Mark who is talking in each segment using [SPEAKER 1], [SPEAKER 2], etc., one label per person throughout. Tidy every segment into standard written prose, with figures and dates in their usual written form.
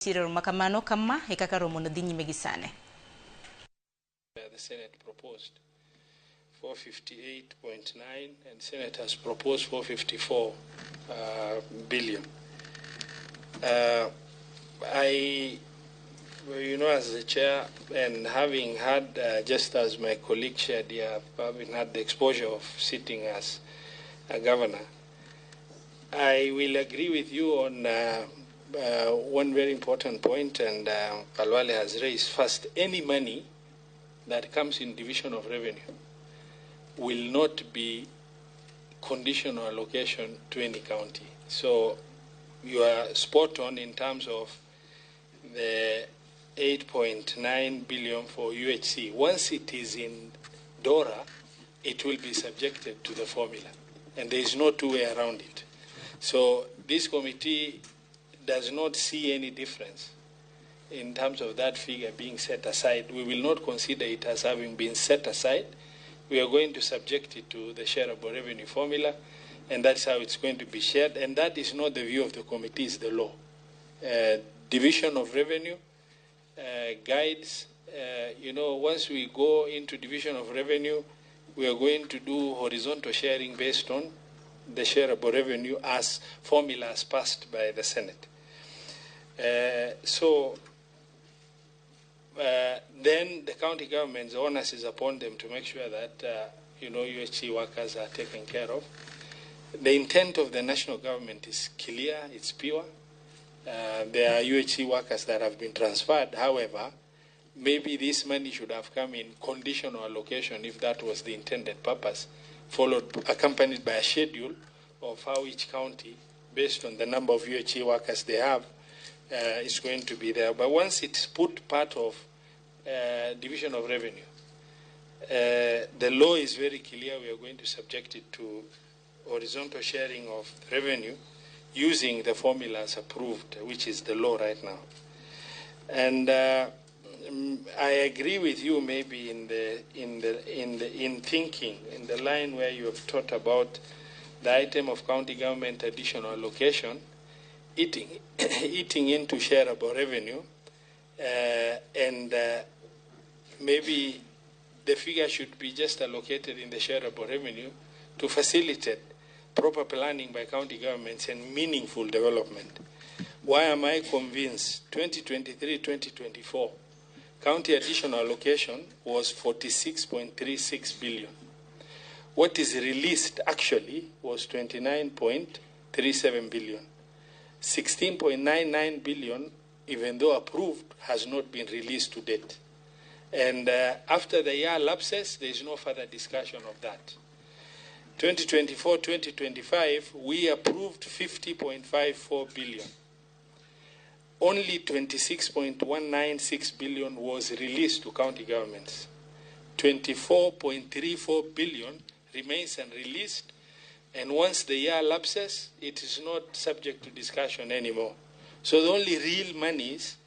[SPEAKER 1] Chiro makamano kama e kaka romo no dhi nyime gi sani.
[SPEAKER 2] The Senate proposed 458.9 and Senate has proposed 454 billion. I, you know, as the chair, and having had, just as my colleague shared here, having had the exposure of sitting as a governor, I will agree with you on one very important point, and Khalwale has raised. First, any money that comes in division of revenue will not be conditional allocation to any county. So you are spot on in terms of the 8.9 billion for UHC. Once it is in DORA, it will be subjected to the formula, and there is no two way around it. So this committee does not see any difference in terms of that figure being set aside. We will not consider it as having been set aside. We are going to subject it to the shareable revenue formula, and that's how it's going to be shared. And that is not the view of the committee, it's the law. Division of revenue guides, you know, once we go into division of revenue, we are going to do horizontal sharing based on the shareable revenue as formulas passed by the Senate. So then the county government's onus is upon them to make sure that, you know, UHC workers are taken care of. The intent of the national government is clear, it's pure. There are UHC workers that have been transferred. However, maybe this money should have come in conditional allocation if that was the intended purpose, followed, accompanied by a schedule of how each county, based on the number of UHC workers they have, is going to be there. But once it's put part of division of revenue, the law is very clear. We are going to subject it to horizontal sharing of revenue using the formulas approved, which is the law right now. And I agree with you maybe in thinking, in the line where you have talked about the item of county government additional allocation eating into shareable revenue, and maybe the figure should be just allocated in the shareable revenue to facilitate proper planning by county governments and meaningful development. Why am I convinced? 2023-2024, county additional allocation was 46.36 billion. What is released actually was 29.37 billion. 16.99 billion, even though approved, has not been released to date. And after the year lapses, there is no further discussion of that. 2024-2025, we approved 50.54 billion. Only 26.196 billion was released to county governments. 24.34 billion remains unreleased, and once the year lapses, it is not subject to discussion anymore. So the only real monies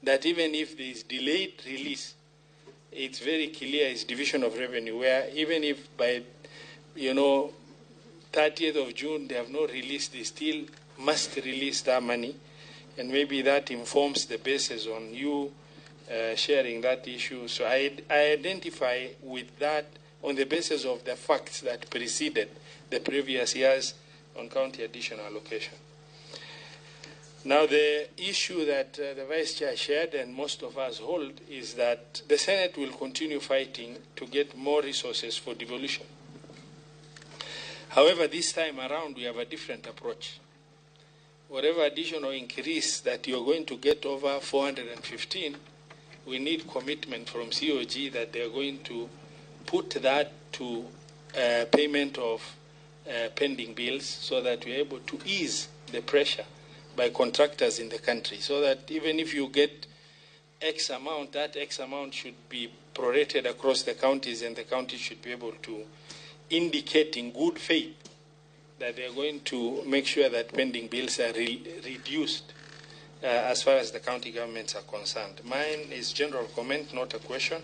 [SPEAKER 2] that even if there is delayed release, it's very clear is division of revenue, where even if by, 30th of June they have not released, they still must release that money. And maybe that informs the basis on you sharing that issue. So I identify with that on the basis of the facts that preceded the previous years on county additional allocation. Now, the issue that the Vice Chair shared and most of us hold is that the Senate will continue fighting to get more resources for devolution. However, this time around, we have a different approach. Whatever additional increase that you're going to get over 415, we need commitment from COG that they're going to put that to payment of pending bills so that we're able to ease the pressure by contractors in the country, so that even if you get X amount, that X amount should be prorated across the counties, and the counties should be able to indicate in good faith that they are going to make sure that pending bills are reduced as far as the county governments are concerned. Mine is general comment, not a question.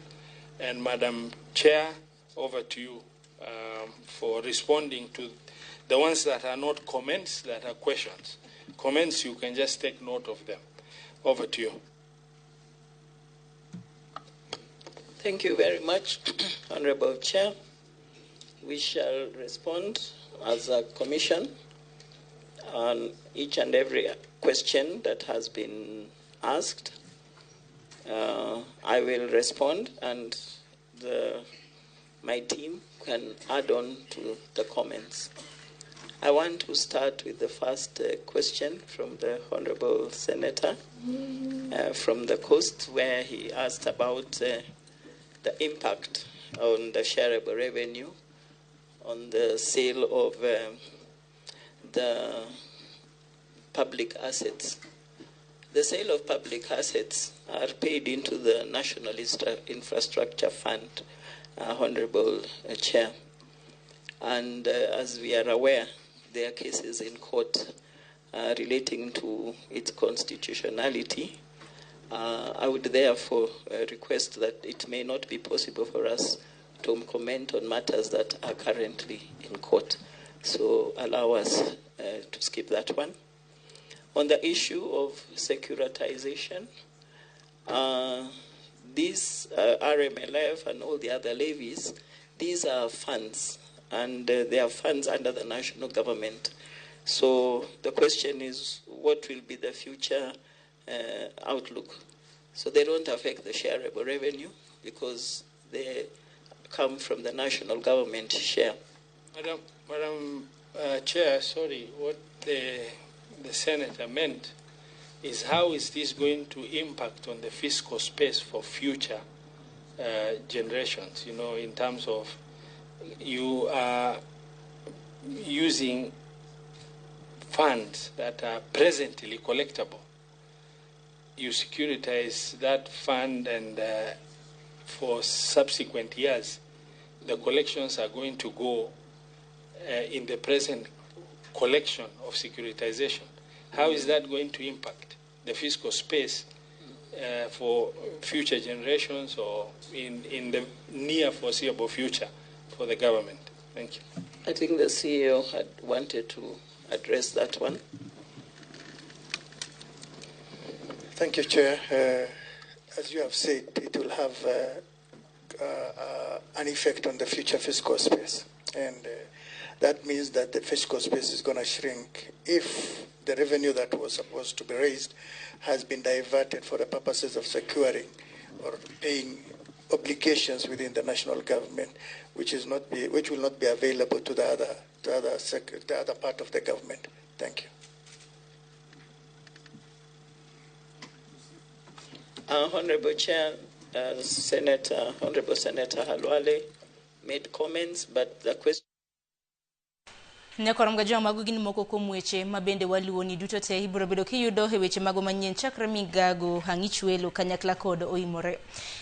[SPEAKER 2] And Madam Chair, over to you for responding to the ones that are not comments, that are questions. Comments, you can just take note of them. Over to you.
[SPEAKER 3] Thank you very much, Honorable Chair. We shall respond as a commission on each and every question that has been asked. I will respond, and my team can add on to the comments. I want to start with the first question from the Honorable Senator from the coast, where he asked about the impact on the shareable revenue on the sale of the public assets. The sale of public assets are paid into the National Infrastructure Fund, Honorable Chair. And as we are aware, there are cases in court relating to its constitutionality. I would therefore request that it may not be possible for us to comment on matters that are currently in court. So allow us to skip that one. On the issue of securitization, this RMLF and all the other levies, these are funds, and they are funds under the national government. So the question is, what will be the future outlook? So they don't affect the shareable revenue because they come from the national government share.
[SPEAKER 2] Madam Chair, sorry, what the senator meant is how is this going to impact on the fiscal space for future generations, you know, in terms of you are using funds that are presently collectible. You securitize that fund, and for subsequent years, the collections are going to go in the present collection of securitization. How is that going to impact the fiscal space for future generations or in the near foreseeable future for the government? Thank you.
[SPEAKER 3] I think the CEO had wanted to address that one.
[SPEAKER 4] Thank you, Chair. As you have said, it will have an effect on the future fiscal space. And that means that the fiscal space is going to shrink if the revenue that was supposed to be raised has been diverted for the purposes of securing or paying obligations within the national government, which is not be, which will not be available to the other part of the government. Thank you.
[SPEAKER 3] Honorable Chair, Honorable Senator Khalwale made comments, but the question.
[SPEAKER 1] Nyakorom gajwa mago gin moko kuom weche mabende waluwo ni duto te ibiro bedo kiyudo e weche mago manyien chakre migago ang'ichwelo kanyakla kod oimore.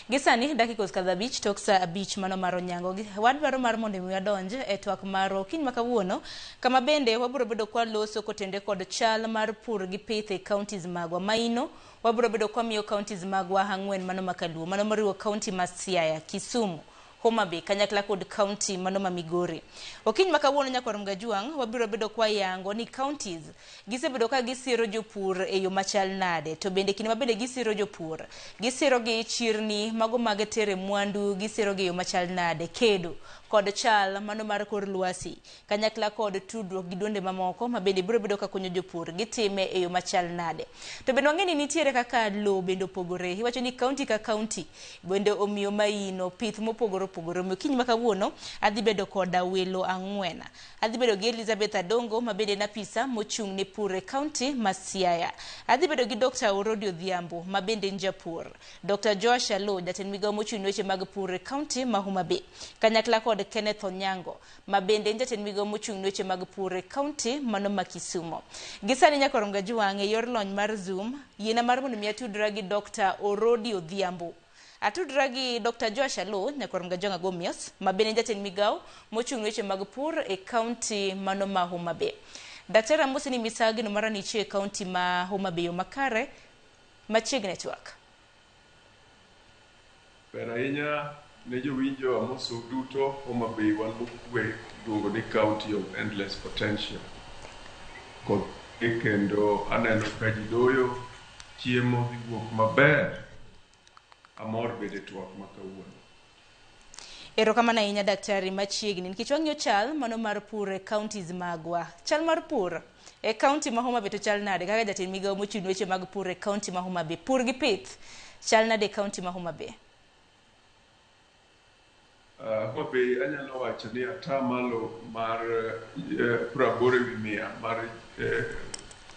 [SPEAKER 1] Gi sani dakika osekadho 5 tok saa 5 mano mar onyango. Wadwaro mar mondo mi wadonj e twak marwa okinyi ma kawuono kama bende wabiro bedo kwaloso kotende kod chal mar pur gi pith e counties magwa. Maino wabiro bedo kwamiyo counties magwa 4 mano makaluo mano moriwo county ma Siaya, Kisumu, Homa Bay kanyakla kod county mano ma Migori. Okinyi ma kawuono nyakwar Mgajuang' wabiro bedo kwa yango ni counties gisebedo ka gisiro jopur e yo machal nade, to bende kinde mabende gisiro jopur gisiro gi chirni mago mag tere mwandu, gisiro gi yo machal nade, kedo kod chal mano mar kor lwasi kanyakla kod tudruok gi duonde mamoko mabende biro bedo ka konyo jopur gitime e yo machal nade. To bende wang'e ni nitiere kaka lowo bende opogore, iwacho ni county ka county bende omiyo maino pith mopogore opogore. Omiyo kiny ma kawuono adhi bedo koda welo 4. Adhi bedo gi Elizabeth Adongo mabende en apisa mochung' ne pur e county ma Siaya. Adhi bedo gi Dr. Orodi Odhiambo mabende en japur, Dr. Joash Alo jatend migawo mochung' ne weche mag pur e county ma Homa Bay, kanyakla kod Kenneth Onyango mabende en jatend migawo mochung' ne weche mag pur e county mano ma Kisumo. Gi sani nyakwar Mgajuang' e yor lony mar Zoom, yiena mar mondo mi atudra gi Dr. Orodi Odhiambo. Atudra gi Dr. Joash Alo nyakwar Mgajuang' Agomios mabende en jatend migawo mochung' ne weche mag pur e county mano ma Homa Bay. Daktari amosi ni misagino mara nitie e county ma Homa Bay yo makare machiegni twak.
[SPEAKER 5] Ber ahinya ne jowinjo amoso duto. Homa Bay wan mokwe iluongo ni county of endless potential. Kod kendo aneno ka ji doyo Chiemo dhi wuok maber. Amor bedo e twak ma kawuono.
[SPEAKER 1] Erokamano ahinya daktari machiegni nikech wang'iyo chal mano mar pur e counties magwa. Chal mar pur e county ma Homa Bay to chal nade kaka jatend migawo mochung' ne weche mag pur e county ma Homa Bay. Pur gi pith chal nade e county ma Homa Bay?
[SPEAKER 5] Homa Bay anyalo wacho ni atamalo mar 80% mar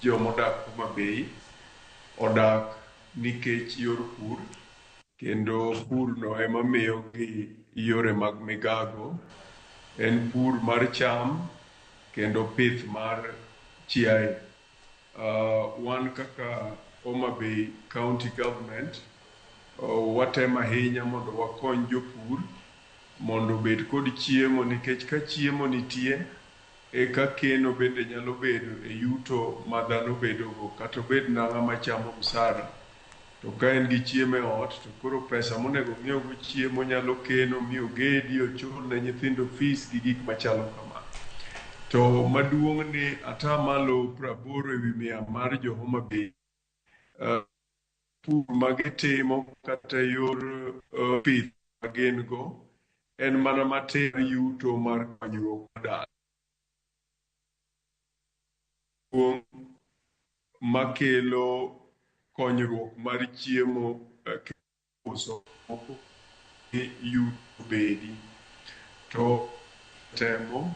[SPEAKER 5] jomodak Homa Bay odak nikech yor pur, kendo pur no ema miyogi yore mag migago. En pur mar cham kendo pith mar chiaye. Wan kaka Homa Bay County Government watemo ahinya mondo wakony jopur mondo obed kod chiemo, nikech ka chiemo nitie eka keno bende nyalo bedo e yuto ma dhano bedogo, kata obed na ng'ama chamo msara to ka en gi chiemo e ot to koro pesa monego ng'iewgo chiemo nyalo keno mi ogedi, ochul ne nyithindo fees gi gik machalo kama. To maduong' ni atamalo 80% mar jo Homa Bay pur magitimo kata yor pith ma gin go en mana matin yuto mar konyruok dala makelo konyruok mar chiemo uso yuto bedi. To temo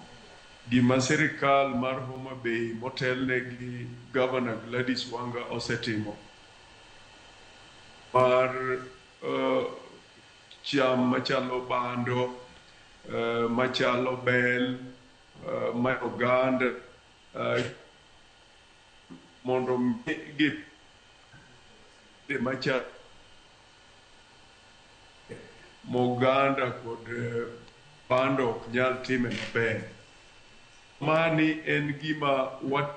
[SPEAKER 5] gima sirikal mar Homa Bay motelne gi Governor Gladys Wanga osetimo mar cham machalo bando, machalo bel, ma oganda, mondo gi machalo moganda kod bando ok nyal time maber. Mani en gima wat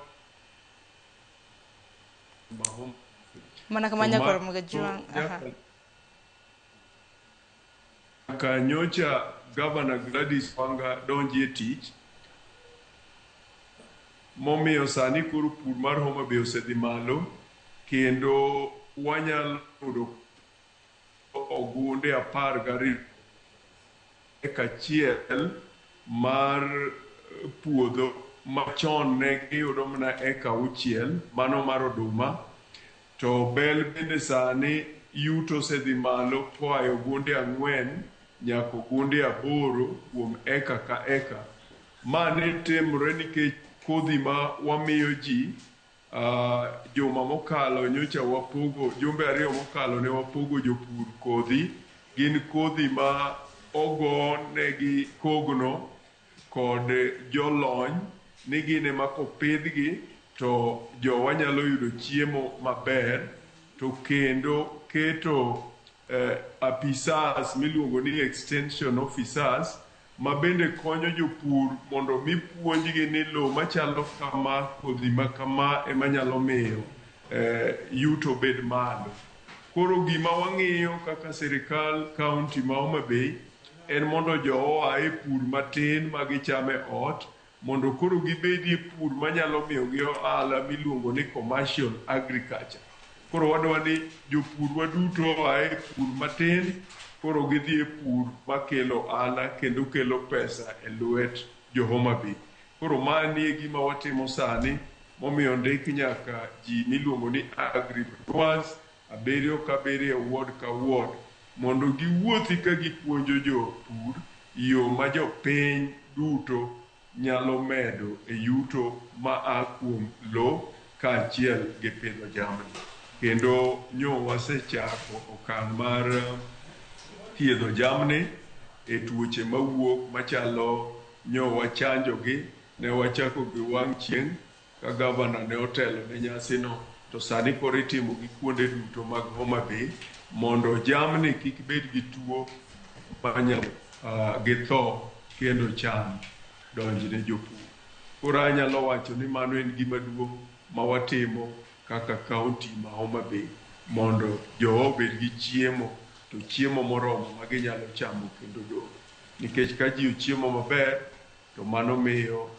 [SPEAKER 1] Mana kama nyakoro Mugajuang.
[SPEAKER 5] Nyaka nyocha Governor Gladys Wanga donji e tich, momiyo sani koro pur mar Homa Bay osedhi malo, kendo wanyalo yudo ogunde 12 eka achiel mar puodho machon ne giyudo mana eka 6, mano mar oduma. To bel bende sani yuto osedhi malo koa e ogunde 4 nyaka ogunde 8 kuom eka ka eka. Ma ne timore nikech kodhi ma wamiyo ji juma mokalo nyocha wapogo, jumbe 2 mokalo ne wapogo jopur kodhi. Gin kodhi ma ogo negi kogno kod jolony ni gin ema kopidhgi to jowa nyalo yudo chiemo maber, to kendo keto apisas miluongo ni extension officers ma bende konyo jopur mondo mi puonjgi ni lowo machalo kama, kodhi ma kama ema nyalo miyo yuto bed malo. Koro gima wang'iyo kaka sirikal county ma Homa Bay en mondo jowa e pur matin ma gichamo e ot mondo koro gibedie pur manyalo miyogi ohala miluongo ni commercial agriculture. Koro wadwa ni jopur waduto oa e pur matin koro gidhi e pur makelo ohala kendo kelo pesa e lwet jo Homa Bay. Koro mani e gima watimo sani, momiyo ndik nyaka ji miluongo ni agripreneurs 7 ka 7 e ward ka ward mondo giwuothi ka gipuonjo jopur yo ma jopiny duto nyalo medo e yuto ma a kuom lo kaachiel gi pidho jamni. Kendo nyo wasechako okang' mar thiedho jamni e tuoche mawuok machalo nyo wachanjogi, ne wachako gi wang' chieng' ka gavana ne otelo ne nyasino, to sani koro itimo gi kuonde duto mag Homa Bay mondo jamni kik bed gi tuo manyalo githo kendo cham donj ne jopur. Koro anyalo wacho ni mano en gima duong' ma watimo kaka county ma Homa Bay mondo jowa obed gi chiemo, to chiemo moromo ma ginyalo chamo kendo dong'. Nikech ka ji ochiemo maber to mano miyo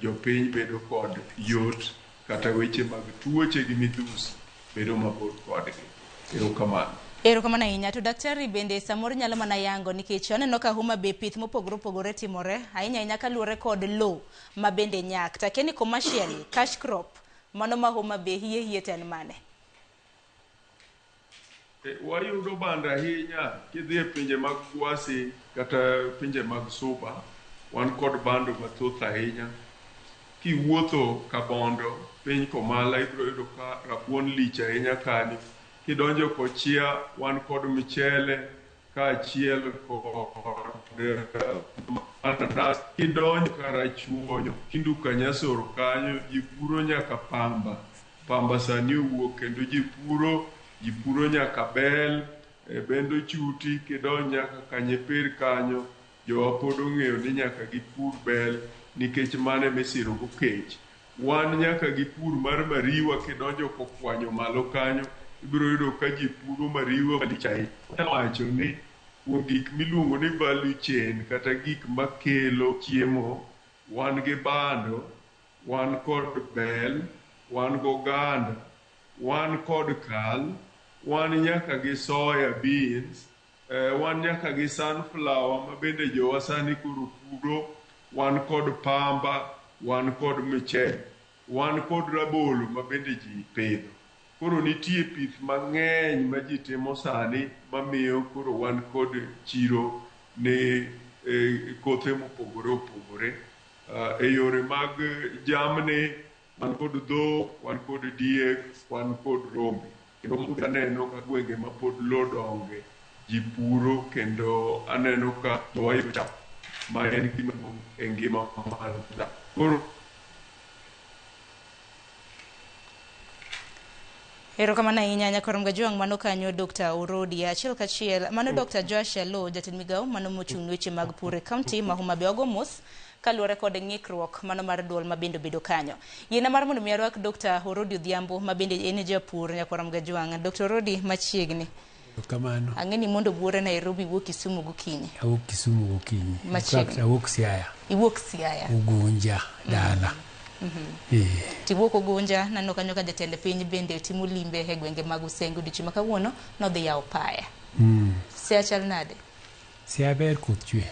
[SPEAKER 5] jopiny bedo kod yot kata weche mag tuoche gi midhusi bedo mabor kodgi. Erokamano.
[SPEAKER 1] Erokamano ahinya. To daktari bende samoro nyalo mana yango nikech aneno ka Homa Bay pith mopogore opogore timore ahinya ahinya kaluwore kod lowo ma bende nyak. To akia ni commercially cash crop mano ma Homa Bay hie hie to en mane?
[SPEAKER 5] Wayudo bando ahinya kidhi e pinje mag Gwasi kata pinje mag Suba, wan kod bando mathoth ahinya. Kiwuotho Kabondo piny Komala ibiro yudo ka rabuon lich ahinya kanyo. Kidonjo Kochia wan kod michele kaachiel kod mananas. Kidonjo Karachuonyo, Kindu Kanyasoro kanyo ji puro nyaka pamba. Pamba sani owuok kendo ji puro nyaka bel, bendo chuti, kidonjo nyaka Kanyepir kanyo, jowa pod ong'eyo ni nyaka gipur bel nikech mano emisiro go kech. Wan nyaka gi pur mar mariwa kidonjo Kokwanyo malo kanyo, ibiro yudo ka ji puro mariwa malich ahinya. Wacho ni kuom gik miluongo ni value chain kata gik makelo chiemo, wan gi bando, wan kod bel, wan goganda, wan kod kal, wan nyaka gi soya beans, wan nyaka gi sunflower ma bende jowa sani koro puro, wan kod pamba, wan kod michele, wan kod rabolo ma bende ji pidho. Koro nitie pith mang'eny ma ji timo sani mamiyo koro wan kod chiro ne kothe mopogore opogore. E yore mag jamni, wan kod dhok, wan kod diek, wan kod rombe. Kendo aneno ka gwenge ma pod lowo donge, ji puro kendo aneno ka wayudo cham ma en gima duong' e ngima mar dhano. Koro
[SPEAKER 1] Erokamano ahinya Nyakorom Gajwang' mano kanyo Dr. Orodi achiel kachiel mano Dr. Joash Alo jatend migawo mano mochung' ne weche mag pur e kaunti ma Homa Bay. Wago mos kaluwore kod ng'ikruok mano mar duol ma bende obedo kanyo. Yiena mar mondo mi arwak Dr. Orodi Odhiambo ma bende en japur Nyakorom Gajwang'. Dr. Orodi machiegni.
[SPEAKER 6] Kamano.
[SPEAKER 1] Ang'e ni mondo buore Nairobi wuok Kisumu gokinyi.
[SPEAKER 6] Awuok Kisumu gokinyi. In fact, awuok Siaya.
[SPEAKER 1] Iwuok Siaya.
[SPEAKER 6] Ugunja dala.
[SPEAKER 1] Tiwuok Ugunja, naneno kanyo ka jatend piny bende timo limbe e gwenge mag Usenge odiochieng' ma kawuono nodhi yawo paya. Siaya chal nade?
[SPEAKER 6] Siaya ber koth chwe.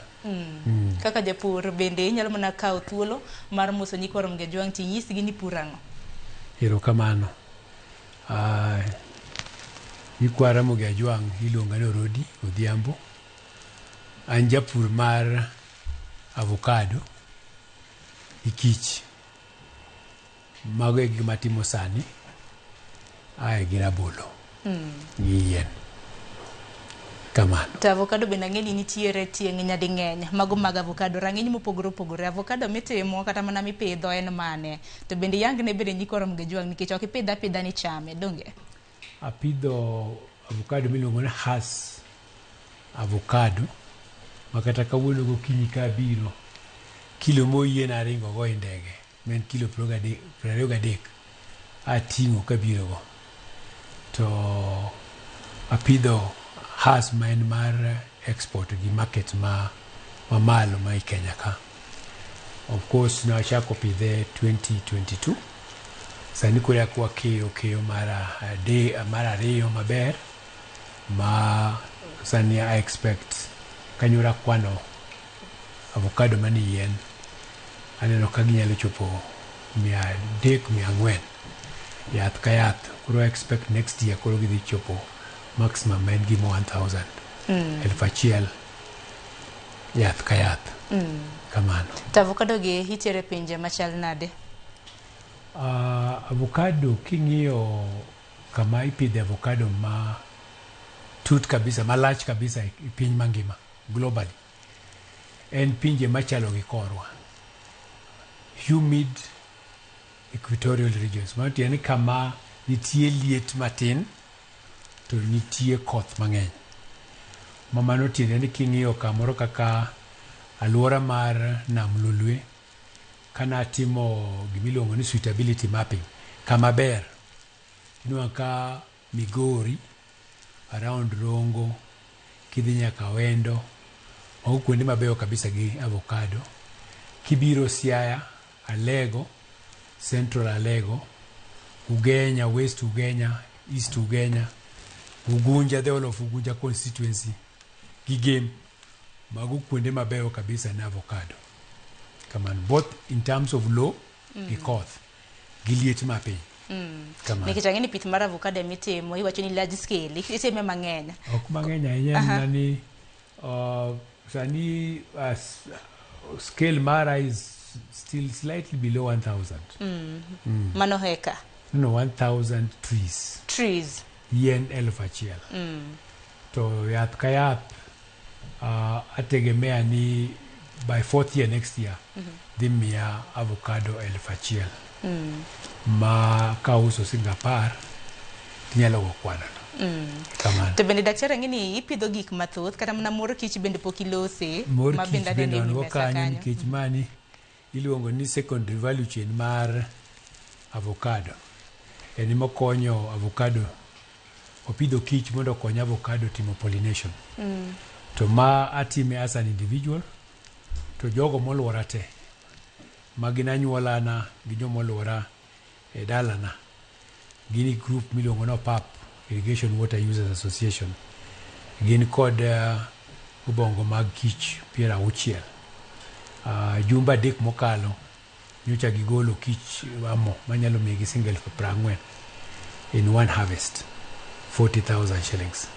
[SPEAKER 1] Kaka japur bende inyalo mana kawo thuolo mar moso nyikwa Ramogi Ajwang' tinyisgi ni pur ang'o?
[SPEAKER 6] Erokamano. Nyikwa Ramogi Ajwang' iluonga ni Orodi Odhiambo. An japur mar avocado gi kich. Mago e gik matimo sani. Ae gi rabolo gi yien. Kamano.
[SPEAKER 1] To avocado bende ang'e ni nitiere tieng' nyading'eny mago mag avocado rang'iny mopogore opogore. Avocado mitimo kata mana mipidho en mane? To bende yangne bende nyikwa Ramogi Ajwang' nikech ok ipidhe apidha ni chame, donge?
[SPEAKER 6] Apidho avocado miluongo ni Hass avocado ma kata kawuono gokinyi kabiro kilo moyiena ringo go e ndege ma en kilo 23 ating'o kabiro go. To apidho Hass ma en mar export gi market ma mamalo ma i Kenya ka. Of course nachako pidhe 2022. Sani koro eka wakeyo keyo mar ariyo maber ma sani I expect kanyoro akwano avocado manie yien aneno ka ginyalo chopo 300 400 yath ka yath. Koro I expect next year koro gidhi chopo maximum ma en gima 1000 1000 yath ka yath. Kamano.
[SPEAKER 1] To avocado gi itere pinje machal nade?
[SPEAKER 6] Avocado king'iyo kama ipidhe avocado ma tut kabisa malach kabisa e piny mangima globally en pinje machalo gi korwa, humid equatorial regions. Mano tiende ni kama nitie liet matin to nitie koth mang'eny. Ma mano tiende ni king'iyo kamoro kaka aluora mar Nam Lolwe, kanatimo gimiluongo ni suitability mapping, kama ber inwang'o ka Migori, around Rongo, kidhi nyaka Wendo, mago kuonde mabeyo kabisa gi avocado. Kibiro Siaya, Alego, Central Alego, Ugenya, West Ugenya, East Ugenya, Ugunja, the whole of Ugunja constituency gi Gem. Mago kuonde mabeyo kabisa ne avocado. Kamano, both in terms of low gi koth gi liet mapiny. Kamano.
[SPEAKER 1] Nikech ang'e ni pith mar avocado emitimo iwacho ni large scale itime mang'eny.
[SPEAKER 6] Ok mang'eny ahinya en mana ni sani scale mara is still slightly below 1000.
[SPEAKER 1] Mano heka.
[SPEAKER 6] No, 1000 trees.
[SPEAKER 1] Trees.
[SPEAKER 6] Yien 1000. To yath ka yath ategemea ni by fourth year next year dhi miya avocado 1000. Ma kauso siling 10 tinyalo go kwano no. Kamano.
[SPEAKER 1] To bende daktari ang'e ni ipidho gik mathoth kata mana mor kich bende pok ilose
[SPEAKER 6] Mor
[SPEAKER 1] ma
[SPEAKER 6] kich
[SPEAKER 1] bende
[SPEAKER 6] bende
[SPEAKER 1] aneno e
[SPEAKER 6] wan
[SPEAKER 1] wi
[SPEAKER 6] go
[SPEAKER 1] mesa
[SPEAKER 6] kanyo
[SPEAKER 1] kanyo.
[SPEAKER 6] Nikech mani iluongo ni secondary value chain mar avocado. En mokonyo avocado opidho kich mondo okony avocado timo pollination. To ma atime as an individual to jogo moluora te ma gin anyuolana gi jomoluora e dalana gin e group miluongo ni OPAP, Irrigation Water Users Association. Gin kod obongo mag kich 60. Jumbe 3 mokalo nyocha gigolo kich amo manyalo miyogi siling 40,000 in one harvest, 40,000 shillings.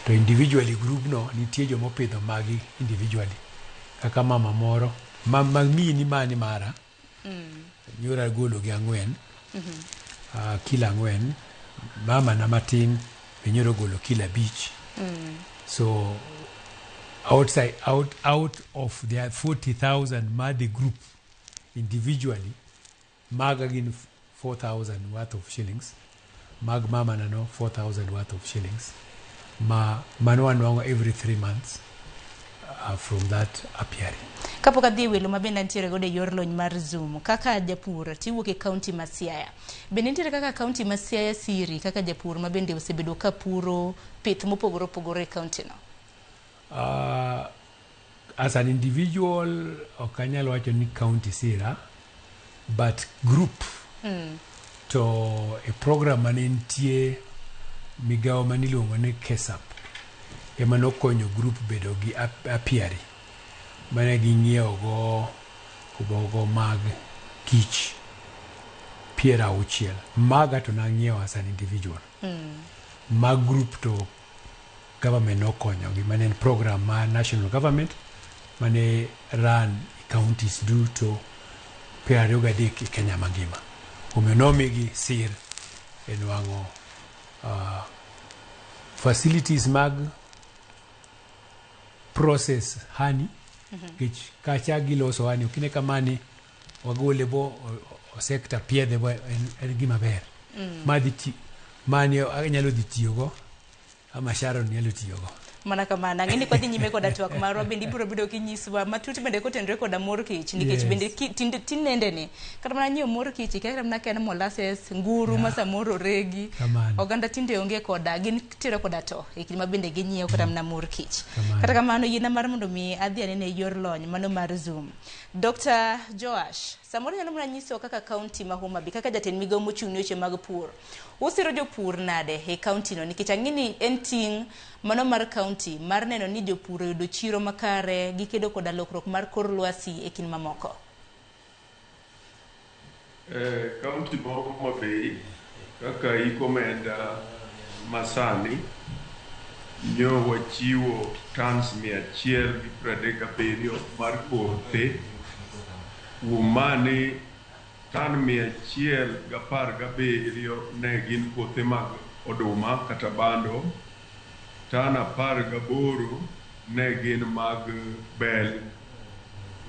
[SPEAKER 6] To individually group no nitie jomopidho magi individually kaka mama moro ma mini mani mara nyoro agolo gi 4 kilo 4 mama na matin be nyoro ogolo kilo 5. So outside out of their 40,000 ma the group individually maga gin 4,000 worth of shillings, mag mama na no 4,000 worth of shillings ma mano wanwang'o every 3 months from that apiary.
[SPEAKER 1] Kapok adhi e welo ma bende antiere godo e yor lony mar Zoom, kaka japur tiwuok e kaunti ma Siaya. Bende nitiere kaka kaunti ma Siaya siri kaka japur ma bende osebedo ka puro pith mopogore opogore e kaunti no?
[SPEAKER 6] As an individual ok anyal wacho ni county sira, but group to e program mane nitie migawo maniluongo ni KESAP ema nokonyo group bedo gi apiary mane ging'iewo go obogo mag kich 60. Maga to nang'iewo as an individual. Mag group to government nokonyogi mane en program mar national government mane run e counties duto 23 e Kenya mangima. Omiyo nomigi sir e nwang'o facilities mag process honey nikech kacha giloso honey okine kamani wagole bo o sector piedhe bo en gima ber. Madhi ti mani anyalo dhi tiyogo ama Sharon nyalo tiyogo.
[SPEAKER 1] Mana kamano, ang'e ni kwadhi nyime koda twak marwa bende ibiro bedo kinyiswa matut bende kotenore koda mor kich nikech bende tinendeni kata mana nyiewo mor kich ikia kata mana ka en molasses, nguru ma samoro oregi.
[SPEAKER 6] Kamano.
[SPEAKER 1] Oganda tinde onge koda gin tiere koda to e kinde ma bende ginyiewo kata mana mor kich.
[SPEAKER 6] Kamano.
[SPEAKER 1] Kata kamano yiena mar mondo mi adhi anene e yor lony mano mar Zoom. Dr. Joash, samoro nyalo mana nyiso kaka kaunti ma Homa Bay kaka jatend migawo mochung' ne weche mag pur usiro jopur nade e kaunti no nikech ang'e ni en ting' mano mar kaunti mar neno ni jopur oyudo chiro makare gikedo koda lokruok mar kor lwasi e kind mamoko.
[SPEAKER 5] Kaunti ma Homa Bay kaka iko omenda masani nyo wachiwo tons 137 mar kothe. Kuom mani tan 117 ne gin kothe mag oduma kata bando, tan 18 ne gin mag bel.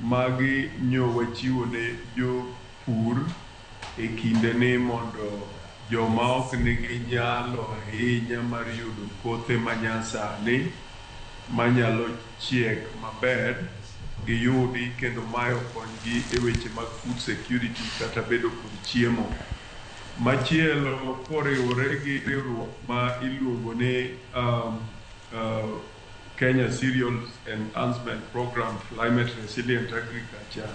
[SPEAKER 5] Magi nyo wachiwo ne jopur e kinde ni mondo joma ok nigi nyalo ahinya mar yudo kothe manyasani manyalo chiek maber giyudi kendo mae okonygi e weche mag food security kata bedo kod chiemo. Machielo koriwore gi riwruok ma iluongo ni Kenya Cereals Enhancement Program Climate Resilient Agriculture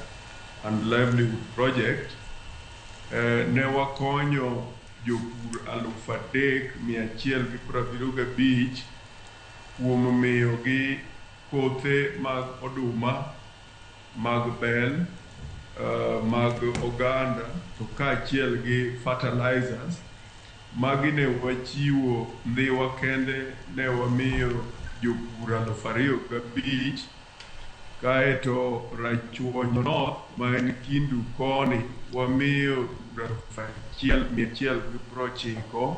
[SPEAKER 5] and Livelihood Project, ne wakonyo jopur 3175 kuom miyogi kothe mag oduma, mag bel, mag oganda to kaachiel gi fertilizers. Magi ne wachiwo Ndhiwa kende ne wamiyo jopur 2005, kaeto Rachuonyo North ma en Kindu koni wamiyo 1190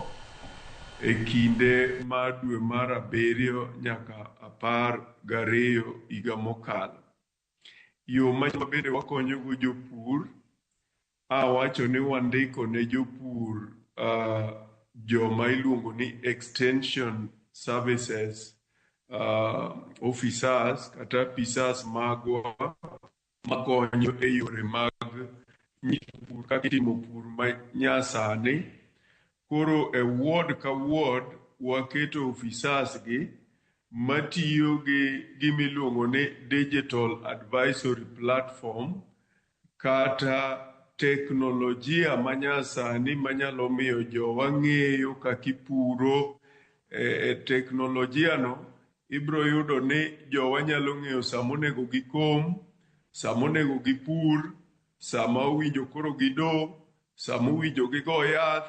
[SPEAKER 5] e kinde mar dwe mar 7 nyaka 12 higa mokalo. Yo machielo bende wakonyogo jopur, awacho ni wandiko ne jopur joma iluongo ni extension services officers kata apisas magwa makonyo e yore mag pur kaka itimo pur manyasani. Koro e ward ka ward waketo officers gi matiyo gi gimiluongo ni digital advisory platform kata teknolojia manyasani manyalo miyo jowa ng'eyo kaka ipuro. E teknolojia no ibiro yudo ni jowa nyalo ng'eyo sama onego gikom, sama onego gipur, sama owinjo koro gido, sama owinjo gigo yath.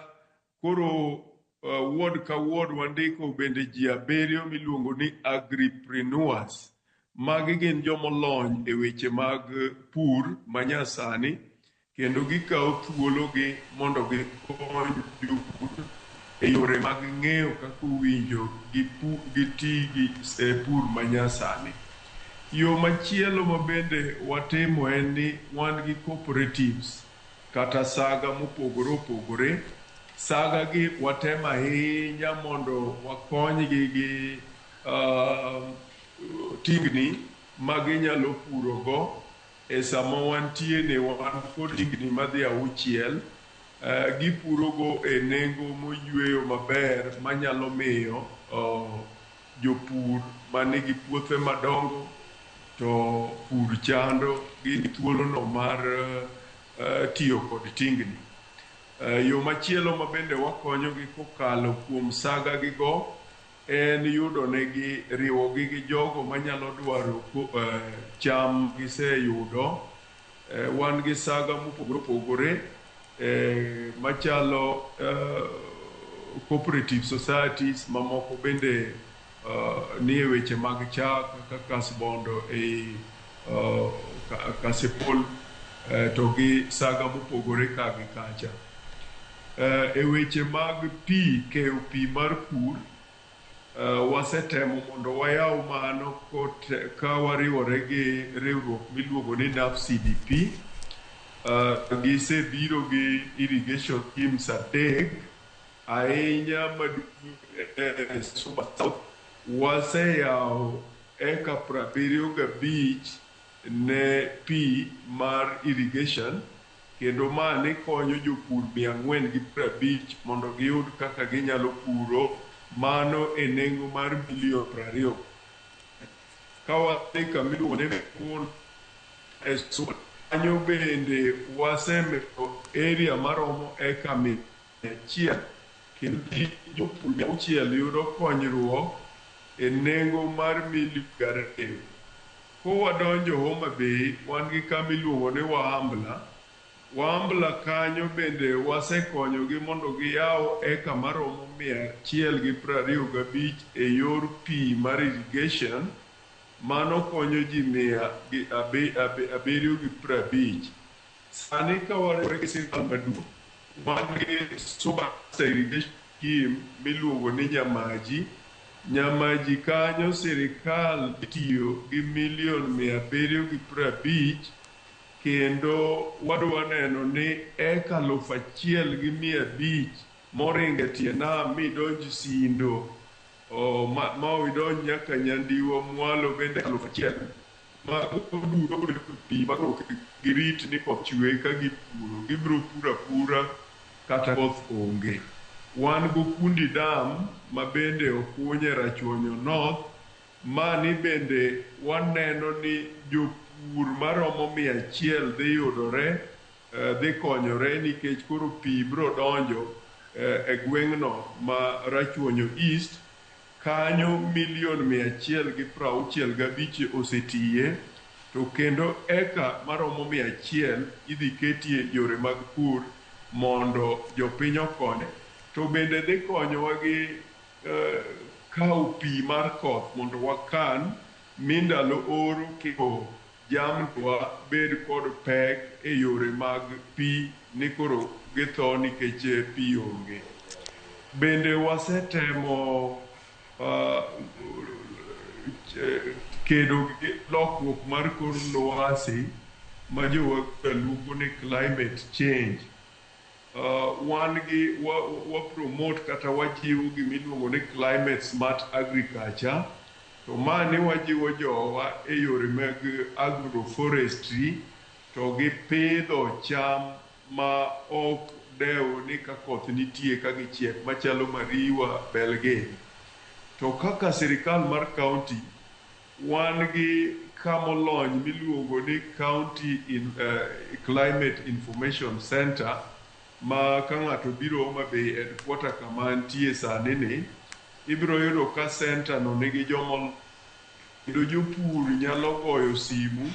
[SPEAKER 5] Koro ward ka ward wandiko bende ji 7 miluongo ni agripreneurs. Magi gin jomolony e weche mag pur manyasani kendo gikawo thuologi mondo gikony jopur e yore mag ng'eyo kaka owinjo giti gi pur manyasani. Yo machielo ma bende watimo en ni wan gi cooperatives kata saga mopogore opogore. Saga gi watemo ahinya mondo wakonygi gi tingni ma ginyalo purogo. E sama wantie ni wan kod tingni madhi 6, gipurogo e nengo moyweyo maber manyalo miyo jopur manigi puothe madongo to pur chando gin thuolono mar tiyo kod tingni. Yo machielo ma bende wakonyogi kokalo kuom saga gigo en yudo negi riwogi gi jogo manyalo dwaro cham giseyudo. Wan gi saga mopogore opogore machalo cooperative societies mamoko bende nie weche mag chak kaka Kasbondo e Kasipul to gi saga mopogore ka gi kacha. E weche mag pi, keyo pi mar pur, wasetemo mondo wayaw mano ka wariwore gi riwruok miluongo ni NAF-CDP. Gisebiro gi irrigation schemes 3 ahinya maduong' e Suba South. Waseyawo eka 75 ne pi mar irrigation kendo ma ne konyo jopur 450 mondo giyud kaka ginyalo puro mano e nengo mar milion 20. Ka wadhi kama iluongo ni Mekun e Suba, kanyo bende wasemedo area maromo eka 100 kendo jopur 600 yudo konyruok e nengo mar milion 2. Kowadonjo Homa Bay, wan gi kama iluongo ni Wahambla. Wahambla kanyo bende wasekonyogi mondo giyaw eka maromo 125 e yor pi mar irrigation. Mano konyo ji 750. Sani ka wariwore gi sirkal maduong', wan gi Suba Irrigation Scheme miluongo ni Nyamaji. Nyamaji kanyo sirikal tiyo gi milion 750 kendo wadwa neno ni eka 1500 moringo e tie nam midonj Sindo ma idonj nyaka Nyandiwa mwalo bende 1000 mago duto biro yudo pi ma koro ok girit ni koth chwe ka gipuro. Gibiro puro apura kata koth onge. Wan Gokundi Dam ma bende okuny e Rachuonyo North, mani bende waneno ni jopur maromo 100 dhi yudore, dhi konyore nikech koro pi biro donjo e gweng'no ma Rachuonyo East. Kanyo milion 165 osetiye, to kendo eka maromo 100 idhi ketie yore mag pur mondo jopiny okony. To bende dhi konyowa gi kawo pi mar koth mondo wakan mi ndalo oro kiko jamniwa bed kod pek e yore mag pi ni koro githo nikech pi onge. Bende wasetemo kedo gi lokruok mar kor lwasi ma jowagunda luongo ni climate change. Wan gi wa promote kata wajiwo gimiluongo ni climate smart agriculture, to mani wajiwo jowa e yore mag agroforestry to gi pidho cham ma ok dew ni ka koth nitie ka gichiek machalo mariwa, bel gini. To kaka sirikal mar county, wan gi kamolony miluongo ni County Climate Information Center, ma ka ng'ato biro Homa Bay headquarter kama antie sani ni, ibiro yudo ka center no nigi jomolony kendo jopur nyalo goyo simu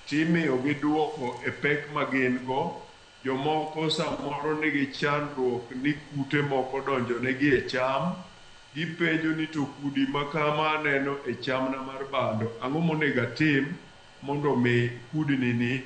[SPEAKER 5] timiyogi duoko e pek ma gin go. Jomoko samoro nigi chandruok ni kute moko donjonegi e cham, gipenjo ni to kudi ma kama aneno e chamna mar bando, ang'o monego atim mondo mi kudni ni.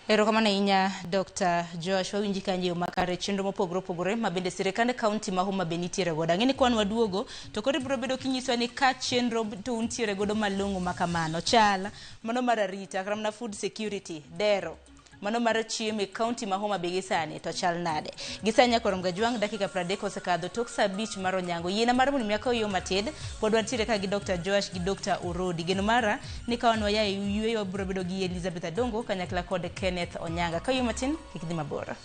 [SPEAKER 1] Erokamano ahinya Dr. Joash, wawinji kanyo e yo makare chenro mopogore opogore ma bende sirikand kaunti ma Homa Bay nitiere godo. Ang'e ni kwan waduogo to koro ibiro bedo kinyiswa ni ka chenro to untiere godo malong'o ma kamano. Chal mano mar arita, kata mana food security, dero mano mar chiemo e kaunti ma Homa Bay gi sani to chal nade. Gi sani nyaka rom gajwang' dakika 30 osekadho tok saa 5 mar onyango. Yiena mar mondo mi akaw yo matin, pod wantiere ka gi Dr. Joash gi Dr. Orodi. Geno mara ni ka wan waya e yweyo wabiro bedo gi Elizabeth Adongo kanyakla kod Kenneth Onyanga. Ka yo matin kik dhi mabor.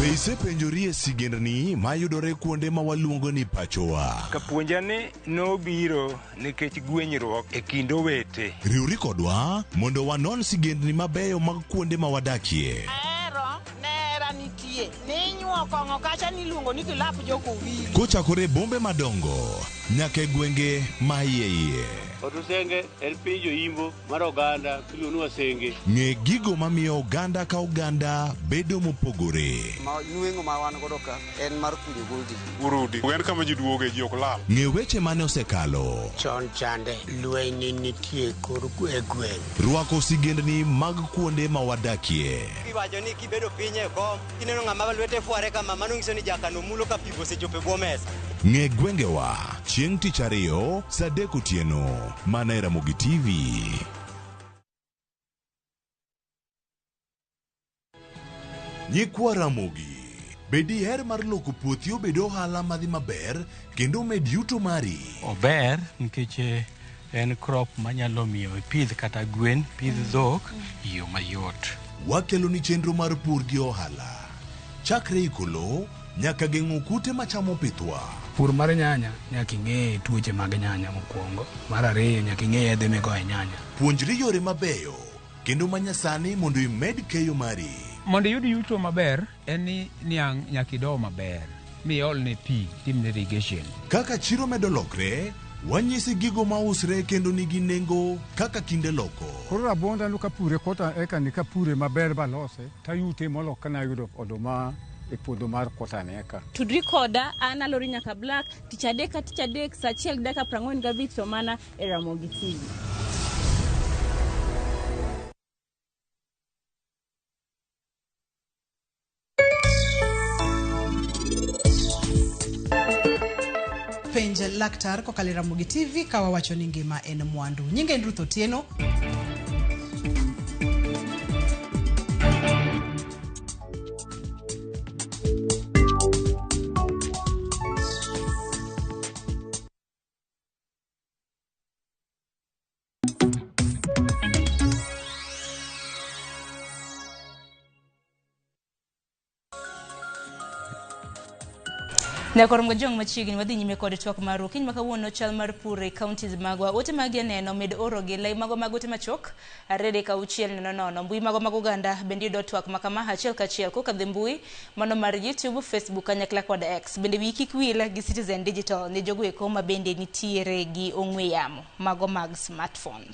[SPEAKER 7] Be isepenjori e sigendni mayudore kuonde ma waluongo ni pachowa?
[SPEAKER 8] Kapuonja ni nobiro nikech gwenyruok e kind owete.
[SPEAKER 7] Riwri kodwa mondo wanon sigendni mabeyo mag kuonde ma wadakie.
[SPEAKER 9] Ahero nera nitie. Ninyuo kong'o kacha niluongo ni kilap jokowili.
[SPEAKER 7] Kochakore e bombe madongo nyaka e gwenge ma iye iye.
[SPEAKER 10] Otusenge en piny joimbo mar oganda miluongo ni Wasenge.
[SPEAKER 7] Ng'e gigo mamiyo oganda ka oganda bedo mopogore.
[SPEAKER 11] Ma nweng'o ma wan godo ka en mar kunyo goldi.
[SPEAKER 12] Urudi en kama ji duoge ji ok lal.
[SPEAKER 7] Ng'e weche mane osekalo.
[SPEAKER 13] Chon chande lweny nitie kor e gweng'.
[SPEAKER 7] Rwako sigendni mag kuonde ma wadakie.
[SPEAKER 14] Iwacho ni kibedo piny e kom, kineno ng'ama lwete fware kama, mano nyiso ni jakano mulo ka pi osechopo e bwo mesa.
[SPEAKER 7] Ng'e gwengewa chieng' tich ariyo saa 3 otieno mana e Ramogi TV. Nyikwa Ramogi, be diher mar loko puothi obed ohala madhi maber kendo omed yuto mari?
[SPEAKER 15] Ober nikech en crop manyalo miyo ipidh kata gwen, pidh dhok e yo mayot.
[SPEAKER 7] Wakelo ni chenro mar pur gi ohala. Chakre iko lowo nyaka geng'o kute machamo pithwa.
[SPEAKER 16] Pur mar nyanya nyaka ing'e tuoche mag nyanya mokwongo. Mar ariyo nyaka ing'e yedhe migoyo e nyanya.
[SPEAKER 7] Puonjri yore mabeyo kendo manyasani mondo imed keyo mari.
[SPEAKER 17] Mondo iyud yuto maber en ni niang' nyaka ido maber miolne pi timne irrigation.
[SPEAKER 7] Kaka chiro medo lokre, wanyisi gigo mausre kendo nigi nengo kaka kinde loko.
[SPEAKER 18] Koro rabuonda no kapure kota eka ni kapure maber balose tayute molo kana ayudo oduma e puodho mar kota ni eka.
[SPEAKER 19] Tudri koda an Alori Nyaka Black tich adek ka tich adek saa 1:45 to mana e Ramogi TV.
[SPEAKER 20] Penj laktar kokalo e Ramogi TV ka wawacho ni ngima en mwandu. Nyinga en Ruth Otieno.
[SPEAKER 1] Nyakor Mgajong machiegni wadhi nyime kod twak marwa kiny ma kawuono chal mar pur e counties magwa. Ote magi aneno med oro gi lai mago mag ote machuok 23600. Mbui mago mag oganda bende yudo twak ma kama achiel kachiel kokadho e mbui mano mar YouTube, Facebook kanyakla kod X. Bende wiyi kik wil gi Citizen Digital ne jogo eko ma bende nitiere gi ong'we yamo mago mag smartphone.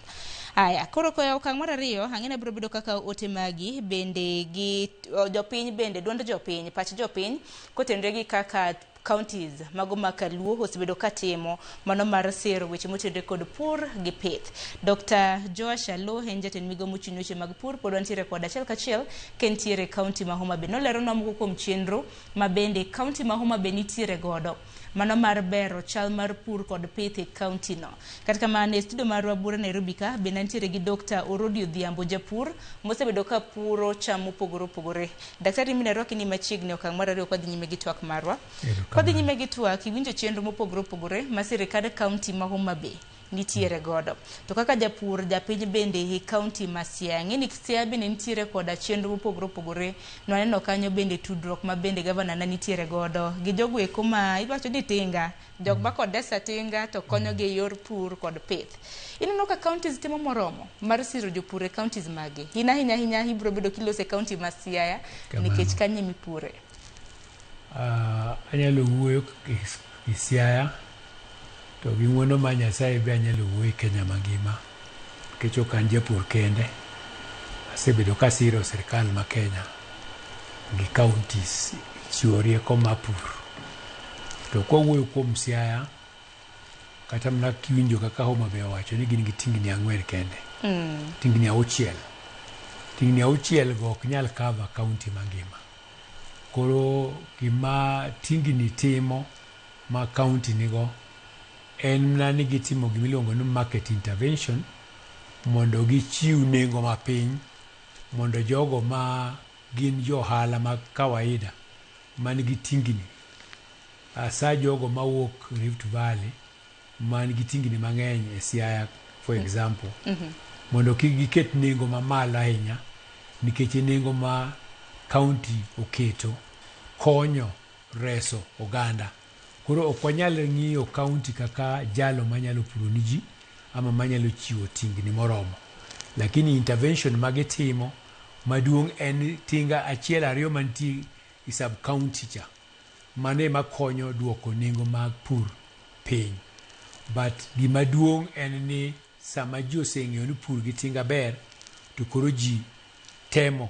[SPEAKER 1] Aya, koro koya okang' mar ariyo, ang'e ni abiro bedo kaka ote magi bende gi jopiny bende duond jopiny, pach jopiny kotenore gi kaka counties mago ma Kaluo osebedo katimo mano mar siro weche motenore kod pur gi pith. Dr. Joash Aloo en jatend migao mochung' ne weche mag pur pod wantiere kod achiel kachiel ka entiere e county ma Homa Bay. Noleronwa moko kuom chenro ma bende county ma Homa Bay nitiere godo mano mar bero chal mar pur kod pith e county no. Kata kamano e studio marwa buore Nairobi ka bende antiere gi Dr. Orodi Odhiambo japur mosebedo ka puro cham mopogore opogore. Daktari mina rwaki ni machiegni okang' mar ariyo kwadhi nyime gi twak marwa. Kwadhi nyime gi twak, iwinjo chenro mopogore opogore ma sirikand county ma Homa Bay nitiere godo. To kaka japur, japiny bende e county ma Siaya, ang'e ni Siaya bende nitiere koda chenro mopogore opogore. Nwaneno kanyo bende tudruok ma bende gavana na nitiere godo gi jogo eko ma iwacho ni tinga, jok ma kodesa tinga to konyogi e yor pur kod pith. Ineno ka counties timo moromo mar siro jopur e counties magi. In ahinya ahinya ibiro bedo kiloso e county ma Siaya nikech kanyo emipure.
[SPEAKER 6] Anyalo wuoyo gi Siaya to gi ng'uono mar Nyasaye be anyalo wuoyo e Kenya mangima nikech ok an japur kende. Asebedo kasiro sirikal ma Kenya gi counties chiwo rieko mar pur. To kwawuoyo kuom Siaya, kata mana kiwinjo kaka Homa Bay owacho ni gin gi tingni 4 kende. Tingni 6. Tingni 6 go ok nyal cover county mangima. Koro gima tingni timo ma county nigo en mana ni gitimo gimiluongo ni market intervention mondo gichiw nengo mapiny mondo jogo ma gin jo ohala ma kawaida man gi tingni hasa jogo mawuok Rift Valley man gi tingni mang'eny e Siaya for example mondo kik giket nengo mamalo ahinya nikech nengo ma county oketo konyo reso oganda. Koro ok wanyal ng'iyo county kaka jalo manyalo puro ni ji ama manyalo chiwo tingni moromo. Lakini intervention magitimo maduong' en tinga 1 2 mantie e sub county cha. Mano ema konyo duoko nengo mag pur piny. But gima duong' en ni sama ji oseng'eyo ni pur gi tinga ber, to koro ji temo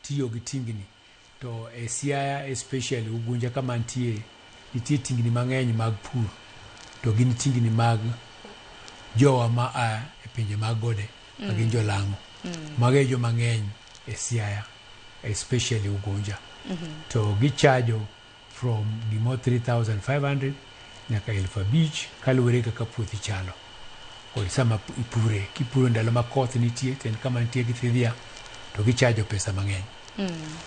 [SPEAKER 6] tiyo gi tingni. To e Siaya especially Ugunja kama nitie, nitie tingni mang'eny mag pur. To gin tingni mag jowa ma a e pinje mag gode ma gin jolang'o. Mago e joma ng'eny e Siaya especially Ugunja. To gichajo from gimo 3,500 nyaka 5,000 kaluwore kaka puothi chalo. Kod sama ipure, kipuro ndalo ma koth nitie, to en kama nitie gi thidhia, to gichajo pesa mang'eny.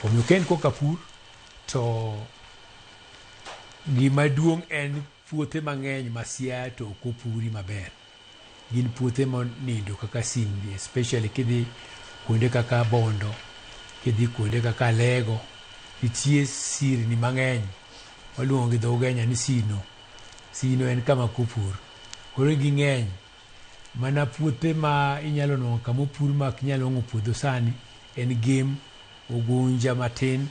[SPEAKER 6] Omiyo ka en koka pur, to gima duong' en puothe mang'eny ma Siaya to ok opuri maber. Gin puothe monindo kaka simbi, especially kidhi kuonde kaka Bondo, kidhi kuonde kaka Alego, nitie sirni mang'eny waluongo gi dho Ugenya ni sino. Sino en kama kopur. Koro ging'eny. Mana puothe ma inyalo nwang'o kama opur ma ok inyal nwang'o puodho sani en Gem, Ugunja matin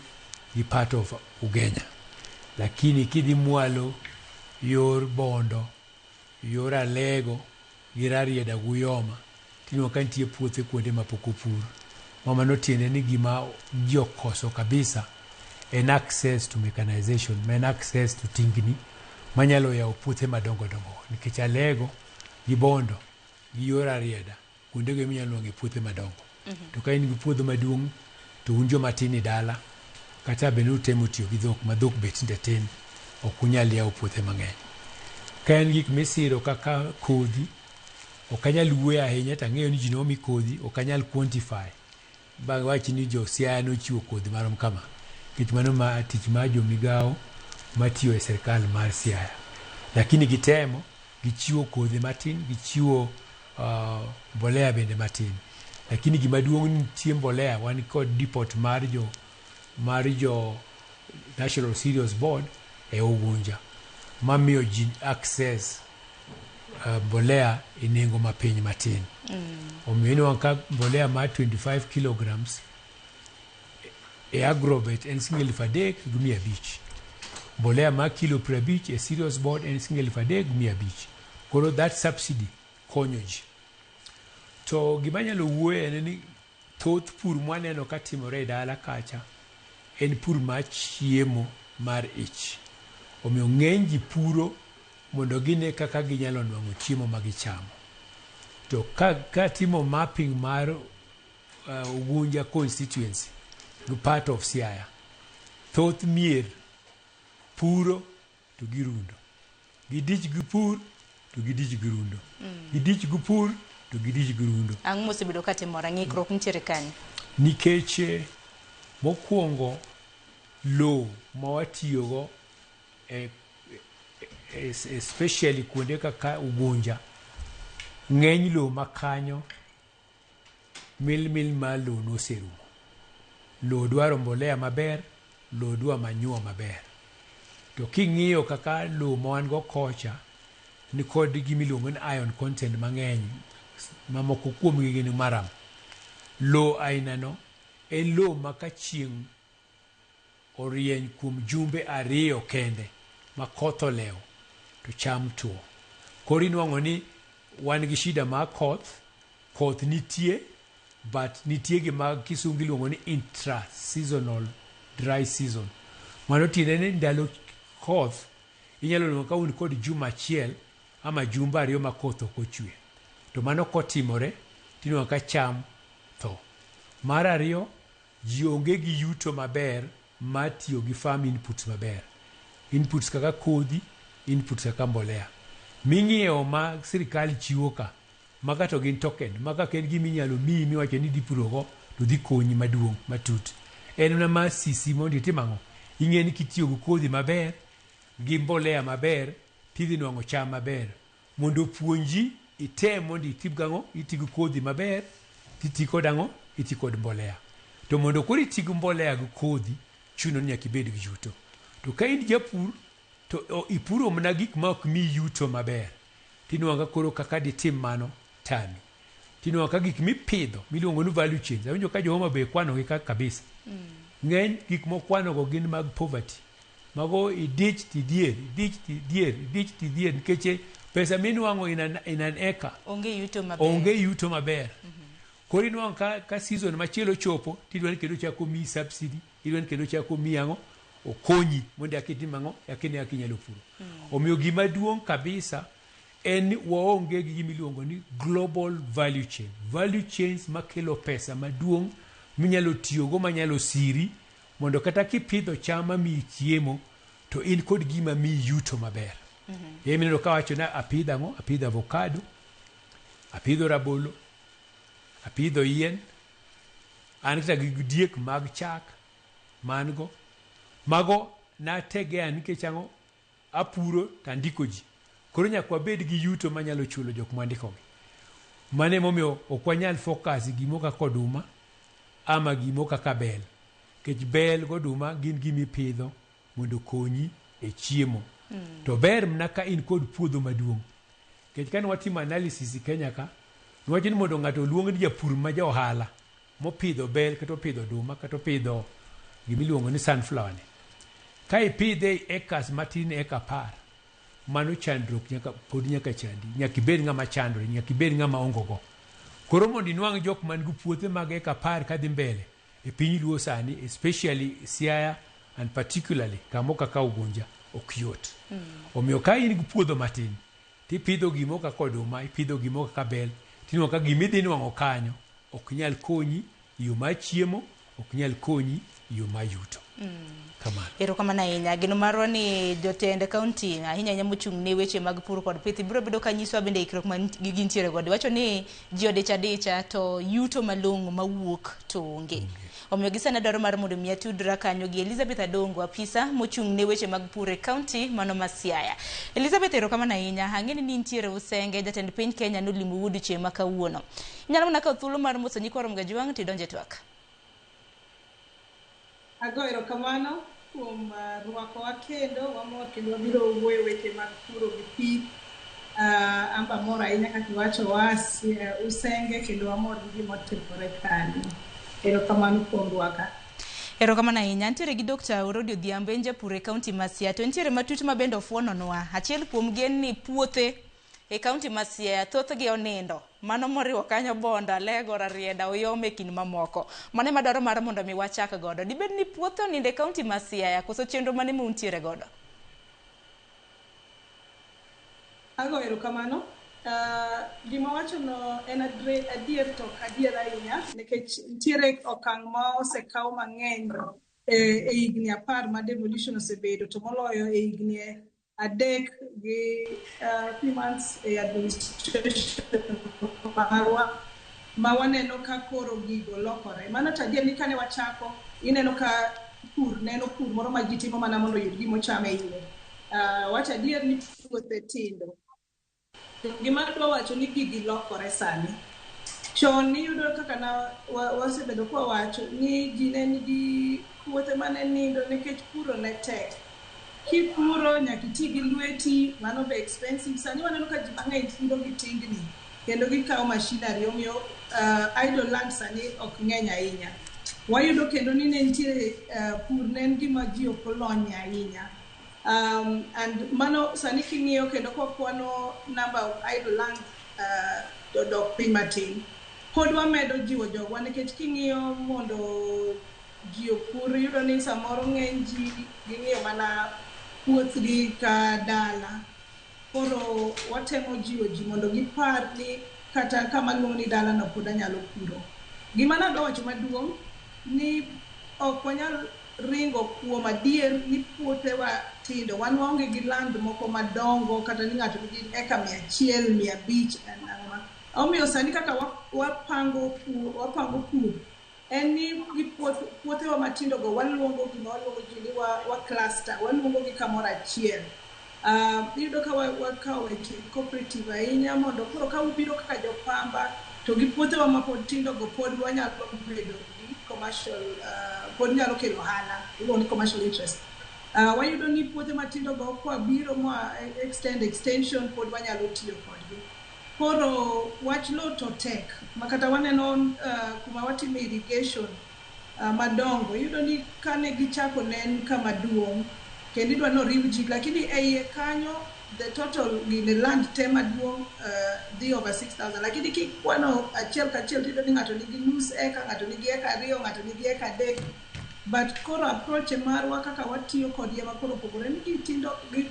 [SPEAKER 6] gi part of Ugenya. Lakini kidhi mwalo yor Bondo, yor Alego gi Rarieda Guyoma, tinwang'o ka nitie puothe kuonde ma pok opur. Ma mano tiende ni gima ji okoso kabisa en access to mechanization, ma en access to tingni manyalo yawo puothe madongo dongo. Nikech Alego gi Bondo gi yor Rarieda, kuondego ema inyalo nwang'e puothe madongo. To ka in gi puodho maduong' to un joma tin e dala, kata bende utemo tiyo gi dhok ma dhok be tinde tin, ok unyal yawo puothe mang'eny. Ka en gik misiro kaka kodhi, ok anyal wuoyo ahinya to ang'eyo ni ji nomi kodhi, ok anyal quantify. Ba wach ni jo Siaya nochiwo kodhi marom kama. Nikech mano ma tich mar jomigawo matiyo e sirkal mar Siaya. Lakini gitemo, gichiwo kodhi matin, gichiwo mbolea bende matin. Lakini gima duong' nitie mbolea, wan kod depot mar jo National Cereals Board e Ugunja mamiyo ji access mbolea e nengo mapiny matin. Omiyo inwang'o ka mbolea mar 25 kilograms e Agrovet en siling 3,500. Mbolea mar kilo 50 e Cereals Board en siling 3,500. Koro that subsidy konyo ji. To gima anyalo wuoye en ni thoth pur mwaneno katimore e dala kacha en pur mar chiemo mar ich. Omiyo ng'eny ji puro mondo gine kaka ginyalo nwang'o chiemo ma gichamo. To ka timo mapping mar Ugunja constituency gi part of Siaya, thoth mier puro to girundo. Gidich gi pur to gidich gi rundo. Gidich gi pur to gidich gi rundo.
[SPEAKER 1] Ang'o mosebedo katimore? Ng'ikruok nitiere kanye?
[SPEAKER 6] Nikech mokwongo lowo ma watiyogo especially kuonde kaka Ugunja, ng'eny lowo makanyo mil mar lowo noserumo. Lowo dwaro mbolea maber, lowo dwa manure maber. To king'iyo kaka lowo ma wan go kocha nikod gimiluongo ni iron content mang'eny, mamoko kuomgi gin maram. Lowo aina no en lowo ma ka chieng' orieny kuom jumbe 2 kende ma koth olewo to cham tuo. Koro inwang'o ni wan gi shida mar koth, koth nitie but nitie gima kisungu iluongo ni intra-seasonal dry season. Mano tiende ni ndalo koth inyalo nwang'o ka un kod juma achiel ama jumbe 2 ma koth ok ochwe. To mano kotimore tinwang'o ka cham tho. Mar ariyo, ji onge gi yuto maber mar tiyo gi farm inputs maber. Inputs kaka kodhi, inputs kaka mbolea. Ming'iewo ma sirikal chiwo ka, maga to gin token, maga ok en gima inyalo miyi miwacho ni idhi purogo to dhi konyi maduong' matut. En mana mar sisi mondo itim ang'o? Ing'e ni kitiyo gi kodhi maber, gi mbolea maber, tidhi nwang'o cham maber. Mondo opuonji item mondo itim gang'o? Iti gi kodhi maber, titi kod ang'o? Iti kod mbolea. To mondo koro iti gi mbolea gi kodhi, chuno ni nyaka ibed gi yuto. To ka in japur, to ipuro mana gik ma ok miyi yuto maber, tinwang'o ka koro kaka ditim mano tami. Tinwang'o ka gik mipidho miluongo ni value chains, awinjo ka jo Homa Bay kwanogi ka kabisa. Ng'eny gik mokwanogo gin mag poverty. Mago idich tidhier, idich tidhier, idich tidhier nikech pesa minwang'o in an acre
[SPEAKER 1] onge yuto maber.
[SPEAKER 6] Onge yuto maber. Koro inwang'o ka season machielo chopo, tidwa ni kendo chako miyi subsidy, idwa ni kendo chako miyi ang'o, okonyi mondo eka itim ang'o, eka ine kaka inyalo puro. Omiyo gima duong' kabisa en ni waonge gi gima iluongo ni global value chain. Value chains makelo pesa maduong' minyalo tiyogo manyalo siri mondo kata kipidho cham mamiyi chiemo to in kod gima miyi yuto maber. Ema ineno kawacho ni apidho ang'o? Apidho avocado, apidho rabolo, apidho yien, an kata gi diek mag chak man go. Mago nategea nikech ang'o? Apuro to andiko ji. Koro nyaka wabed gi yuto manyalo chulo jok mwandikogi. Mano emomiyo ok wanyal focus gimo kaka oduma ama gimo kaka bel. Nikech bel goduma gin gimipidho mondo okonyi e chiemo. To ber mana ka in kod puodho maduong'. Nikech kane watimo analysis e Kenya ka, niwacho ni mondo ng'ato oluong ni japur ma ja ohala mopidho bel kata opidho oduma kata opidho gimiluongo ni sunflower ni. Ka ipidhe e acres matin eka 10, mano chandruok nyaka pod nyaka chandi. Nyaka ibed ng'ama chandore, nyaka ibed ng'ama ongo go. Koro mondo inwang' jok man gi puothe mag eka 10 kadhi mbele e piny Luo sani, especially Siaya and particularly kamo kaka Ugunja, ok yot. Omiyo ka in gi puodho matin, tipidho gimo kaka oduma, ipidho gimo kaka bel, tinwang'o ka gimidhi nwang'o kanyo ok nyal konyi e yo mar chiemo, ok nyal konyi e yo mar yuto. Kamano.
[SPEAKER 1] Erokamano ahinya. Geno marwa ni jotend kaunti ahinya ahinya mochung' ne weche mag pur kod pith biro bedo ka nyisowa bende ikruok ma gintiere godo. Iwacho ni ji odich adicha to yuto malong'o mawuok to onge. Omiyo gi sani adwaro mar mondo mi atudra kanyo gi Elizabeth Adongo, apisa mochung' ne weche mag pur e kaunti mano ma Siaya. Elizabeth, erokamano ahinya. Ang'e ni nintiere Usenge, jatend piny Kenya nolimo wuod chieng' ma kawuono. Inyalo mana kawo thuolo mar moso nyikwa Ramogi Ajwang' to idonje twak.
[SPEAKER 20] Ago erokamano.
[SPEAKER 21] kuom rwakowa kendo wamor kendo wabiro wuoyo weche mag puro gi pith. An be amor ahinya kaka iwacho waa Usenge kendo wamor gi gima otimore kanyo. Erokamano kuom rwaka.
[SPEAKER 1] Erokamano ahinya. Nitiere gi Dr. Orodi Odhiambo, en japur e kaunti ma Siaya. To nitiere matut ma bende ofuononwa. Achiel kuom gi en ni puothe e kaunti ma Siaya thothgi onindo. Mano moriwo kanyo Bondo, Alego, Rarieda, Uyoma e kind mamoko. Mano ema dwaro mar mondo mi wachak godo. Dibed ni puothe onindo e kaunti ma Siaya koso chenro mane ma untiere godo?
[SPEAKER 21] Ago erokamano. Gima wachono en adier to ok adier ahinya nikech nitiere okang' ma osekaw mang'eny e higni 10 ma devolution osebedo to moloyo e higni 3 gi few months e administration marwa ma waneno ka koro gigo lokore. Mano to adier ni kane wachako ineno ka pur ne en pur moro ma ji timo mana mondo oyud gima ochamo e iye. Wacho adier ni puothe tindo. Gima adwa wacho ni gigi lokore sani. Chon niyudo kaka na wasebedo kwawacho ni ji ne nigi puothe mane nindo nikech puro ne tek. Kipuro nyaka iti gi lweti, mano be expensive. Sani waneno ka ji mang'eny puro gi tingni kendo gikawo machinery omiyo idle land sani ok ng'eny ahinya. Wayudo kendo ni ne nitiere pur ne en gima ji ok olony ahinya. And mano sani king'iyo kendo kwakwano number of idle land odok piny matin. Pod wamedo jiwo jogwa nikech king'iyo mondo ji opur iyudo ni samoro ng'eny ji ging'iyo mana puothgi ka dala. Koro watemo jiwo ji mondo gipar ni kata kama luongo ni dalano pod anyalo puro. Gima nadwa wacho maduong' ni ok wanyal ringo kuom adier ni puothewa tindo. Wan waonge gi land moko madongo kata ni ng'ato nigi eka 100, 500. Omiyo sani kaka wapango pur en ni gi puothewa matindo go waluongo gima waluongo ji ni wa cluster, waluongo gi kamoro achiel. Iyudo ka wakawo weche cooperative ahinya mondo koro ka ubiro kaka jopamba to gi puothewa mapod tindo go pod wanyalo bedo gi commercial pod nyalo kelo ohala iluongo ni commercial interest. Wayudo ni puothe matindo go kwabiro ma extend extension pod wanyalo tiyo kodgi. Koro wach lowo to tek makata waneno kuma watime irrigation madongo iyudo ni kane gichako ne en kama duong' kendo idwa ni oriw ji lakini e iye kanyo the total gine land te maduong' dhi over 6000 lakini kikwano achiel kachiel tiyudo ni ng'ato nigi nus eka, ng'ato nigi eka 2, ng'ato nigi eka 3. But koro approach marwa kaka watiyo kodgi ema koro opogore ni gi tindo gi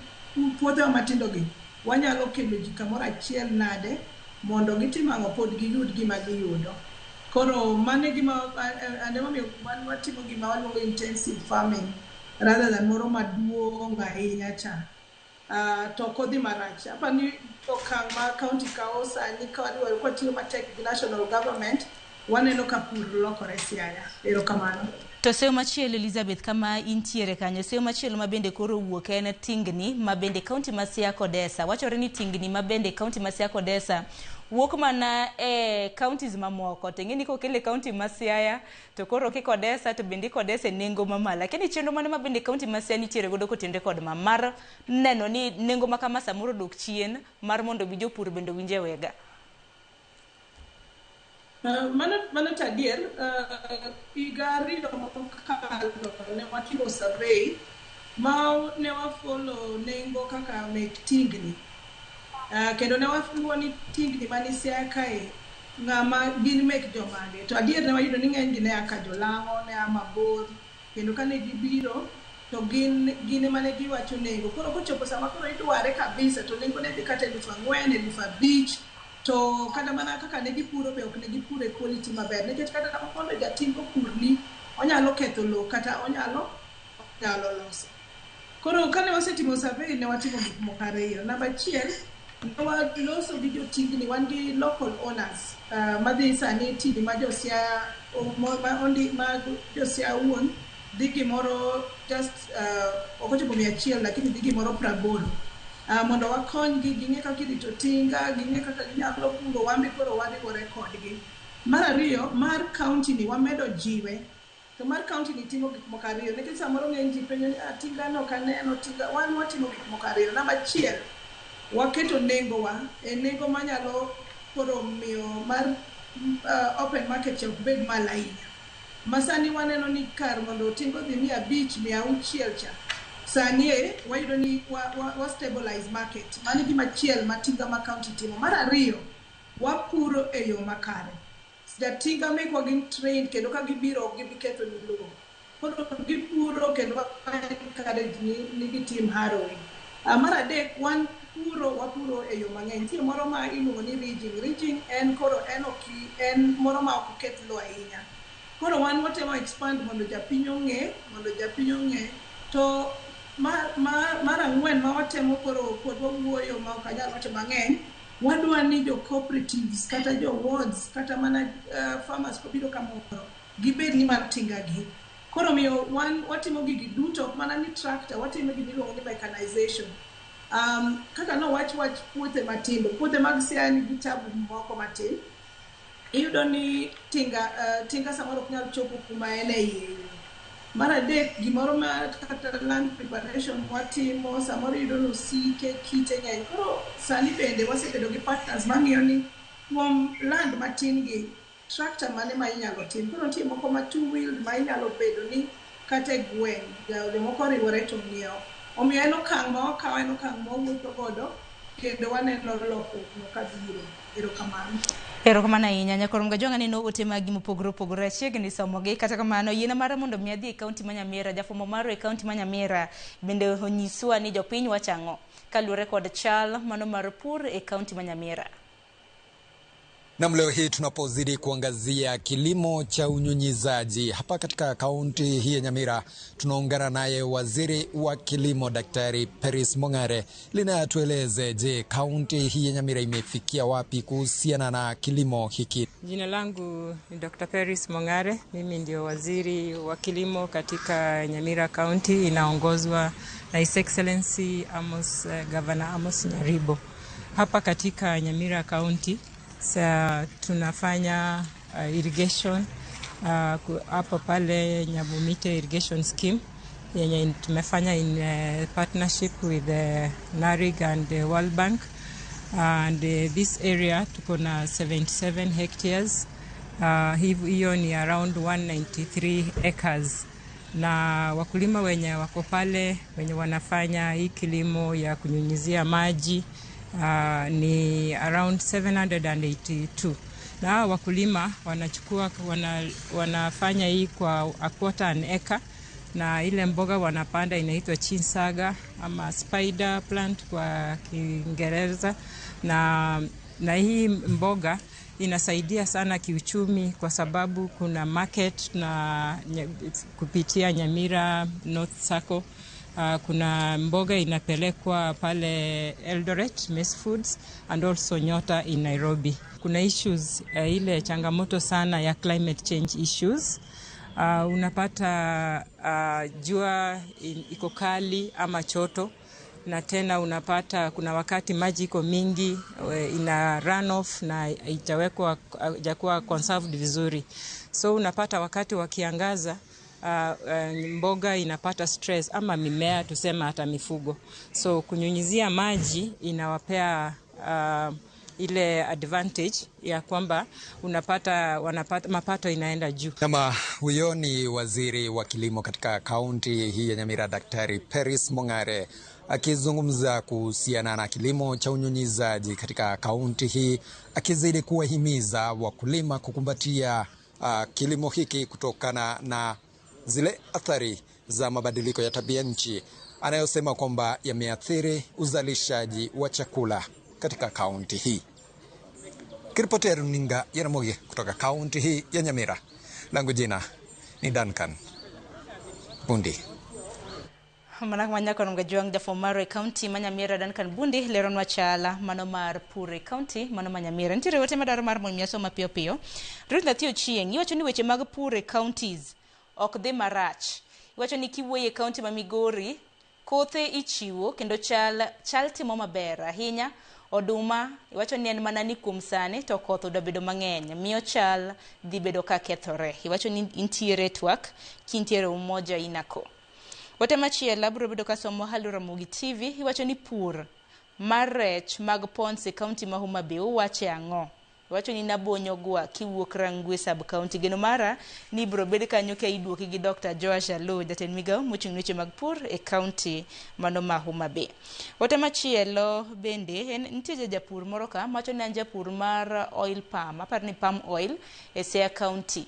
[SPEAKER 21] puothewa matindo gi wanyalo kelo ji kamoro achiel nade mondo gitim ang'o pod giyud gima giyudo. Koro mano e gima and emomiyo wan watimo gima waluongo intensive farming rather than moro maduong' ahinya cha. To ok odhi marach. Aparo ni okang' ma county kawo sani kwatiyo matek gi national government waneno ka pur lokore Siaya. Erokamano.
[SPEAKER 1] To seyo machielo Elizabeth kama intiere kanyo, seyo machielo ma bende koro owuok en tingni ma bende kaunti ma Siaya Kodesa. Wachore ni tingni ma bende kaunti ma Siaya Kodesa wuok mana e counties mamoko. To ing'e ni kokele e kaunti ma Siaya to koro kikodesa to bende ikodesa e nengo mamalo. Lakini chenro mane ma bende kaunti ma Siaya nitiere godo kotenore kod ma mar neno ni nengo ma kama samoro odok chien mar mondo mi jopur bende owinj e wega.
[SPEAKER 21] Mano to adier, higa 2 mokalo ne watimo survey ma ne wafollow nengo kaka mek tingni. Kendo ne waluwo ni tingni mani Siaya kae ng'ama gin mek jomage. To adier ne wayudo ni ng'eny gi ne a ka jolang'o, ne a mabor kendo kane gibiro to gin ema ne giwacho nengo. Koro kochopo sama koro idware kabisa to nengo ne dhi kata 4,000, 5,000 to kata mana kaka ne gipuro be ok ne gipuro e quality maber nikech kata mondo jatingo opurni onyalo ketho lowo kata onyalo loso. Koro kane wasetimo survey ne watimo gik moko ariyo. Namba achiel, ne waloso gi jotingni, wan gi local owners madhi sani tingni ma jo Siaya ma jo Siaya wuon dhi gimoro just ok ochopo 100 lakini dhi gimoro 80. Mondo wakonygi ging'e kaka irito tinga, ging'e kaka ginyalo puro, wan be koro wariwore kodgi. Mar ariyo, mar county ni wamedo jiwe. To mar county ni timo gik moko ariyo nikech samoro ng'eny ji penjo ni "Ah, tinga no ok aneno tinga wan watimo gik moko ariyo. Namba achiel, waketo nengowa e nengo manyalo koro miyo mar open market cha ok bed malo ahinya. Ma sani waneno ni kar mondo tinga odhi 500, 600 cha, sani e wayudo ni wa stabilize market. Mano e gima achiel ma tinga ma county timo. Mar ariyo, wapuro e yo makare. Jatinga mekwa gin trained kendo ka gibiro ok gibi ketho ni lowo. Koro gipuro kendo wa encourage ni gitim harrowing. Mar adek, wan puro wapuro e yo mang'eny. Nitie moro ma iluongo ni ridging. Ridging en koro en ok en moro ma ok oketh lowo ahinya. Koro wan watemo expand mondo japiny ong'e, mondo japiny ong'e. To mar ang'wen ma watemo koro pod wawuoyo ma ok anyal wacho mang'eny, wadwa ni jo cooperatives kata jo wards kata mana farmers kobiro kamoro gibed ni mar tinga gi. Koro miyo wan watimo gigi duto ok mana ni tractor, watimo gima iluongo ni mechanization. Kaka nowach wach puothe matindo, puothe mag Siaya nigi tabu moko matin. Iyudo ni tinga samoro ok nyal chopo kuma en e iye. Mar adek, gimoro ma kata land preparation watimo, samoro iyudo ni osike, kite ng'eny. Koro sani bende wasebedo gi partners mang'iyo ni kuom land matin gi, tractor mane ma inyalo tim. Koro nitie moko ma two wheeled ma inyalo bedo ni kata e gweng' jomoko oriwore to ng'iewo. Omiyo en okang' ma wakawo, en okang' ma wawuotho godo kendo waneno lokruok no kabiro. Erokamano.
[SPEAKER 1] Erokamano ahinya. Nyakor Mgajwang' aneno ote magi mopogore opogore achiegni somogi. Kata kamano, yiena mara mondo mi adhi e kaunti ma Nyamira. Jafwambo marwa e kaunti ma Nyamira bende onyiswa ni jopiny wacho ang'o kaluwore kod chal mano mar pur e kaunti ma Nyamira.
[SPEAKER 2] Nam, leo hii tunapozidi kuangazia kilimo cha unyunyizaji hapa katika kaunti hii ya Nyamira, tunaungana naye waziri wa kilimo Daktari Peris Mong'are lina atueleze, je, kaunti hii ya Nyamira imefikia wapi kuhusiana na kilimo hiki?
[SPEAKER 22] Jina langu ni Dr. Peris Mong'are, mimi ndio waziri wa kilimo katika Nyamira County, inaongozwa na His Excellency Amos, Governor Amos Nyaribo. Hapa katika Nyamira County sa tunafanya irrigation hapa pale Nyabumite Irrigation Scheme yenye tumefanya in partnership with NARIG and the World Bank, and this area tuko na 77 hectares, hiyo ni around 193 acres, na wakulima wenye wako pale wenye wanafanya hii kilimo ya kunyunyizia maji ni around 782, na hawa wakulima wanachukua wanafanya hii kwa a quarter an acre, na ile mboga wanapanda inaitwa chinsaga ama spider plant kwa Kiingereza, na hii mboga inasaidia sana kiuchumi kwa sababu kuna market na kupitia Nyamira North Sacco. Kuna mboga inapelekwa pale Eldoret, Maize Foods, and also Nyota in Nairobi. Kuna issues, ile changamoto sana ya climate change issues. Unapata jua iko kali ama choto, na tena unapata kuna wakati maji iko mingi, ina run off na haijawekwa, haijakuwa conserved vizuri, so unapata wakati wa kiangaza mboga inapata stress ama mimea tuseme hata mifugo. So kunyunyizia maji inawapea ile advantage ya kwamba wanapata mapato inaenda juu.
[SPEAKER 2] Nama, huyo ni waziri wa kilimo katika kaunti hii ya Nyamira, Daktari Peris Mong'are akizungumza kuhusiana na kilimo cha unyunyizaji katika kaunti hii, akizidi kuwahimiza wakulima kukumbatia kilimo hiki kutokana na zile athari za mabadiliko ya tabia nchi anayosema kwamba yameathiri uzalishaji wa chakula katika kaunti hii. Kiripotia runinga ya Ramogi kutoka kaunti hii ya Nyamira, langu jina ni Duncan Bundi.
[SPEAKER 1] Mana manyako Mgajwang' jafwambo marwa e kaunti ma Nyamira Duncan Bundi leronwa chala mano mar pur e kaunti mano ma Nyamira. Nitiere ote madwaro mar mondo mi asom mapiyo piyo. Ruth Nathi Ochieng' iwacho ni weche mag pur e counties ok dhi marach. Iwacho ni kiwuoyo e kaunti ma Migori, kothe ichiwo kendo chal timo maber ahinya. Oduma iwacho ni en mana ni kuom sani to koth odwa bedo mang'eny miyo chal dhi bedo ka kethore. Iwacho ni intiere twak kintiere Umoja Inako. Ote machielo abiro bedo kasomo Halo Ramogi TV iwacho ni pur mar rech mag ponds e kaunti ma Homa Bay uwache ang'o? Iwacho ni nabonyo gwa kiwuok Rangwe sub county. Geno mara ni ibiro bed kanyo ka iduoki gi Dr. Joash Aloo, jatend migawo mochung' ne weche mag pur e kaunti mano ma Homa Bay. Ote machielo bende en nitie japur moro ka mawacho ni an japur mar oil palm, aparo ni palm oil e Siaya County.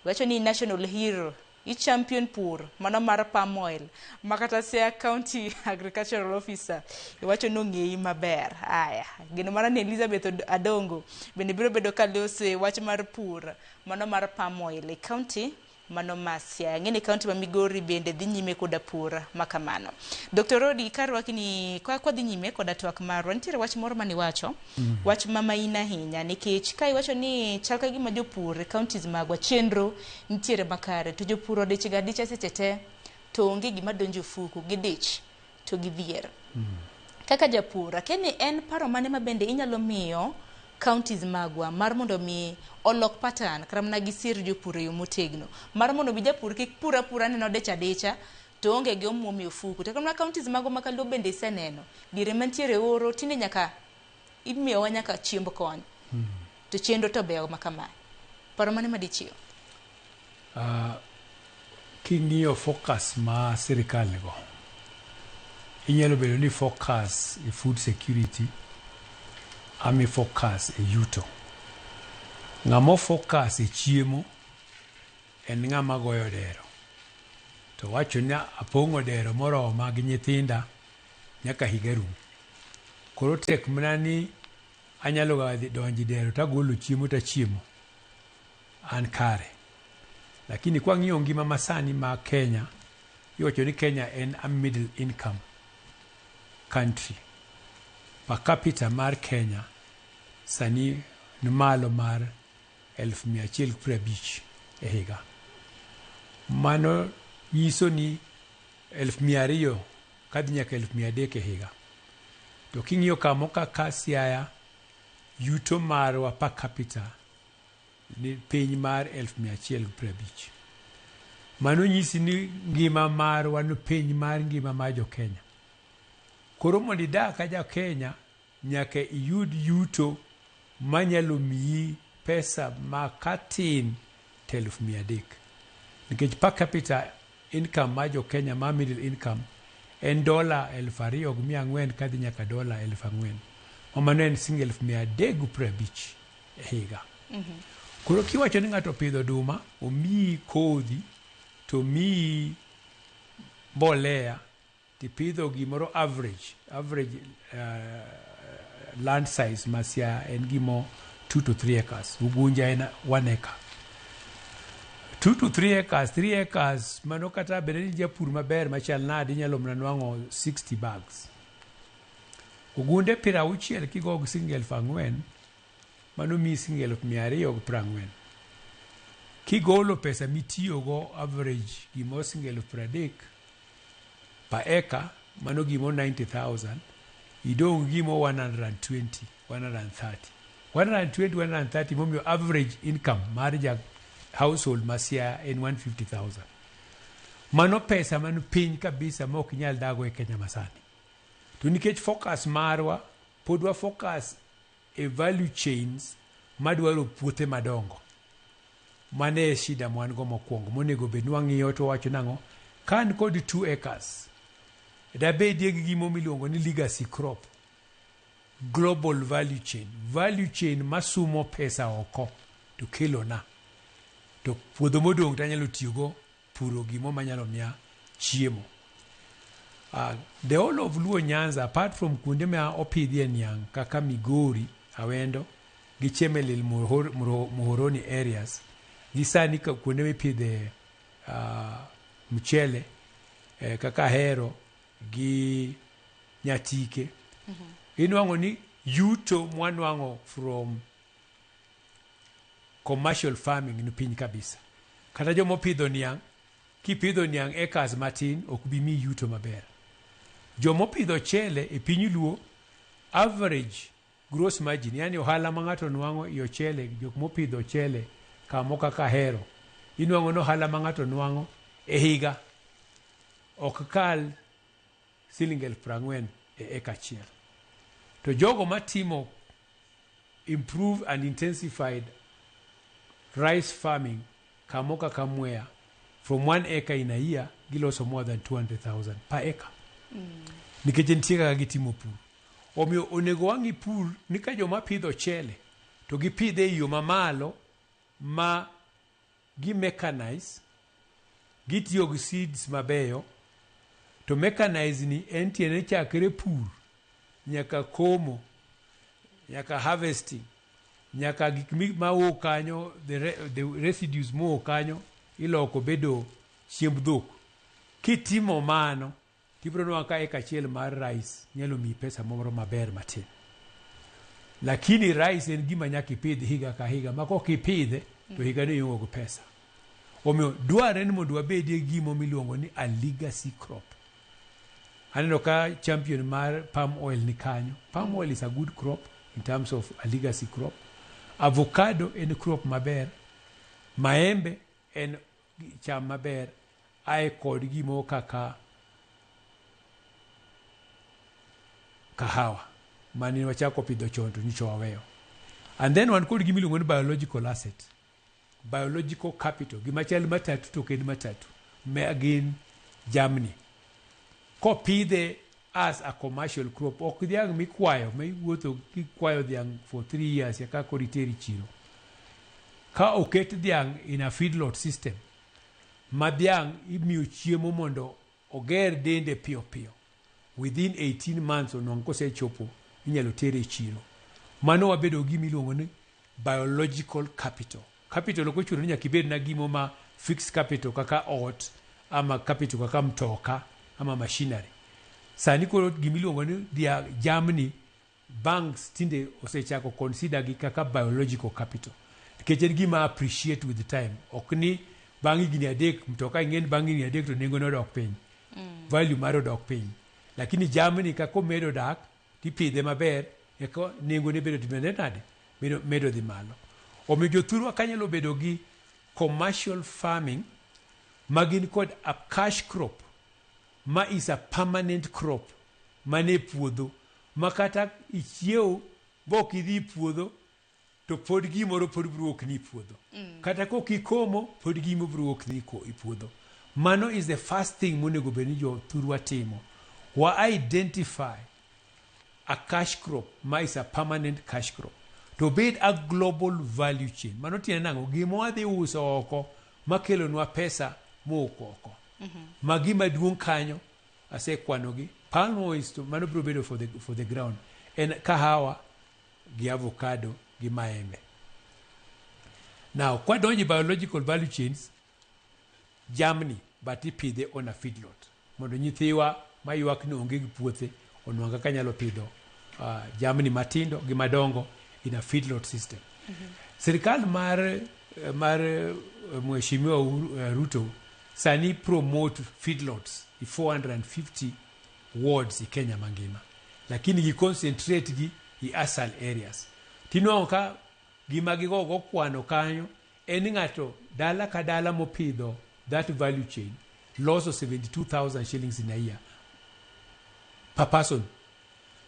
[SPEAKER 1] Iwacho ni national hero i champion pur mano mar palm oil makata Siaya County Agricultural Officer iwacho ni ong'eyi maber. Aya, geno mara ni Elizabeth Adongo bende biro bedo ka loso e wach mar pur mano mar palm oil e county mano ma Siaya. Ng'eni county ma Migori bende dhi nyime koda pur makamano. Dr. Rodi, karwaki ni kwa dhi nyime koda twak marwa, nitiere wach moro maniwacho, wach ma maina ahinya, nikech ka iwacho ni chal ka gima jopur e counties magwa chenro nitiere makare, to jopur odich ga adicha seche te, to onge gima donjo e ofuku, gidich to gidhier. Kaka japur, akia ni en paro mane ma bende inyalo miyo counties magwa mar mondo mi olok pattern kata mana gisir jopur e yo motegno mar mondo mi japur kik pur apura neno odich adicha to onge gi omuom e ofuku. To kata mana counties magwa ma kaluo bende iseneno diere mantiere oro tinde nyaka imiyowa nyaka chiemb kony to chenro to beyo ma kamae. Paro mane madichiw?
[SPEAKER 6] King'iyo focus ma sirikal nigo, inyalo bedo ni focus e food security ami focus e yuto. Ng'ama focus e chiemo en ng'ama goyo dero. To wacho ni apong'o dero moroma gi nyithinda nyaka higa rum. Koro tek mana ni anyalo ga dhi donjo e dero tagolo chiemo tachiemo. An kare. Lakini kwang'iyo ngima masani ma Kenya, iwacho ni Kenya en a middle income country. Per capita mar Kenya sani ni malo mar 150,000 e higa. Mano nyiso ni 200,000 kadhi nyaka 300,000 e higa. To king'iyo kamo kaka Siaya, yuto marwa per capita ni piny mar 150,000. Mano nyisi ni ngima marwa ni piny mar ngima mar jo Kenya. Koro mondo idag ka ja Kenya, nyaka iyud yuto manyalo miyi pesa ma katin to 300,000. Nikech per capita income mar jo Kenya ma middle income en dola 2,400 kadhi nyaka dola 4,000. Ma mano en siling 350,000 e higa. Koro kiwacho ni ng'ato opidho oduma, omiyi kodhi, to omiyi mbolea, tipidho gimoro average land size ma Siaya en gimo 2 to 3 acres. Ugunja en 1 acre. 2 to 3 acres, 3 acres, mano kata bed ni japur maber machal nade inyalo mana nwang'o 60 bags. Ogunde 60 kigo gi siling 4,000, mano miyi siling 240,000. Kigolo pesa mitiyogo average gimoro siling 30,000 per acre, mano gimo 90,000, idong' gimo 120, 130. 120, 130 momiyo average income mar ja household ma Siaya en 150,000. Mano pesa man piny kabisa ma ok inyal dago e Kenya masani. To nikech focus marwa, pod wa focus e value chains madwaro puothe madongo. Mano e shida ma wan go mokwongo monego bed ni wang'iyo to wawacho nang'o, ka an kod 2 acres, dabedie gi gimo miluongo ni legacy crop, global value chain, value chain masumo pesa oko to kelona. To puodho modong' to anyalo tiyogo puro gimo manyalo miya chiemo. The whole of Luo Nyanza, apart from kuonde ma opidhie niang' kaka Migori, Awendo, gi Chemelil Muhoroni areas, gi sani kuonde mipidhe mchele kaka Ahero gi Nyatike, inwang'o ni yuto mwanwang'o from commercial farming ni piny kabisa. Kata joma opidho niang', kipidho niang' acres matin ok bi miyi yuto maber. Joma opidho chele e piny Luo, average Gross margin, yani ohala ma ng'ato nwang'o i ochele, jok mopidho ochele kamo kaka Ahero, inwang'o ni ohala ma ng'ato nwang'o e higa ok kal siling 40,000 e eka achiel. To jogo matimo improved and intensified rice farming kamo kaka Mwea, from 1 acre in a year giloso more than 200,000 per acre. Nikech nitie kaka gitimo pur. Omiyo onego wang'i pur ni ka joma pidho ochele to gipidhe e yo mamalo ma gi mechanize, gitiyo gi seeds mabeyo, to mechanize ni en tiende chakre pur nyaka komo, nyaka harvesting, nyaka gik mawuok kanyo, the residues mowuok kanyo iloko bedo chiemb dhok. Kitimo mano, tibiro nwang'o ka eka achiel mar rice nyalo miyi pesa moro maber matin. Lakini rice en gima nyaka ipidh higa ka higa, ma kok ipidhe to higa no ionge go pesa. Omiyo dwarre ni mondo wabedie gi gimo miluongo ni a legacy crop. Aneno ka champion mar palm oil ni kanyo. Palm oil is a good crop in terms of a legacy crop. Avocado en crop maber. Maembe en cham maber. Ae kod gimo kaka kahawa mane wachako pidho chon to nyocha waweyo. And then wan kod gima iluongo ni biological asset. Biological capital. Gima chal matatu to ok en matatu. Ma gin jamni. Kopidhe as a commercial crop, ok dhiang' mikwayo, ma iwuotho kikwayo dhiang' for 3 years eka koro iteri chiro. Ka oket dhiang' in a feedlot system, ma dhiang' imiyo chiemo mondo oger dende piyo piyo, within 18 months onwang' kosechopo inyalo tere e chiro. Mano wabedo gi gima iluongo ni biological capital. Capital ok ochuno ni nyaka ibed na gimo ma fixed capital kaka ot, ama capital kaka mtoka, ama machinery. Sani koro gima iluongo ni jamni, banks tinde osechako consider gi kaka biological capital. Nikech en gima appreciate with time. Ok ni bang' higni 3, mtoka ing'e ni bang' higni 3 to nengone odok piny. Value mare odok piny. Lakini jamni kaka omedo dak, tipidhe maber, eka nengone bedo timende nade? Medo dhi malo. Omiyo jothurwa ka nyalo bedo gi commercial farming ma gin kod a cash crop ma is a permanent crop mane puodho ma kata ichiew bok idhi e puodho to pod gimoro pod biro wuok ni e puodho. Kata kok ikomo pod gimo biro wuok ni e puodho. Mano is the first thing monego bed ni jothurwa timo. Wa identify a cash crop ma is a permanent cash crop. To bed a global value chain. Mano tiende nang'o? Gima wadhi uso oko makelonwa pesa mowuok oko. Ma gima duong' kanyo asekwanogi. Palm oil to mano biro bedo for the ground. En kahawa gi avocado gi maembe. Now, kwadonjo e biological value chains, jamni but ipidhe on a feedlot. Mondo nyithiwa maywak ni onge gi puothe onwang' kaka nyalo pidho jamni matindo gi madongo in a feedlot system. Sirikal mar Mheshimiwa Ruto sani promote feedlots i 450 wards i Kenya mangima. Lakini gi concentrate gi i ASAL areas. Tinwang'o ka gima gigogo kwano kanyo en ni ng'ato dala ka dala mopidho that value chain loso 72,000 shillings in a year per person.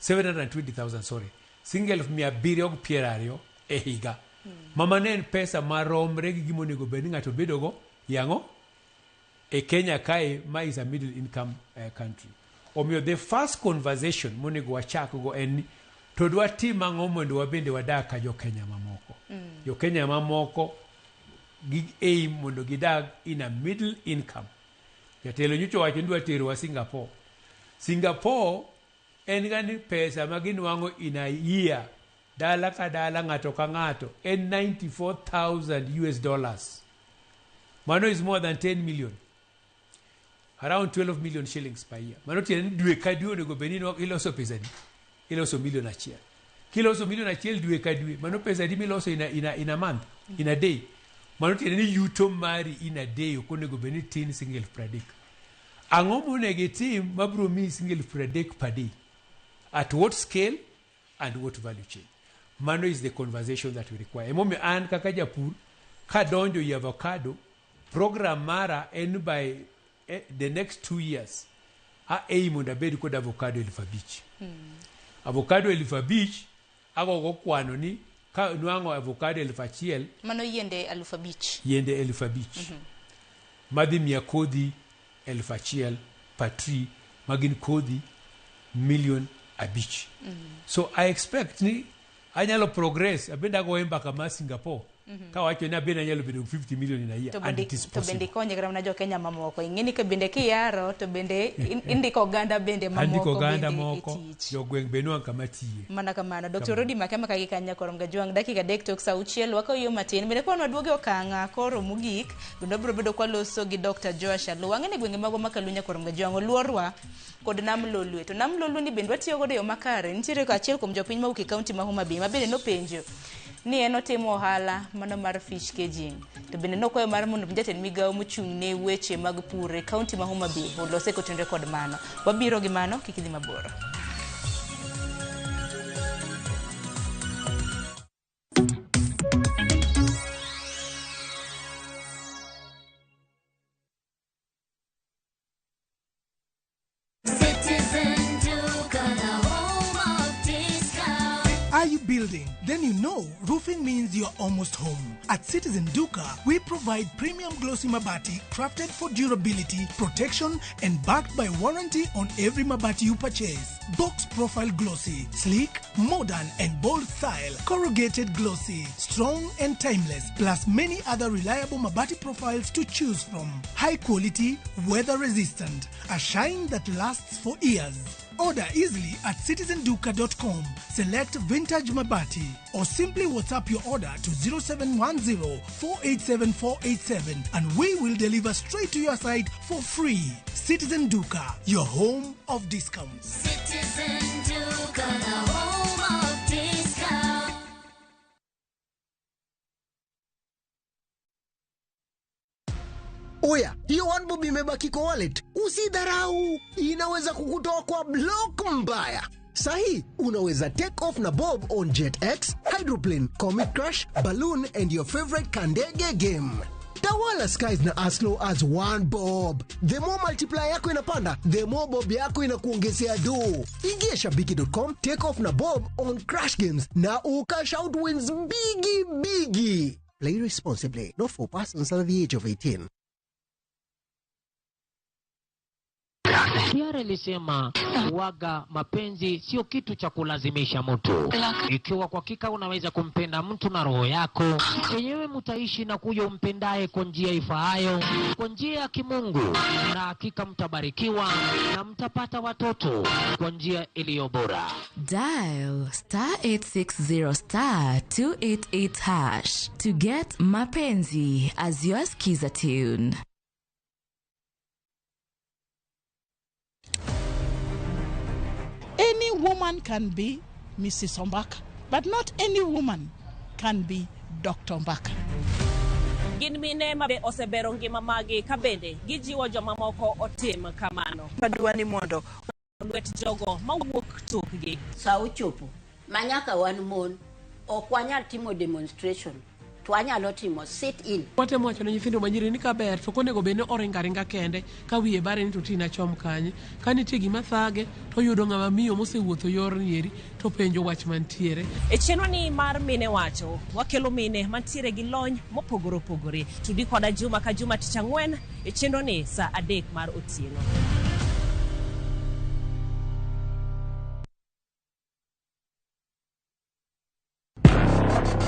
[SPEAKER 6] 720,000, sorry. Siling 720,000 e higa. Ma mano en pesa maromre gi gima onego bed ni ng'ato bedogo yang'o e Kenya kae ma is a middle income country. Omiyo the first conversation monego wachak go en ni to dwatim ang'o mondo wabende wadag ka jo Kenya mamoko. Jo Kenya mamoko gi aim mondo gidag in a middle income. Jatelo nyocha owacho ni dwa terowa Singapore. Singapore en ga ni pesa ma ginwang'o in a year dala ka dala ng'ato ka ng'ato en 94,000 US dollars. Mano is more than 10 million. Around 12 million shillings per year. Mano tiende ni dwe ka dwe onego bed ni iloso pesa di. Iloso milion achiel. Kiloso milion achiel dwe ka dwe, mano pesa di miloso in a month, in a day. Mano tiende ni yuto mari in a day ok onego bed ni tin siling 30,000. Ang'o monego itim mabiro miyi siling 30,000 per day? At what scale? and what value chain? Mano is the conversation that we require. Emomiyo an kaka japur, kadonjo i avocado, program mara en by the next 2 years, a aim mondo abed kod avocado 5,000. Avocado 5,000, agogo kwano ni ka nwang'o avocado 1,000
[SPEAKER 1] Mano yiende 5,000.
[SPEAKER 6] Yiende 5,000 madhi miya kodhi 1,000 per tree, magin kodhi million 5. So I expect ni anyalo progress abende agoye mbaka ma Singapore kawacho ni abende anyalo bedo 50 million in a year
[SPEAKER 1] To
[SPEAKER 6] and
[SPEAKER 1] bende
[SPEAKER 6] it is
[SPEAKER 1] to bende
[SPEAKER 6] possible.
[SPEAKER 1] ikonye kata mana jo Kenya mamoko. Ing'e ni ka bende kiyaro to bende indiko oganda bende
[SPEAKER 6] andiko
[SPEAKER 1] mamoko
[SPEAKER 6] oganda
[SPEAKER 1] bende e
[SPEAKER 6] moko
[SPEAKER 1] tich.
[SPEAKER 6] Jogweng' be nwang' kama tiye.
[SPEAKER 1] Mana kamano. Dr.
[SPEAKER 6] Kamano.
[SPEAKER 1] Rodi Makema kagi kanya korom gajuang' dakika 3 tok sa 6 wakaw yo matin bende kwan waduoge okang' koro mogik bende wabiro bedo kwaloso gi Dr. Joash Aluwa. Ang'e ni gwenge magwa ma Kalunya korom gajuang' oluorwa kod nam Lolwe. To nam Lolwe ni bende watiyo godo e yo makare. Nitiere achiel kuom jopiny mawuok e kaunti ma Homa Bay ma bende nopenjo ni en otimo ohala mano mar fish caging to bende nokwayo mar mondo jatend migawo mochung' ne weche mag pur e kaunti ma Homa Bay olose kotenore kod mano. Wabiro gi mano, kik idhi mabor.
[SPEAKER 3] Citizen Duka, the home of discount.
[SPEAKER 4] Are you building? Then you know roofing means you're almost home. At Citizen Duka, we provide premium glossy mabati crafted for durability, protection, and backed by warranty on every mabati you purchase. Box profile glossy, sleek, modern, and bold style. Corrugated glossy, strong and timeless, plus many other reliable mabati profiles to choose from. High quality, weather resistant, a shine that lasts for years. Order easily at citizenduka.com. Select Vintage Mabati or simply WhatsApp your order to 0710 487 487 and we will deliver straight to your site for free. Citizen Duka, your home of discounts.
[SPEAKER 3] Citizen Duka, the home of discount.
[SPEAKER 23] Oya, hiyo one bob imebaki kwa wallet. Usidharau, inaweza kukutoa kwa block mbaya. Sahi, unaweza take off na bob on JetX, Hydroplane, Comet Crash, Balloon and your favorite Kandege game. Tawala skies na as low as one bob. The more multiplier yako inapanda, the more bob yako inakuongezea do. Ingia shabiki.com, take off na bob on crash games na ucash out wins bigi bigi. Play responsibly. Not for persons under the age of 18.
[SPEAKER 24] Kiara ilisema waga mapenzi sio kitu cha kulazimisha mtu. Ikiwa kwa hakika unaweza kumpenda mtu na roho yako yenyewe, mtaishi na kuyo umpendaye kwa njia ifaayo, kwa njia ya kimungu, na hakika mtabarikiwa na mtapata watoto kwa njia iliyo bora.
[SPEAKER 25] Dial *860 *288# to get Mapenzi as your skiza tune.
[SPEAKER 26] Any woman can be Mrs. Ombaka, but not any woman can be Dr. Ombaka.
[SPEAKER 27] Gin mine ma be osebero ngima magi ka bende gijiwo jomamoko otim kamano.
[SPEAKER 28] Adwa ni mondo
[SPEAKER 27] lwet jogo mawuok tokgi.
[SPEAKER 29] Sa ochopo ma nyaka wan mon ok wanyal timo demonstration to wanyalo timo sit in.
[SPEAKER 30] Watemo wacho ne nyithindo manyiri ni kaber to ok onego bed ni oringo aringa kende ka wiye bare ni to tina chom kanye. Ka nitie gima thage to oyudo ng'ama miyo mosewuotho yorni eri to penjo wach mantiere.
[SPEAKER 27] E chenro ni mar mine wacho, wakelo mine mantiere gi lony mopogore opogore. Tudi koda juma ka juma tich ang'wen e chenro ni sa 3 mar otieno.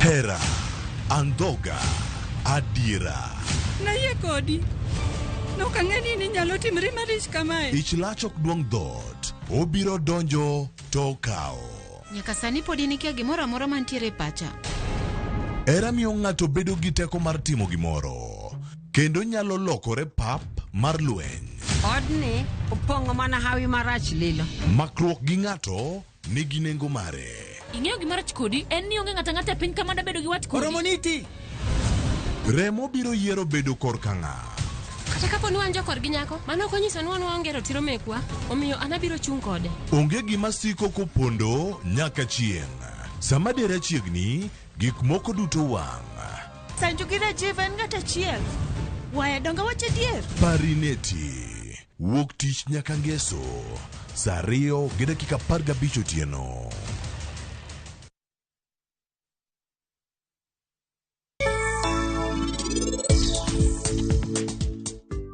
[SPEAKER 7] Hera, andhoga, adiera.
[SPEAKER 31] Nayie kodi. Nok ang'e ni ninyalo timri malich kamae.
[SPEAKER 7] Ich lach ok duong' dhoot, obiro donjo to okawo.
[SPEAKER 32] Nyaka sani pod in ikia gimoro amora mantiere e pacha.
[SPEAKER 7] Hera miyo ng'ato bedo gi teko mar timo gimoro, kendo nyalo lokore pap mar lweny.
[SPEAKER 33] Odni opong'o mana hawi marach lilo.
[SPEAKER 7] Makruok gi ng'ato nigi nengo mare.
[SPEAKER 34] Ing'eyo gima rach kodi en ni onge ng'ato ang'ata e piny ka mada bedo gi wat kodi.
[SPEAKER 7] Oromo niti. Remo biro yiero bedo korka ng'a.
[SPEAKER 5] Kata kapo ni wan jokorgi nyako, mano ok onyiso ni wan waonge ratiro mekwa, omiyo an abiro chung' kode.
[SPEAKER 7] Onge gima siko kopondo nyaka chieng'. Sama dera chiegni, gik moko duto wang'.
[SPEAKER 8] Sanju gi Rajiv en ng'at achiel. Waya donge wach adier?
[SPEAKER 7] Parineti. Wuok tich nyaka ngeso. Saa 2:15 otieno.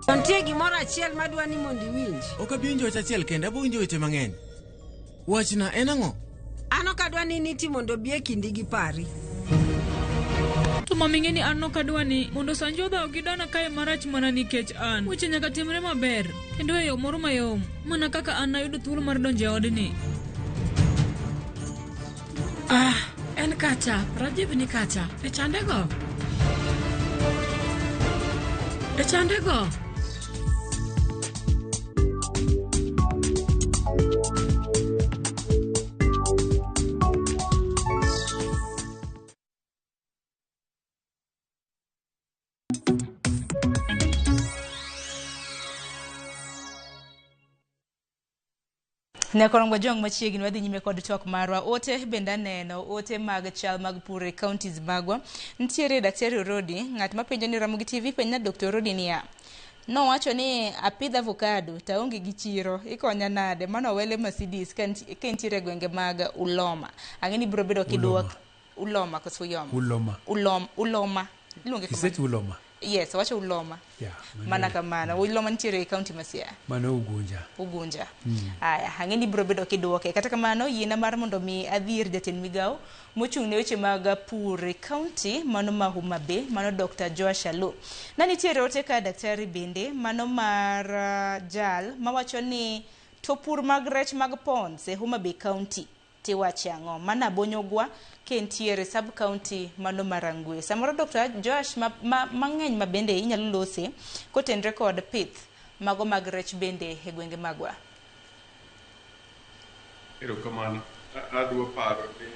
[SPEAKER 33] To nitie gimoro achiel madwa ni mondo iwinj.
[SPEAKER 9] Ok abi winjo wach achiel kende, abo winjo weche mang'eny. Wachna en ang'o?
[SPEAKER 33] An ok adwa ni niti mondo obi e kindi gi pari.
[SPEAKER 10] To mami ng'e ni an ok adwa ni mondo Sanju odhaw gi dana kae marach mana nikech an. Weche nyaka timre maber kendo e yo moro mayom mana kaka an nayudo thuolo mar donjo e odni.
[SPEAKER 5] Ah, en kacha, Rajiv ni kacha. E chandego. E chandego.
[SPEAKER 1] Nyakorongo jong machiegni wadhi nyime kod twak marwa. Ote bende aneno, ote mag chal mag pur e counties magwa. Nitiere Daktari Orodi, ng'at mapenjo ni Ramogi TV penj na Dr. Orodi niya. Nowacho ni apidh avocado to aonge gi chiro, ikonya nade? Mano Wele Mercedes ka entiere e gwenge mag Uloma. Ang'e ni ibiro bedo kiduok Uloma koso Uyoma?
[SPEAKER 6] Uloma.
[SPEAKER 1] Uloma. Iluonge kamano.
[SPEAKER 6] Isecho Uloma?
[SPEAKER 1] Yes, owacho Uloma.
[SPEAKER 6] Yeah,
[SPEAKER 1] Mana kamano. Uloma nitiere e county ma Siaya.
[SPEAKER 6] Mano Ugunja.
[SPEAKER 1] Ugunja. Aya, ang'e ni ibiro bedo kiduoke. Kata kamano, yiena mar mondo mi adhi ir jatend migawo mochung' ne weche mag pur e county mano ma Homa Bay, mano Dr. Joash Aloo. Na nitiere ote ka daktari bende, mano mar jal mawacho ni to pur mag rech mag ponds e Homa Bay County tiwache ang'o? Mano Abonyogwa ka entiere sub county mano mar Rangwe. Samoro Dr. Joash mang'eny ma bende inyalo lose kotenre kod pith mago mag rech bende e gwenge magwa.
[SPEAKER 11] Erokamano. Adwa paro ni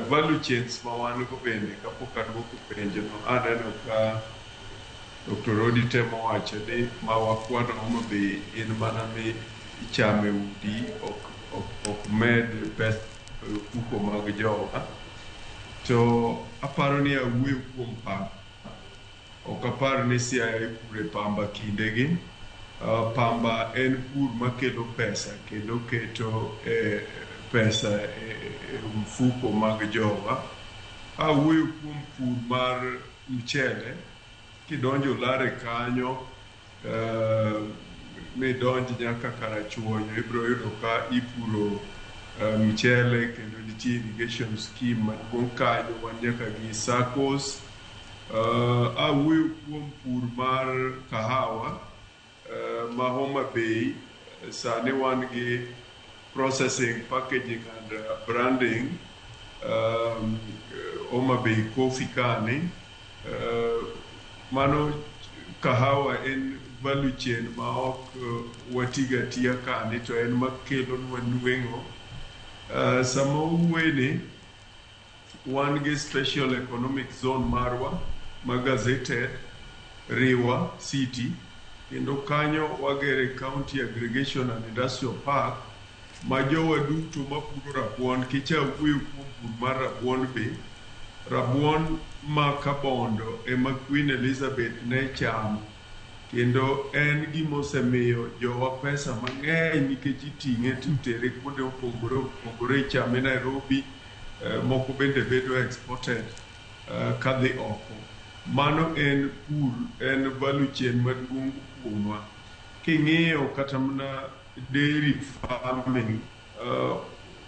[SPEAKER 11] value chains ma wan go bende kapok aduoko penjono aneno ka Dr. Odi temo wacho ni ma wakwano Homa Bay gin mana mi ichamo e udi ok med pesa e ofuko mag jowa. To aparo ni awuoyo kuom pamba. Ok apar ni Siaya ipure pamba kindegi. Pamba en pur makelo pesa kendo keto pesa e mfuko mag jowa. Awuoyo kuom pur mar mchele, kidonjo Olare kanyo midonj nyaka Karachuonyo, ibiro yudo ka ipuro mchele kendo nitie irrigation scheme maduong' kanyo, wan nyaka gi SACCOs. Awuoyo kuom pur mar kahawa ma Homa Bay, sani wan gi processing, packaging and branding Homa Bay Coffee kani. Mano kahawa en value chain ma ok watiga atiya kani to en makelonwa nweng'o. Sama wawuoyeni, wan gi special economic zone marwa ma gazetted Riwa City, kendo kanyo wagere county aggregation and industrial park ma jowa duto mapuro rabuon. Kicha wuoyo kuom pur mar rabuon be, rabuon ma Kabondo ema Queen Elizabeth ne chamo, kendo en gimosemiyo jowa pesa mang'eny nikech iting'e titere kuonde mopogore opogore, ichame Nairobi, moko bende bedo exported kadhi oko. Mano en pur, en value chain maduong' kuomwa. King'iyo kata mana dairy farming,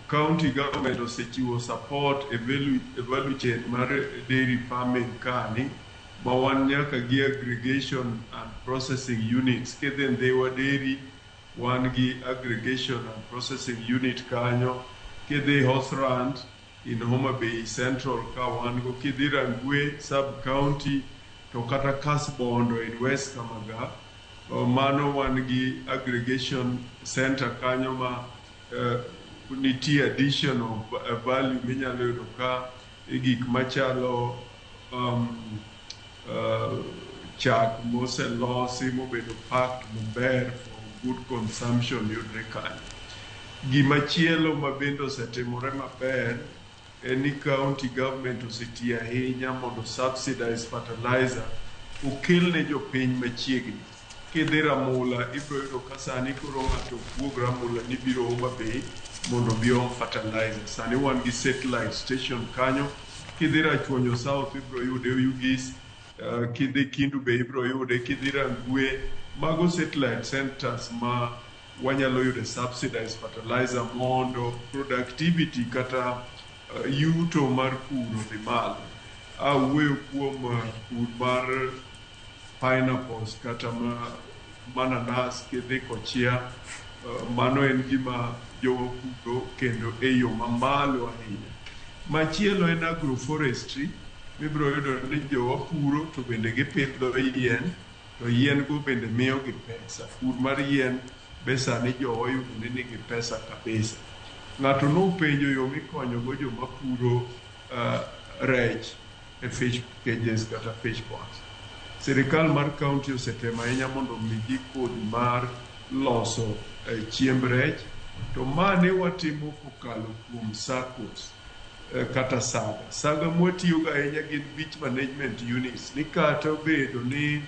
[SPEAKER 11] county government osechiwo support e value chain mar dairy farming kani, ma wan nyaka gi aggregation and processing units. Kidhi Ndhiwa Dairy, wan gi aggregation and processing unit kanyo. Kidhi Horse in Homa Bay Central ka wan go. Kidhi Rangwe sub county to kata Kasbondo in West Kamaga, mano wan gi aggregation center kanyo ma nitie additional value minyalo yudo ka e gik machalo Chak moselosi mobedo packed maber for good consumption yudre kanyo. Gimachielo ma bende osetimore maber en ni county government osetiyo ahinya mondo subsidize fertilizer okel ne jopiny machiegni. Kidhi Ramula ibiro yudo ka sani koro ng'ato ok wuog Ramula ni biro Homa Bay mondo obi oom fertilizer. Sani wan gi satellite station kanyo. Kidhi Rachuonyo South ibiro yude Oyugis, kidhi Kindu be ibiro yude, kidhi Rangwe. Mago satellite centers ma wanyalo yude subsidized fertilizer mondo productivity kata yuto mar pur odhi malo. Awuoyo kuom pur mar pineapples kata ma mananas kidhi Kochia, mano en gima jowa puro kendo e yo mamalo ahinya. Machielo en agroforestry, mibiro yudo ni jowa puro to bende gipidho yien, to yien go bende miyogi pesa. Pur mar yien be sani jowa oyudo ni nigi pesa kabisa. Ng'ato nopenjo yo mikonyogo joma puro rech e fish cages kata fish ponds. Sirikal mar county osetemo ahinya mondo omigi kodhi mar loso chiemb rech, to mane watimo kokalo kuom SACCOs kata SAGA. SAGA mwatiyogo ahinya gin beach management units, ni kata obedo ni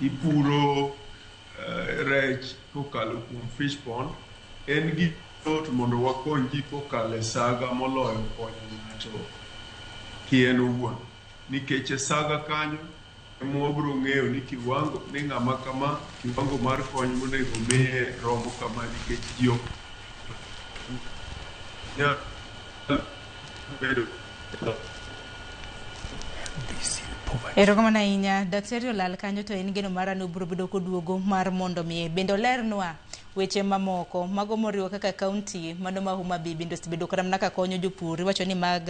[SPEAKER 11] ipuro rech kokalo kuom fish pond, en gi yot mondo wakony ji kokalo e saga moloyo konyo ng'ato kien owuon. Nikech e saga kanyo ema wabiro ng'eyo ni kiwango ni ng'ama kama kiwango mar kony monego miye romo kama nikech ji ok nyal bedo.
[SPEAKER 1] Erokamano ahinya daktari olal kanyo to en geno mara ni obiro bedo koduogo mar mondo mi bende olernwa weche mamoko mago moriwo kaka kaunti mano ma Homa Bay bende osebedo kata mana ka konyo jopur. Iwacho ni mag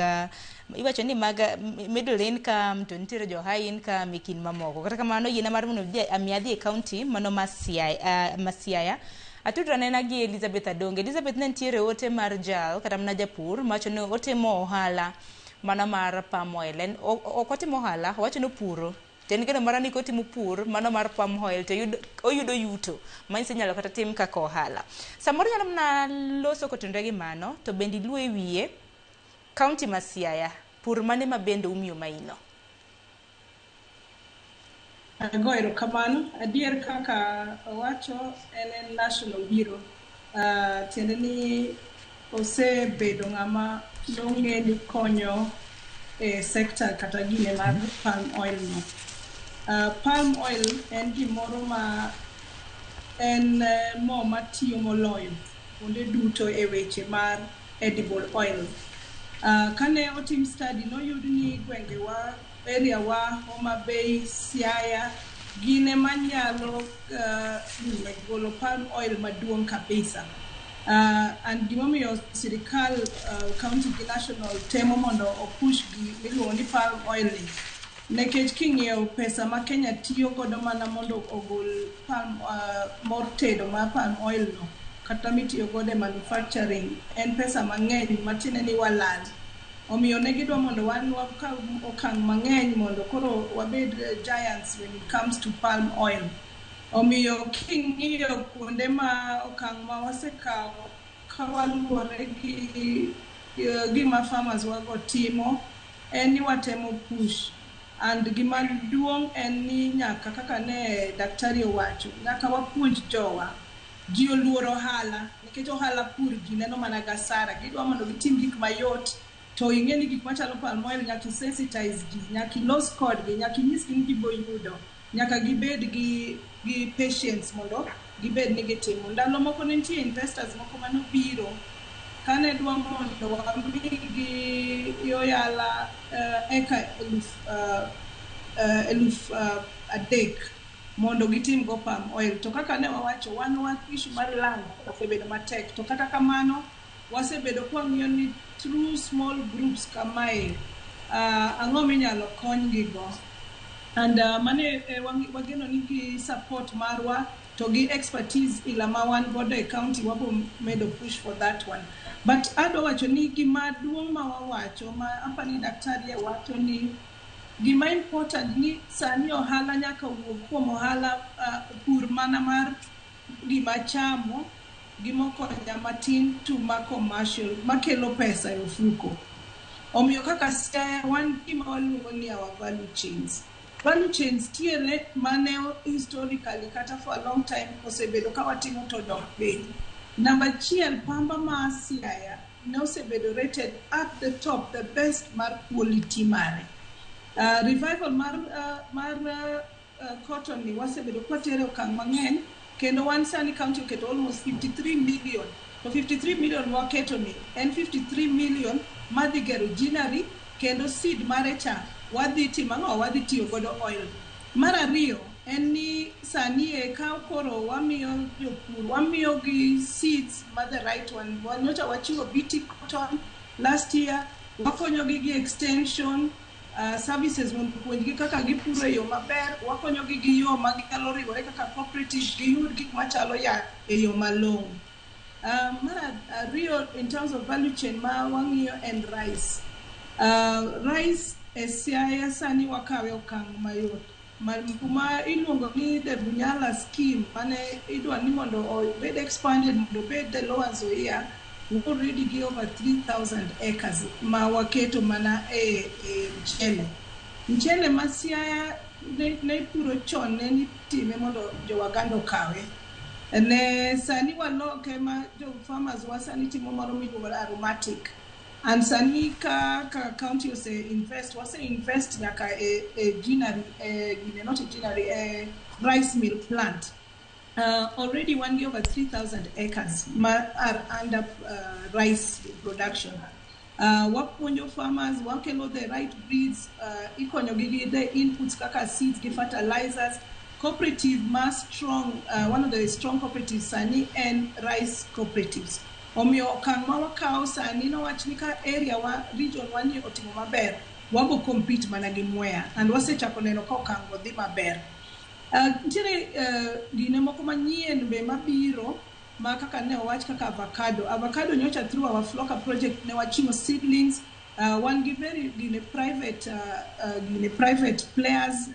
[SPEAKER 1] iwacho ni mag middle income to nitiere jo high income e kind mamoko. Kata kamano yiena mar mondo ami adhi e kaunti mano ma Siaya, ma Siaya. Atudra nena gi Elizabeth Adonge. Elizabeth ne nitiere ote mar jal kata mana japur mawacho ni otimo ohala mano mar palm oil. En ok otimo ohala, owacho ni opuro. To en geno mara ni kotimo pur mano mar palm oil to oyudo yuto manyiso inyalo kata tim kaka ohala. Samoro nyalo mana loso kotenore gi mano to bende iluo e wiye kaunti ma Siaya pur mane ma bende umiyo maino.
[SPEAKER 2] Ago erokamano. Adier kaka owacho en national hero. Tiende ni osebedo ng'ama nong'e ni konyo e sector kata gine mar palm oil no. Palm oil en gimoro ma en mo matiyo moloyo kuonde duto e weche mar edible oil. Kane otim study noyud ni gwengewa, area wa, Homa Bay, Siaya, gin ema nyalo golo palm oil maduong' kabisa. And gimomiyo sirikal county gi national temo mondo opush gi miluongo ni palm oil ni nikech king'iyo pesa ma Kenya tiyo godo mana mondo ogol palm mor tedo mar palm oil no kata mitiyo godo e manufacturing en pesa mang'eny matiende ni walal. Omiyo ne gidwa mondo wan wakaw okang' mang'eny mondo koro wabed giants when it comes to palm oil. Omiyo king'iyo kuonde ma okang' ma wasekawo kawaluwore gi gima farmers wago timo en ni watemo push and gima duong' en ni nyaka kaka ne daktari owacho nyaka wapuonj jowa. Ji oluoro ohala nikech ohala pur ji neno mana gasara gidwa mondo gitim gik mayot to ing'e ni gik machalo palm oil nyaka isensitize ji nyaka ilos kodgi nyaka inyisgi ni gibo yudo nyaka gibed gi patience mondo gibed ni gitimo. Ndalo moko ne nitie investors moko manobiro kane dwa mondo wamigi oyala eka 3,000 mondo gitim go palm oil. To kaka ne wawacho wan wa issue mar land osebedo matek to kata kamano wasebedo kwang'iyo ni through small groups kamae ang'o minyalo konygi go. And mane wageno ni gi support marwa to gi expertise ila ma wan godo e county wabo medo push for that one. But adwa wacho ni gima duong' ma wawacho ma apani daktari e wacho ni Gima important ni sani ohala nyaka wuog kuom ohala pur mana mar gima chamo gimokonya matin to ma commercial makelo pesa e ofuko. Omiyo kaka Siaya wan gima waluongo ni our value chains. Value chains tiere mane historically kata for a long time osebedo ka watimo to dok piny. Namba achiel, pamba ma Siaya ne osebedo rated at the top, the best mar quality mare. Revival mar cotton ni wasebedo kwatere okang' mang'eny kendo wan sani county oketo almost 53 million to 53 million waketo ni en 53 million madhi gero ginnery kendo seed mare cha wadhi timo ang'o wadhi tiyo godo oil. Mar ariyo en ni sani e ka koro wamiyo jopur wamiyo gi seeds ma the right one. Nyocha wachiwo BT cotton last year, wakonyogi gi extension services mondo opuonjgi kaka gipuro e yo maber, wakonyogi gi yo ma ginyalo riwore kaka cooperative giyud gik machalo yath e yo malong'o. Mar ariyo in terms of value chain ma wang'iyo en rice. Rice e Siaya sani wakawe okang' mayot. Kuma iluongo ni the Bunyala scheme mane idwa ni mondo obed expanded mondo obed the Lower Nzoia, already gi over 3,000 acres ma waketo mana e mchele. Mchele ma Siaya ne puro chon ne nitime mondo jo Waganda okawe. Ne sani waloke ma jo farmers wa sani timo moro miluongo ni aromatic. And sani ka county ose invest, wase invest nyaka e ginnery, e, gine, not e ginnery, e rice mill plant. Already wan gi over 3,000 acres ma are under rice production. Wapuonjo farmers, wakelo the right breeds, ikonyogi gi the inputs kaka seeds gi fertilizers. Cooperative ma strong, one of the strong cooperatives sani en rice cooperatives. Omiyo okang' ma wakawo sani nowach ni ka area wa, region wa ni otimo maber, wabo compete mana gi Mwea. And wasechako neno ka okang' go dhi maber. Nitiere gine moko manyien be mabiro ma kaka ne owach kaka avocado. Avocado nyocha through our Floca project ne wachiwo seedlings. Wan gi very gine private gine private players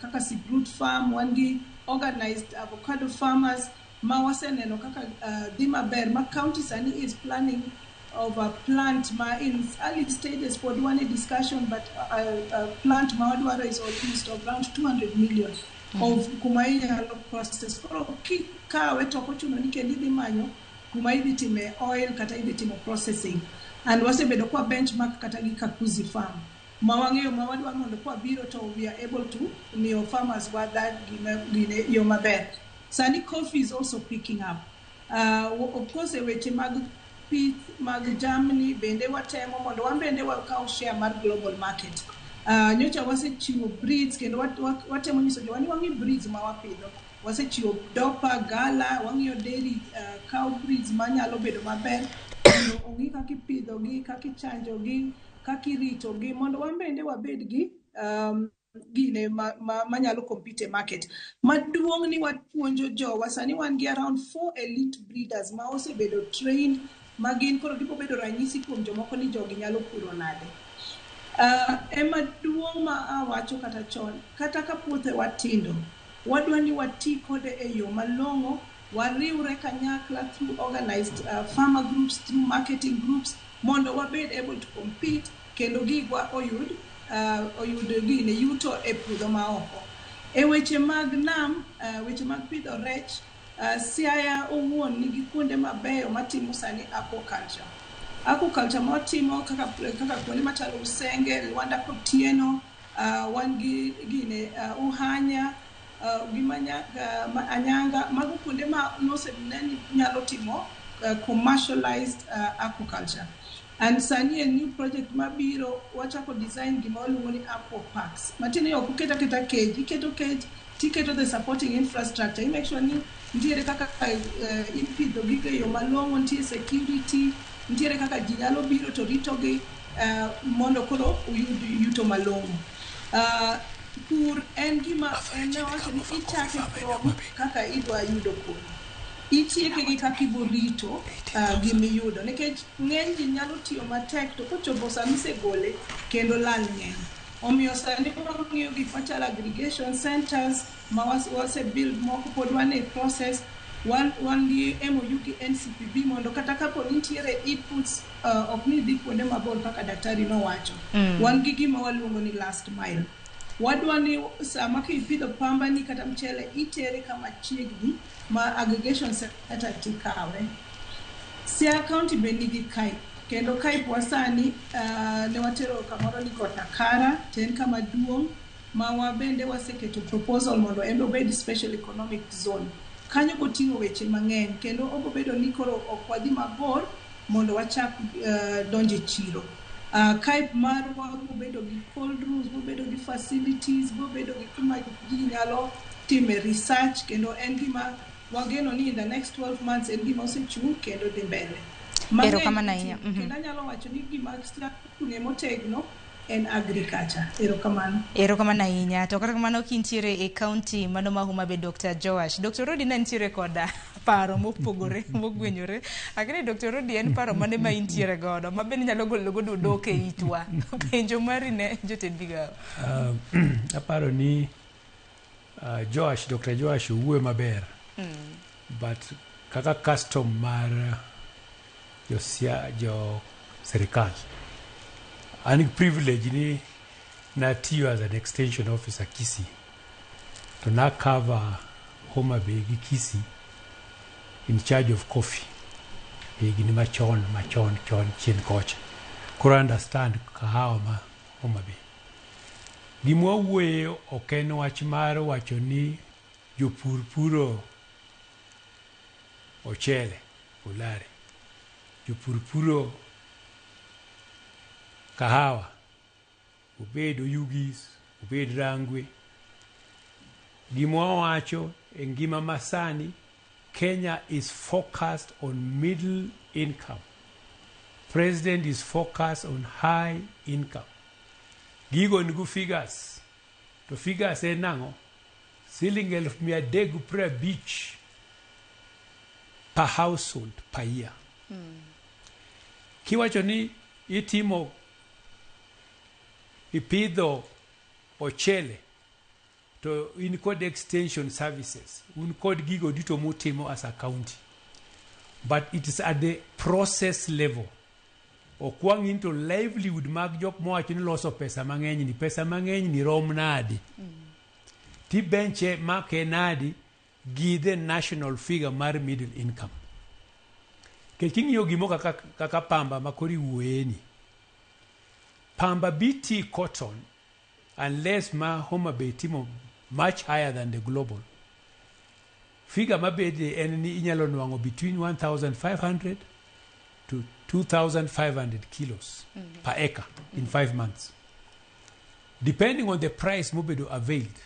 [SPEAKER 2] kaka Sibrut Farm, wan gi organized avocado farmers ma waseneno kaka dhi maber ma county sani is planning of a plant ma in early stages pod wan e discussion but plant ma wadwaro is almost around 200 million of kuma inyalo process. Koro kikawe to ok ochuno ni kendo idhi manyo kuma idhi time oil kata idhi timo processing. And wasebedo kwa benchmark kata gi Kakuzi Farm ma wang'eyo ma wadwa mondo kwabiro to we are able to miyo farmers wa that gine yo maber. Sani coffee is also picking up. Of course e weche mag pith mag jamni bende watemo mondo wan bende wakaw share mar global market. Nyocha wasechiwo breeds kendo watemo nyiso jowa ni wang'i breeds ma wapidho. Wasechiwo Dorper, Gala, wang'iyo dairy cow breeds manyalo bedo maber mondo ong'i kaka ipidhogi, kaka ichanjogi, kaka iritogi mondo wan bende wabed gi gine ma manyalo compete e market. Maduong' ni wapuonjo jowa, sani wan gi around 4 elite breeders ma osebedo trained ma gin koro gibo bedo ranyisi kuom jomoko ni jogi nyalo puro nade. Ema duong' ma awacho kata chon, kata ka puothewa tindo, wadwa ni wati kode e yo malong'o, wariwre kanyakla through organized farmer groups, through marketing groups, mondo wabed able to compete kendo gigwa oyud gine yuto e puodho maoko. E weche mag nam, weche mag pidho rech, Siaya owuon nigi kuonde mabeyo matimo sani aquaculture. Aquaculture mawatimo kaka kuonde machalo Usenge, Lwanda Kotieno, wan gi gine Uhanya, gi Anyanga, mago kuonde ma nosene ni nyalo timo commercialized aquaculture. And sani a new project mabiro wachako design gima waluongo ni aqua parks. Matiende ni ok uket aketa cage, iketo cage tiketo the supporting infrastructure. I make sure ni nitiere kaka ipidho gigo e yo malong'o, nitie security, nitiere kaka ji nyalo biro to ritogi mondo koro uyud yuto malong'o. Pur en gima en awacho ni ichake from kaka idwa yudo kodhi. Itieke gi kaka ibo rito gimiyudo nikech ng'eny ji nyalo tiyo matek to kochopo sama isegole kendo lal ng'eny. Omiyo sani wang'iyo gik machalo aggregation centers ma wase build moko pod wan e process wan gi MOU gi NCPB mondo kata kapo ni nitiere inputs ok ni dhi kuonde mabor kaka daktari nowacho. Wan gi gima waluongo ni last mile. Wadwa ni sama kipidho pamba ni kata mchele itere kama chiegni ma aggregation center tikawe. Siaya County be nigi KAIP kendo KAIP wa sani ne watero kamoro ni Kotakara to en kama duong' ma wabende waseketo proposal mondo en obed special economic zone. Kanyo boting'o weche mang'eny kendo obobedo ni koro ok wadhi mabor mondo wachak donjo e chiro. KAIP marwa bobedo gi cold rooms, bobedo gi facilities, bobedo gi kuma ji nyalo time research kendo en gima wageno ni in the next 12 months en gima osechung' kendo dhi mbele.
[SPEAKER 1] Erokamano ahinya.
[SPEAKER 2] Kendo anyalo wacho ni gima ochung'e motegno en agriculture. Erokamano.
[SPEAKER 1] Erokamano ahinya. To kata kamano kintiere e county mano ma Homa Bay Dr. Joash. Dr. Rodi ne nitiere koda paro mopogore mogwenyore. Akni Dr. Rodi en paro mane ma intiere godo ma bende inyalo golo godo odok e itwa. Penjo mari ne jotend migawo.
[SPEAKER 6] Aparo ni Joash, Dr. Joash owuoyo maber. But kaka custom mar jo sirikal an gi privilege ni natiyo as an extension officer Kisii to na cover Homa Bay gi Kisii in charge of coffee higni machon machon chon chien kocha koro I understand kahawa ma Homa Bay gima wawuoye ok en wach mar wacho ni jopur puro ochele olare jopur puro kahawa obed oyugis obed rangwe gima wawacho e ngima masani Kenya is focused on middle income. President is focused on high income. Gigo nigu figures. To figures en nang'o? Siling 350,000 per household per year. Kiwacho ni itimo ipidho ochele to in kod extension services un kod gigo duto mutimo as a county but it is at the process level ok wang' into livelihood mag jok mowacho ni loso pesa mang'eny ni pesa mang'eny ni rom nadi ti benche make nadi gi the national figure mar middle income nikech king'iyo gimo kaka, kaka pamba ma koro iwuoyeni pamba BT cotton unless ma Homa Bay timo much higher than the global figure mabede en ni inyalo nwang'o between 1500 to 2500 kilos per acre in 5 months depending on the price mobedo availed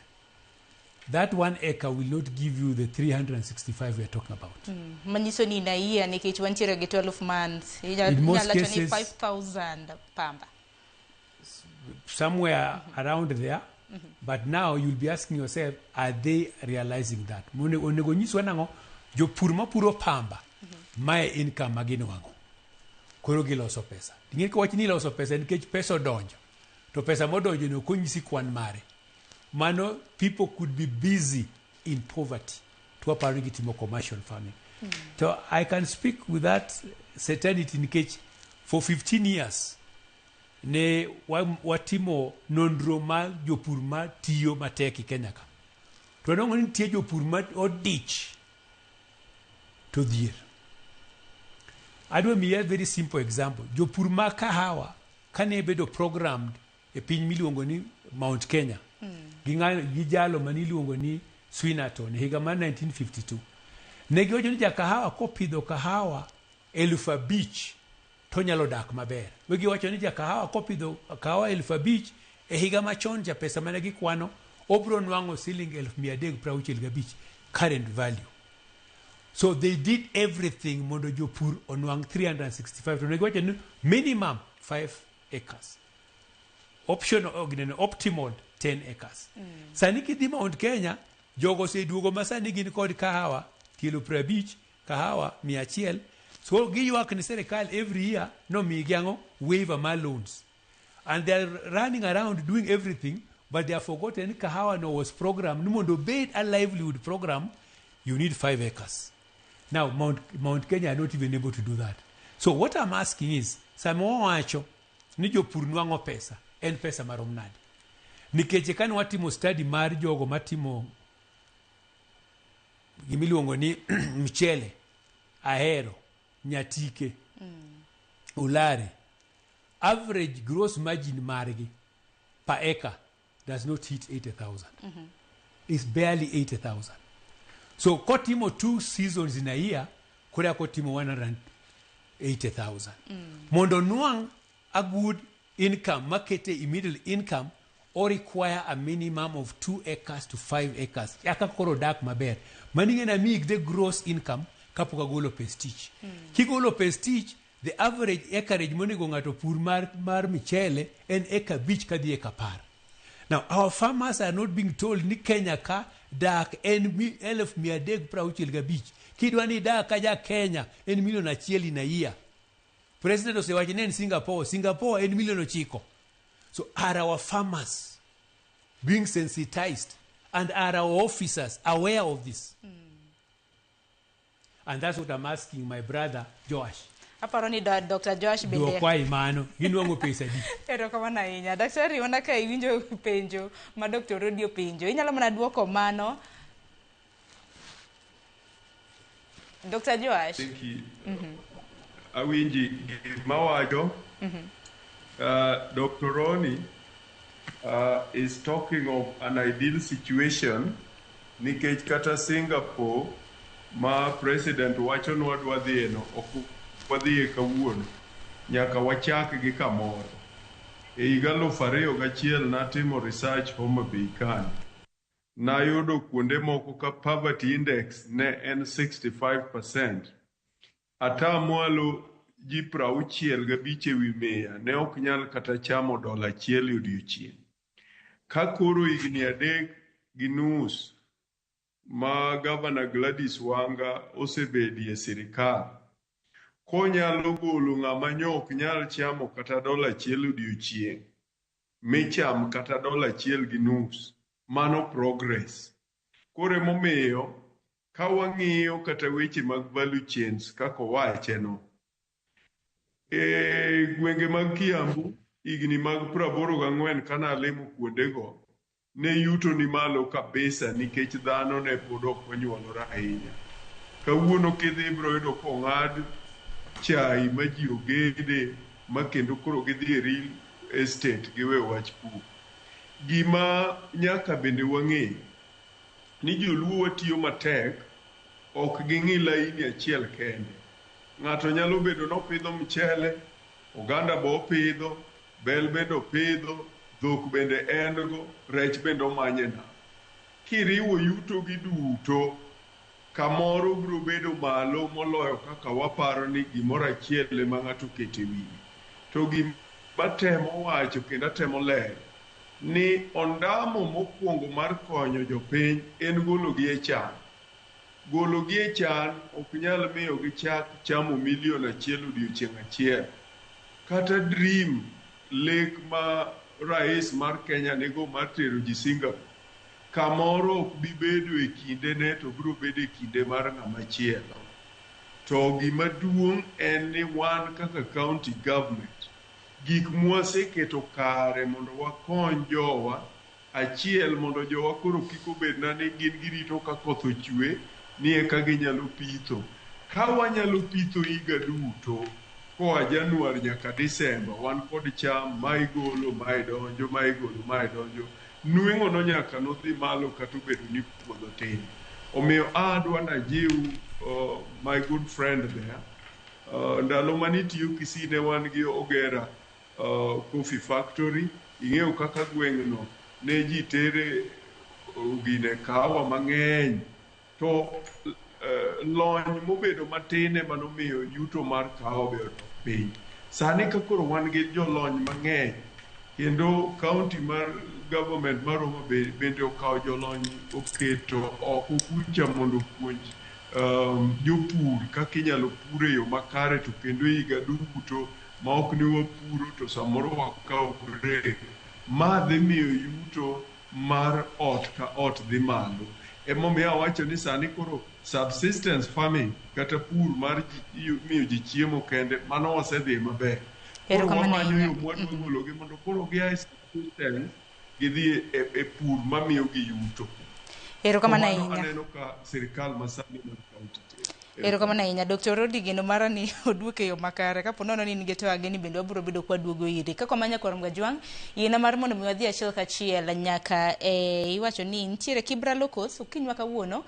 [SPEAKER 6] that 1 acre will not give you the 365 we are talking about.
[SPEAKER 1] Manyiso ni inaia nikech wantiere gi 12 months.
[SPEAKER 6] In most
[SPEAKER 1] Inyalo wacho ni
[SPEAKER 6] cases-
[SPEAKER 1] 5000 pamba.
[SPEAKER 6] Somewhere around there. But now you'll be asking yourself, are they realizing that? Onego nyiswa nang'o? Jopur mapuro pamba, mae income ma ginwang'o. Koro giloso pesa. Ing'e kiwach ni iloso pesa nikech pesa odonjo. To pesa modonjo no ok onyisi kwan mare. Mano people could be busy in poverty. To waparo ni gitimo commercial farming. To I can speak with that certainty nikech for 15 years ne watimo nonro mar jopur ma tiyo matek e Kenya ka. To wanwang'o ni nitie jopur ma odich to dhier. Adwa miyi a very simple example. Jopur ma kahawa kane bedo programmed e piny miluongo ni Mount Kenya gi, gi jalo mane iluongo ni Swinnerton e higa mar 1952. Ne giwacho ni jakahawa kopidho kahawa 5,000 to onyalo dak maber. Wegi wacho ni jakahawa kopidho kahawa 5,000 e higa machon cha pesa mane gikwano obro nwang'o siling 365,000 current value. So they did everything mondo jopur onwang' 365 to ne giwacho ni minimum 5 acres. Option ginene optimal 10 acres. Sani kidhi Mount Kenya, jogo oseduogo ma sani gin kod kahawa kilo 50, kahawa 100. So giywak ni sirikal every year nomigi ang'o waiver mar loans. And they are running around doing everything, but they have forgotten kahawa no was programmed. Ni mondo obed a livelihood program, you need 5 acres. Now, Mount Kenya are not even able to do that. So what I'm asking is, sama wawacho ni jopur nwang'o pesa, en pesa marom nade? Nikech kane watimo study mar jogo matimo gimiluongo ni mchele, Ahero, Nyatike, Olare, average gross margin margi per acre does not hit 80,000. It's barely 80,000. So kotimo 2 seasons in a year, koro kotimo 180,000. Mondo nwang' a good income, makete immediate income, or require a minimum of 2 acres to 5 acres. Eka koro dak maber. Mani ng'e na miyi the gross income kapok agolo pes tich. Kigolo pes tich, the average acreage monego ng'ato pur mar michele en eka 5 kadhi eka 10. Now, our farmers are not being told ni Kenya ka dak en 365,000. Kidwa ni dak ka ja Kenya en milion 1 in a year. President osewacho ni en Singapore. Singapore en milion 9. So are our farmers being sensitized and are our officers aware of this? And that's what I'm asking my brother Joash.
[SPEAKER 1] Aparo ni Dr. Joash bende.
[SPEAKER 6] Dwokwa imano, ginwang'o pesa di.
[SPEAKER 1] Erokamano ahinya. Daktari, wana ka iwinjo penjo ma Dr. Rodi openjo. Inyalo mana dwoko mano. Dr. Joash.
[SPEAKER 11] Thank you. Awinji gima wacho. Dr. Roni is talking of an ideal situation nikech kata Singapore ma president wacho ni wadwa dhiye no, ok wadhiye kawuono, nyaka wachak gi kamoro. E higa 2001 natimo research Homa Bay kanyo. Nayudo kuonde moko ka poverty index ne en 65%. Ata mwalo ji 65 ewi mia ne ok nyal kata chamo $1 e odiochieng'. Ka koro higni 3.5 ma Governor Gladys Wanga osebedie sirikal, konyalo golo ng'ama nyo ok nyal chamo kata $1 odiochieng', micham kata $1.5, mano progress. Koro emomiyo ka wang'iyo kata weche mag value chains kaka owache no, e gwenge mag Kiambu higni mag 84 kana alimo kuondego, ne yuto ni malo kabisa nikech dhano ne pod ok onyuolore ahinya. Kawuono kidhi ibiro yudo kong'ad chai ma ji ogede ma kendo koro gidhi e real estate giwe wach pur. Gima nyaka bende wang'e ni joluo watiyo matek, ok ging'i laini achiel kende. Ng'ato nyalo bedo nopidho mchele, oganda bo opidho, bel bende opidho, dhok bende en go, rech bende omanye nam. Kiriwo yuto gi duto, kamoro biro bedo malo moloyo kaka waparo ni gimoro achiel ema ng'ato oketo e wiye. To gima temo wacho kendo atemo lero ni ondamo mokwongo mar konyo jopiny en gologi e chan. Gologi e chan ok nyal miyo gichak chamo milion 1 odiochieng' achiel. Kata dream lek ma rais mar Kenya nigo mar tero ji Singapore, kamoro ok bi bedo e kindene to biro bedo e kinde mar ng'ama chielo. To gima duong' en ni wan kaka county government, gik mwaseketo kare mondo wakony jowa, achiel mondo jowa koro kik obedna ni gin girito ka koth ochwe ni eka ginyalo pitho. Ka wanyalo pitho higa duto, koa Januar nyaka Disemba, wan kod cham ma igolo, ma idonjo, ma igolo, ma idonjo. Nweng'o no nyaka nodhi malo kata obedo ni puodho tin. Omiyo adwa najiw my good friend there. Ndalo manitiyo Kisii ne wan gi Ogera Coffee Factory. Ing'eyo kaka gweng'no ne ji tere gine kahawa mang'eny. To lony mobedo matin ema nomiyo yuto mar kahawa be odok piny. Sani ka koro wan gi jolony mang'eny, kendo county mar government mar Homa Bay bende okawo jolony oketo oko kucha mondo opuonj jopur kaka inyalo pur e yo makare to kendo higa duto ma ok ni wapuro to samoro wakawo break. Ma dhi miyo yuto mar ot ka ot dhi malo. Emomiyo awacho ni sani koro subsistence farming kata pur mar miyo ji chiemo kende mano osedhi maber. Koro
[SPEAKER 1] Erokamano
[SPEAKER 11] wamanyo
[SPEAKER 1] ahinya.
[SPEAKER 11] yo mwadwa gologi mondo koro gia e subsistence gidhi e pur mamiyogi yuto.
[SPEAKER 1] Erokamano
[SPEAKER 11] Mano
[SPEAKER 1] ahinya.
[SPEAKER 11] aneno ka sirikal masani mar kaunti timo.
[SPEAKER 1] Erokamano ahinya Dr. Odi, geno mara ni oduok e yo makare. Kapo nono ni in gi twagi ni bende wabiro bedo kwaduogo iri. Kaka wamanya kwar Mgajwang', yiena mar mondo mi wadhi achiel kachiel nyaka e iwacho ni nitiere Kibra Locos okinyi kawuono.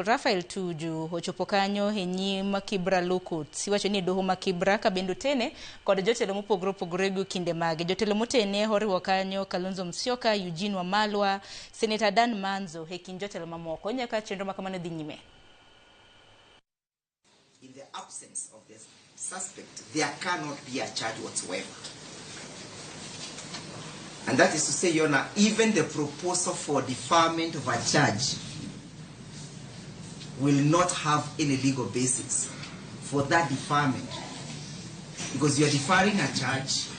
[SPEAKER 1] Rafael Tuju ochopo kanyo e nyim Kibra Locos. Iwacho ni e doho ma Kibra ka bende otene kod jotelo mopogore opogore gi kinde mage. Jotelo motene oriwo kanyo Kalonzo Musyoka, Eugene Wamalwa, Senator Dan Manzo e kind jotelo mamoko. Nyaka chenro ma kamano dhi nyime.
[SPEAKER 3] In the absence of the suspect, there cannot be a charge whatsoever. And that is to say, Your Honor, even the proposal for deferment of a charge will not have any legal basis for that deferment, because you are deferring a charge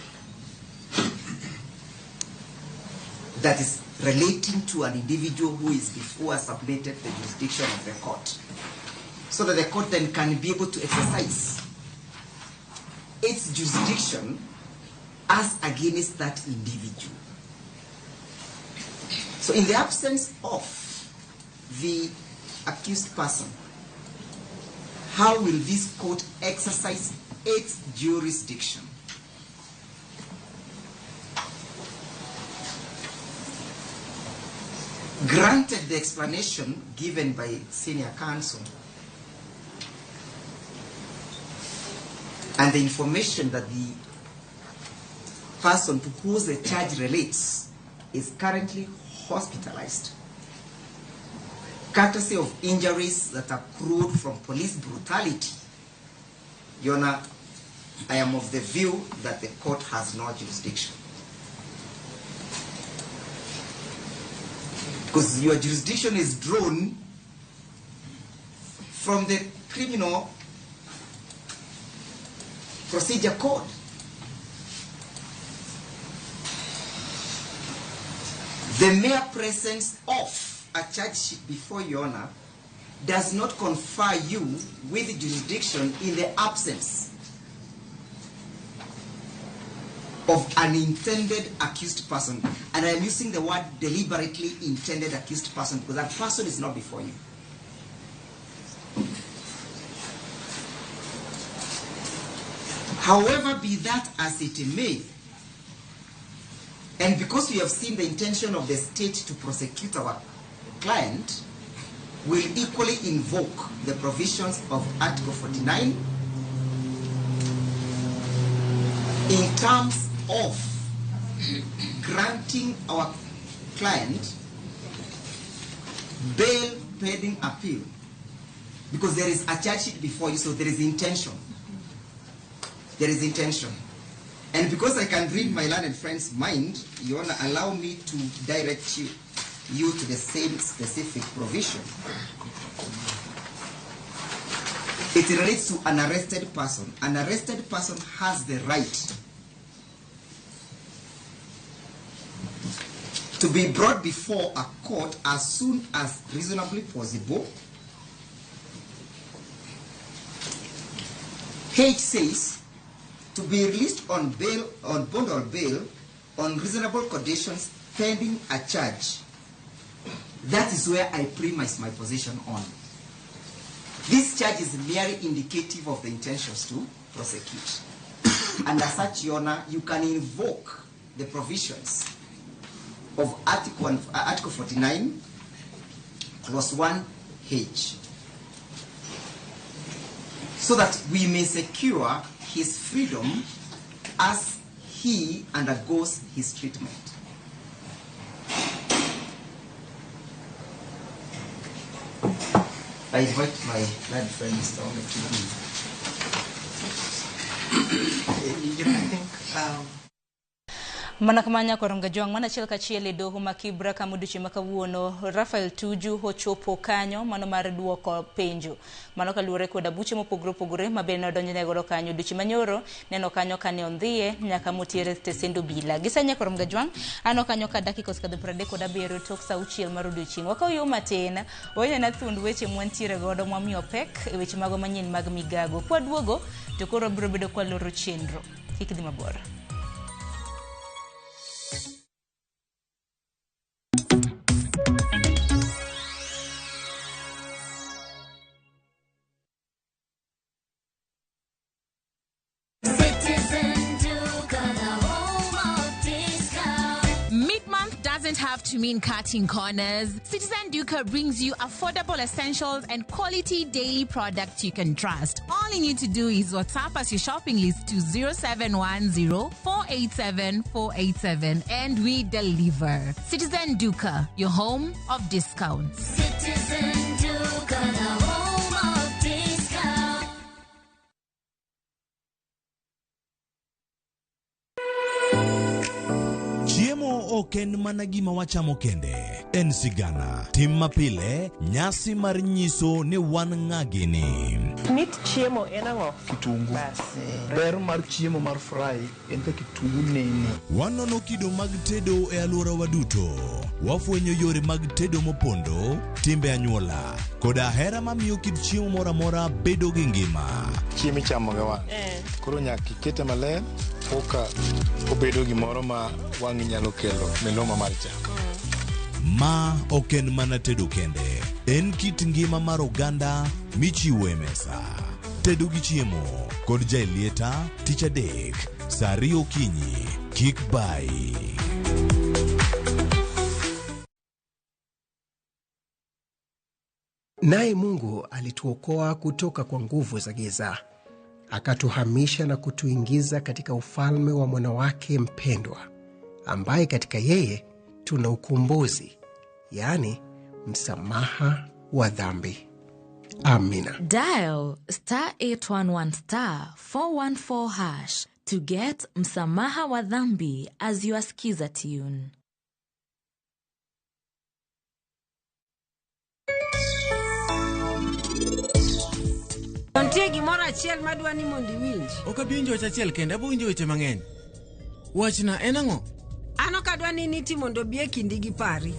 [SPEAKER 3] that is relating to an individual who is before submitted the jurisdiction of the court, so that the court then can be able to exercise its jurisdiction as against that individual. So in the absence of the accused person, how will this court exercise its jurisdiction? Granted the explanation given by senior counsel and the information that the person to whom the charge relates is currently hospitalized, courtesy of injuries that accrued from police brutality, Your Honor, I am of the view that the court has no jurisdiction. Because your jurisdiction is drawn from the Criminal Procedure Code. The mere presence of a charge sheet before Your Honor does not confer you with jurisdiction in the absence of an intended accused person. And I am using the word deliberately intended accused person because that person is not before you. However, be that as it may, and because we have seen the intention of the state to prosecute our client, will equally invoke the provisions of Article 49 in terms of granting our client bail pending appeal, because there is a charge sheet before you, so there is intention. There is intention. And because I can read my learned friend's mind, Your Honor, allow me to direct you to the same specific provision. It relates to an arrested person. An arrested person has the right to be brought before a court as soon as reasonably possible. H says, to be released on bail, on bond or bail, on reasonable conditions pending a charge. That is where I premise my position on. This charge is merely indicative of the intentions to prosecute. And as such, Your Honor, you can invoke the provisions of Article 49, Clause 1H, so that we may secure his freedom as he undergoes his treatment. I invite my learned friend, Mr. Ome, to
[SPEAKER 4] I think,
[SPEAKER 1] Mana kamano nyakwar Mgajwang', mana achiel kachiel e doho ma Kibra kama odiochieng' ma kawuono Raphael Tuju ochopo kanyo mano mar duoko penjo. Mano kaluwore koda buche mopogore opogore ma bende nodonjne godo kanyo odiochieng' manyoro neno kanyo kane ondhiye nyaka motere e stesend obila. Gi sani nyakwar Mgajwang', aneno kanyo ka dakika osekadho 37 tok sa 6 mar odiochieng'. Wakaw yo matin, wanena thuond weche mwantiere godo mwamiyo pek e weche mago manyien mag migago. Kwaduogo to koro wabiro bedo kwaloro chenro. Kik idhi mabor.
[SPEAKER 4] Citizen Duka, the home of discount.
[SPEAKER 12] Mid-month doesn't have to mean cutting corners. Citizen Duka brings you affordable essentials and quality daily products you can trust. All you need to do is WhatsApp us your shopping list to 0710 487 487 and we deliver. Citizen Duka, your home of discounts.
[SPEAKER 4] Citizen Duka, the home of discount.
[SPEAKER 7] Chiemo ok en mana gima wachamo kende, en sigana, tim mapile, nyasi mar nyiso ni wan ng'a gini.
[SPEAKER 27] Mit chiemo en ang'o?
[SPEAKER 13] Kitungu.
[SPEAKER 27] Bas.
[SPEAKER 13] Ber mar chiemo mar fry en ka kitungu nene.
[SPEAKER 7] Wanono kido mag tedo e alworawa duto. Wafwenyo yore mag tedo mopondo, timbe anyuola, koda hera mamiyo kit chiemo moro amora bedo gi ngima.
[SPEAKER 14] Chiemo ichamo gi wang'. Koro nyaka ikete maler koka obedo gimoro ma wang'i nyalo kelo miluma mar chak.
[SPEAKER 7] Ma ok en mana tedo kende, en kit ngima mar oganda michiwo e mesa. Tedo gi chiemo kod Jaelieta tich adek saa 2 okinyi. Kik bayi.
[SPEAKER 15] Naye Mungu alituokoa kutoka kwa nguvu za giza, akatuhamisha na kutuingiza katika ufalme wa mwana wake mpendwa, ambaye katika yeye tuna ukombozi, yaani msamaha wa dhambi. Amina.
[SPEAKER 25] Dial star 811 star 414 hash to get Msamaha wa Dhambi as your skiza tune.
[SPEAKER 33] Nitie gimoro achiel madwa ni mondo iwinj.
[SPEAKER 9] Ok abi winjo wach achiel kende, abo winjo weche mang'eny. Wachna en ang'o?
[SPEAKER 33] An ok adwa ni niti mondo obi e kindi gi pari.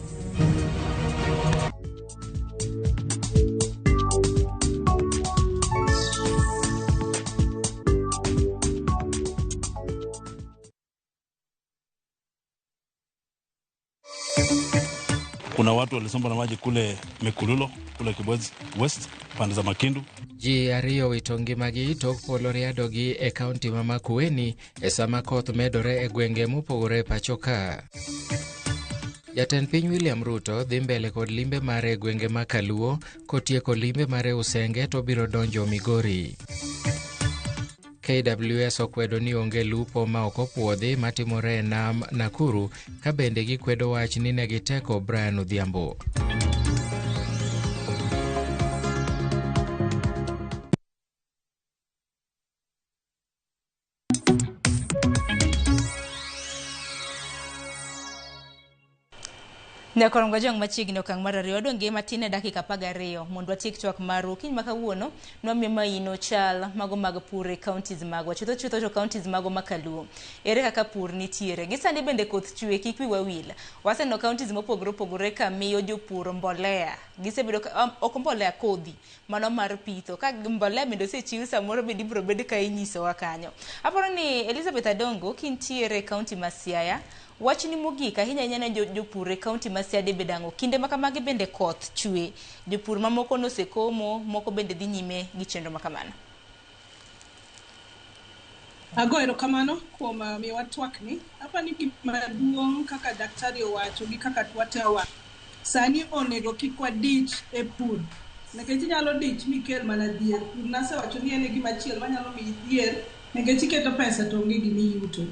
[SPEAKER 16] Kuna watu walisombwa na maji kule Mekululo, kule Kibwezi West, pande za Makindu.
[SPEAKER 17] Ji ariyo owito ngimagi tok polo riadogi e kaunti ma Makueni e sama koth medore e gwenge mopogore e pacho ka. Jatend piny William Ruto dhi mbele kod limbe mare e gwenge ma Kaluo, kotieko limbe mare Usenge to obiro donjo Migori. KWS okwedo ni onge lupo ma ok opuodhi matimore e nam Nakuru, ka bende gikwedo wach ni ne giteko Brian Odhiambo.
[SPEAKER 1] Nyakwar Mgajwang' machiegni okang' mar ariyo wadong' gi matin e dakika 12 mondo watiek twak marwa okinyi ma kawuono nwamiyo maino chal mago mag pur e counties magwa chutho chutho to counties mago ma Kaluo. Ere kaka pur nitiere gi sani bende koth chwe kik wiwa wil. Waseneno counties mopogore opogore ka miyo jopur mbolea gisebedo ka ok mbolea kodhi mano mar pitho ka mbolea bende osechiw samoro bende ibiro bed ka inyisowa kanyo. Aparo ni Elizabeth Adongo kintiere e county ma Siaya wachni mogik ahinya ahinya ne jopur e county ma Siaya debed ang'o? Kinde ma kamagi bende koth chwe, jopur mamoko nosekomo, moko bende dhi nyime gi chenro ma kamano.
[SPEAKER 2] Ago erokamano kuom miyowa twakni. Apani gima duong' kaka daktari owacho gi kaka wate owacho. Sani onego kik wadich e pur. Nikech inyalo dich mikel mana dhier. Pur nasewacho ni en e gima chielo manyalo miyi dhier nikech iketo pesa to onge gima iyuto.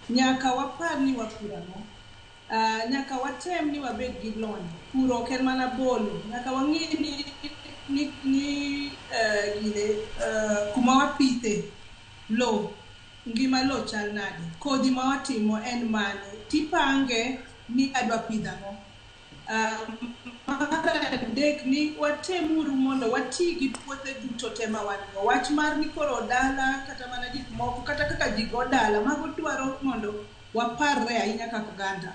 [SPEAKER 2] Nyaka wapar ni wapur ang'o. Nyaka watem ni wabed gi lony. Pur ok en mana bolo. Nyaka wang'e ni gine kuma wapithe lowo. Ngima lo chal nade? Kodhi ma watimo en mane? Tipange ni adwa pidho ang'o? Mar adek ni watemuru mondo wati gi puothe duto te ma wan go. Wach mar ni koro dala kata mana gik moko kata kaka ji go dala mago dwaro mondo waparre ahinya kaka oganda.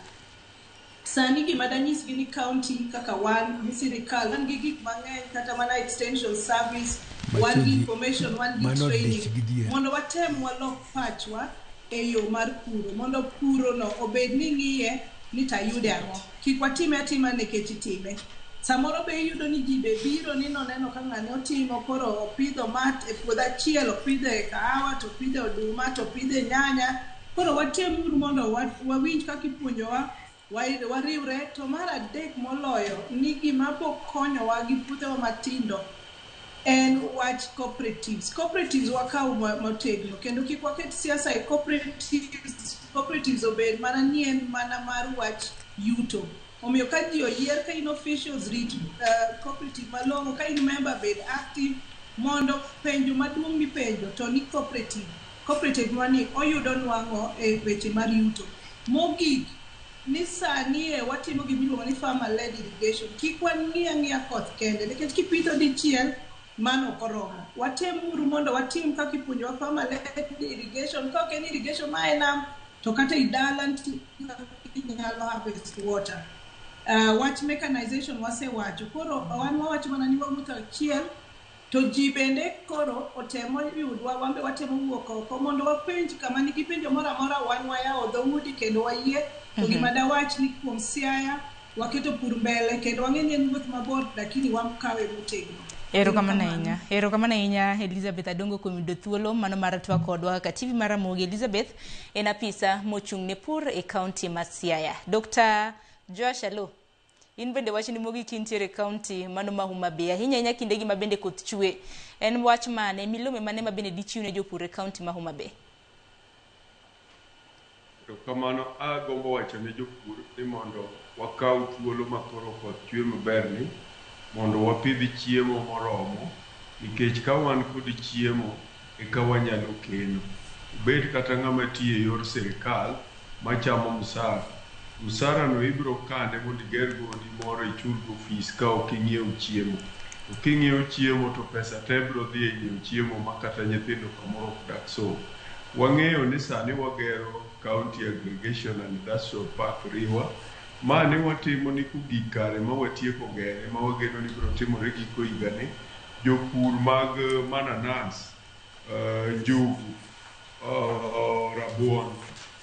[SPEAKER 2] Sani gima danyisgi ni county kaka wan gi sirikal wan gi gik mang'eny kata mana extension service, wan gi information, wan gi
[SPEAKER 6] Mano
[SPEAKER 2] training
[SPEAKER 6] dich gi dhier.
[SPEAKER 2] Mondo watem walok pachwa e yo mar puro mondo puro no obed ni ng'iye ni tayude ang'o. Kik watime atima nikech itime. Samoro be iyudo ni ji be biro ni noneno ka ng'ane otimo koro opidho ma e puodho achiel, opidho e kahawa, to opidho e oduma, to opidho e nyanya. Koro watemuru mondo wawinj kaka ipuonjowa, wariwre. To mar adek moloyo ni gima bo konyowa gi puothewa matindo en wach cooperatives. Cooperatives wakaw motegno kendo kik waket siasa e cooperatives. Cooperatives obed mana ni en mana mar wach yuto. Omiyo ka ji oyier ka in officials rit cooperative malong'o, ka in member bed active mondo penjo maduong' mipenjo to ni cooperative. Cooperative mani oyudo nwang'o e weche mar yuto. Mogik ni sani e watimo gimiluongo ni farmer led irrigation. Kik wang'i ang'iya koth kende nikech kipitho dichiel mano ok oromo. Watemuru mondo watim kaka ipuonjowa farmer led irrigation. Ka ok en irrigation ma e nam to kata i dala nitie kaka inyalo harvest water. Wach mechanization wasewacho. Koro wan wawacho mana ni wawuotho achiel to ji bende koro otemo yudwa, wan be watemo wuok oko mondo wapenj kama nigi penjo moro amora, wan wayawo dhoudi kendo wayie. To gima dawach ni kuom Siaya waketo pur mbele kendo wang'e ni en wuoth mabor lakini wakawe motegno.
[SPEAKER 1] Erokamano ahinya. Erokamano ahinya Elizabeth Adongo kuom yudo thuolo mano mar twak kodwa kaka TV mar Ramogi. Elizabeth en apisa mochung' ne pur e kaunti ma Siaya. Dr. Joash Alo, in bende wachni mogik kintiere e kaunti mano ma Homa Bay. Ahinya ahinya kindegi ma bende koth chwe. En wach mane, milome mane ma bende dichiw ne jopur e kaunti ma Homa Bay?
[SPEAKER 11] Erokamano, agombo wacho ne jopur ni mondo wakaw thuolo ma koro koth chwe maber ni mondo wapidh chiemo moromo nikech ka wan kod chiemo eka wanyalo keno. Obed kata ng'ama tiyo e yor sirikal machamo msara, msara no ibiro kane mondo iger go odi moro ichul go fees ka ok ing'iewo chiemo. To king'iewo chiemo to pesa te biro dhi e nyiewo chiemo ma kata nyithindo kamoro ok dak som. Wang'eyo ni sani wagero County Aggregation and Industrial Park Riwa. Ma ne watimo ni kogik kare ma watieko gere ma wageno ni biro timore giko higani, jopur mag mananas, njugu, rabuon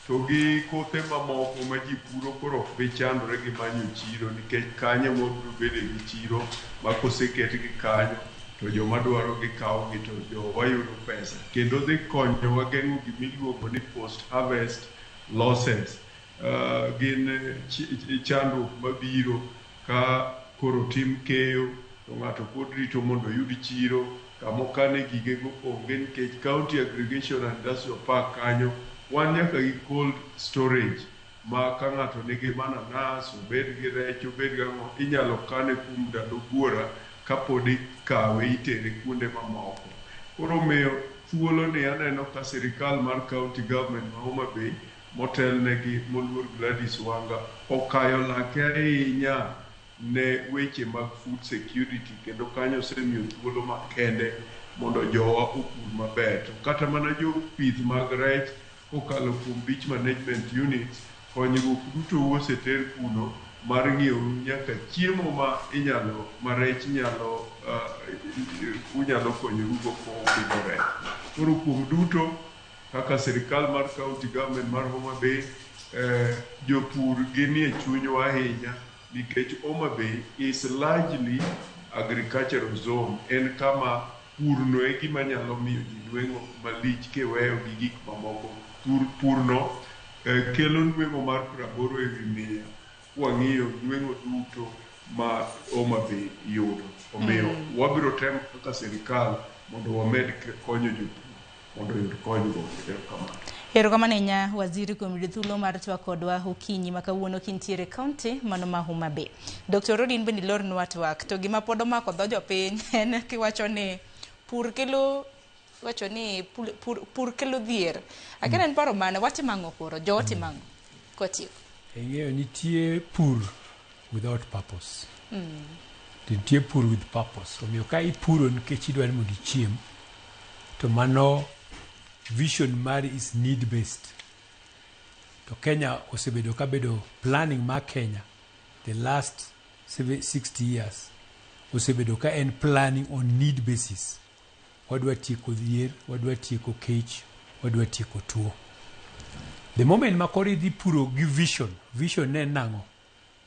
[SPEAKER 11] to gi kothe mamoko ma ji puro koro ok bi chandore gi manyo chiro nikech kanyo ema wabiro bede gi chiro ma koseketgi kanyo to joma dwaro gi kawogi to jowa yudo pesa kendo dhi konyowa geng'o gimiluongo ni post harvest losses. Gin chandruok mabiro ka koro tim keyo to ng'ato pod rito mondo oyud chiro kama okane gigego onge nikech County Aggregation and Industrial Park kanyo wan nyaka gi cold storage ma ka ng'ato nigi mananas, obed gi rech, obed gi ang'o, inyalo kane kuom ndalo buora kapod ikawe itere kuonde mamoko. Koro omiyo thuolo ni aneno ka sirikal mar county government ma Homa Bay motelnegi moluor Gladys Wanga okayo lake ahinya ne weche mag food security kendo kanyo osemiyo thuolo makende mondo jowa opur maber. To kata mana jopith mag rech kokalo kuom beach management units, konyruok duto oseter kuno mar ng'iewo nyaka chiemo ma inyalo ma rech nyalo unyalo konyorugo kupidho rech. Koro kuom duto kaka sirikal mar county government mar Homa Bay, jopur ginie chunywa ahinya nikech Homa Bay is largely agricultural zone. En kama purno e gima nyalo miyo ji nweng'o malich kiweyo gi gik mamoko. Purno kelo nweng'o mar 80% kwang'iyo nweng'o duto ma Homa Bay yudo. Omiyo wabiro temo kaka sirikal mondo wamed konyo jopur mondo oyud konyruok. Erokamano.
[SPEAKER 1] Erokamano ahinya waziri kuom yudo thuolo mar twak kodwa okinyi ma kawuono kintiere e kaunti mano ma Homa Bay. Dr. Odin bende ilornwa twak to gima pod omako dho jopiny en kiwacho ni pur kelo Wacho ni pur kelo dhier. Akena en paro mane watimo ang'o koro? Jo otimo ang'o? Kwatieko.
[SPEAKER 6] Ing'eyo nitie pur without purpose. To nitie pur with purpose. Omiyo ka ipuro nikech idwa ni mondo ichiem, to mano vision mari is need based. To Kenya osebedo ka bedo planning mar Kenya the last 60 years osebedo ka en planning on need basis. Wadwa tieko dhier, wadwa tieko kech, wadwa tieko tuo. The moment ma koro idhi puro gi vision, vision ne en nang'o?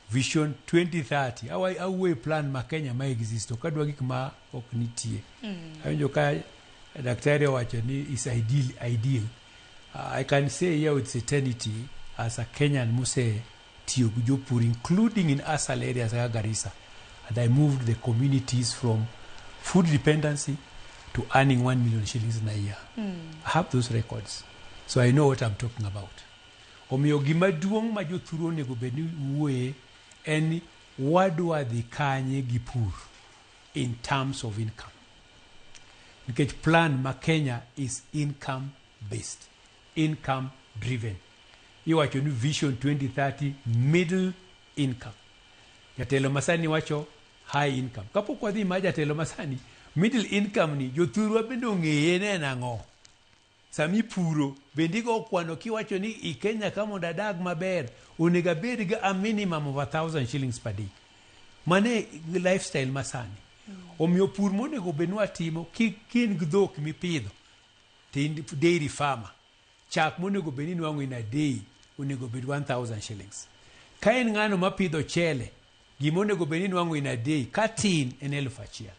[SPEAKER 6] Vision 2030. Awuoyo e plan ma Kenya ma exist, ok adwa gik ma ok nitie. Awinjo ka daktari owacho ni is ideal. I can say here with certainty as a Kenyan mose tiyo gi jopur including in ASAL areas kaka Garissa and I moved the communities from food dependency to earning 1 million shillings in a year. I have those records. So I know what I'm talking about. Omiyo gima duong' ma jothuru onego bed ni wuoye en ni wadwa dhi kanye gi pur in terms of income. Nikech plan ma Kenya is income based, income driven. Iwacho ni Vision 2030 middle income. Jatelo masani wacho high income. Kapok wadhi ma jatelo masani, middle income ni jothurwa bende ong'eye ne en ang'o. Sama ipuro bende igo kwano kiwacho ni i Kenya ka mondo adag maber onego abed gi a minimum of 1,000 shillings per day. Mano e lifestyle masani. Omiyo pur monego bed ni watimo ki in gi dhok mipidho to in dairy farmer, chak monego bed ni inwang'o in a day onego bed 1,000 shillings. Ka in ng'ano mapidho chele, gima onego bed ni inwang'o in a day ka tin en 1,000.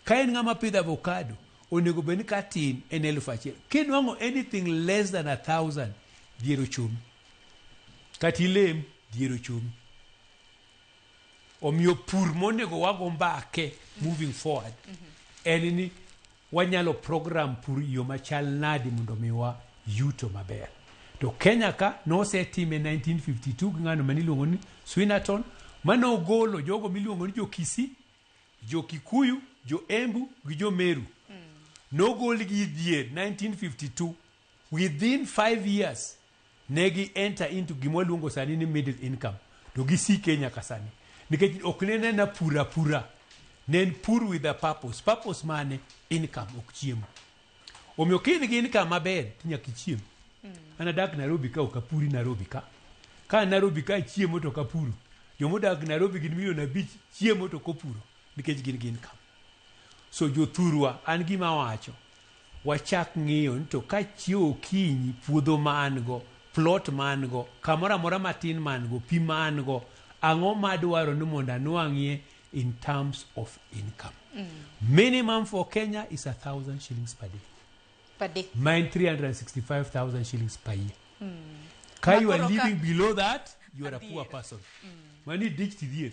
[SPEAKER 6] Ka in ng'ama pidho avocado, onego bed ni ka tin en 1,000. Kinwang'o anything less than 1,000, dhier ochomi. Kata ilem, dhier ochomi. Omiyo pur monego wago mbake moving forward en ni wanyalo program pur yo machal nadi mondo miwa yuto maber. To Kenya ka nosetime 1952 gi ng'ano maniluongo ni Swinnerton manogolo jogo miluongo ni jo Kisii, jo Kikuyu, jo Embu gi jo Meru. Nogolgi e dhier 1952 within 5 years negi enter into gima waluongo sani ni middle income to gisike nyaka sani nikech ok ne nena pur apura ne en pur with a purpose. Purpose mane? Income, ok chiemo. Omiyo ka in gi income maber to nyaka ichiem. An adak Nairobi ka ok apuri Nairobi ka. Ka an Nairobi ka achiemo to ok apuro. Jomodak Nairobi gin milion 5 chiemo to ok opuro nikech gin gi income. So jothurwa an gima awacho wachak ng'iyo ni to kachiewo okinyi puodho ma an go, plot ma an go, kamoro amora matin ma an go, pi ma an go, ang'o madwaro ni mondo anwang'ie in terms of income. Minimum for Kenya is 1,000 shillings per day.
[SPEAKER 1] Per day.
[SPEAKER 6] Mine 365,000 shillings per year. Ka you are living below that, you are a poor person. Mani dich tidhier.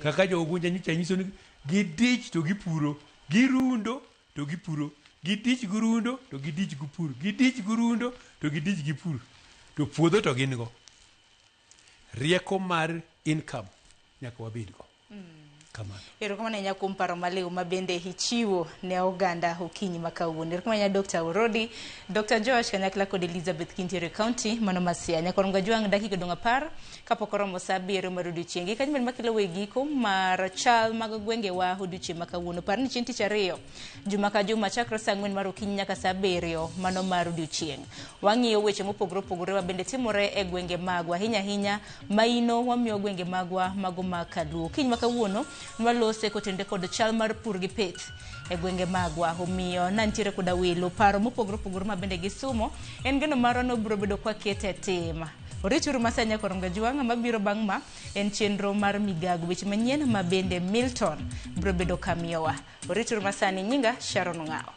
[SPEAKER 6] Kaka jo Ugunja nyocha nyiso ni gidich to gipuro, girundo to gipuro, gidich gurundo to gidich gipur, gidich gurundo to gidich gipur. To puodho to gin go. Rieko mar income nyaka wabed go. Kamano.
[SPEAKER 1] Erokamano ahinya kuom paro maliw ma bende ichiwo ne oganda okinyi ma kawuono. Erokamano ahinya Dr. Orodi, Dr. Josh kanyakla kod Elizabeth Kintiere County mano ma Siaya. Nyakwar Mgajwang' dakika odong' 10 kapok oromo sa 7 mar odiochieng'. Gi kanyo makelo we giko mar chal mag gwengewa odiochieng' ma kawuono. Par ni chieng' tich ariyo, juma ka juma chakre sa 4 mar okinyi nyaka sa 7 mano mar odiochieng'. Wang'iyo weche mopogore opogore ma bende timore e gwenge magwa. Ahinya ahinya maino wamiyo gwenge magwa mago ma Kaluo. Okinyi ma kawuono nwalose kotenore kod chal mar pur gi pith e gwenge magwa. Omiyo nantiere koda welo paro mopogore opogore ma bende gisumo. En geno marwa ni obiro bedo kwakete e tim. Orituru masanya nyakwar Mgajwang' mabiro bang' ma en chenro mar migago weche manyien ma bende Milton biro bedo kamiyowa. Orituru masani nyinga Sharon Ong'awo.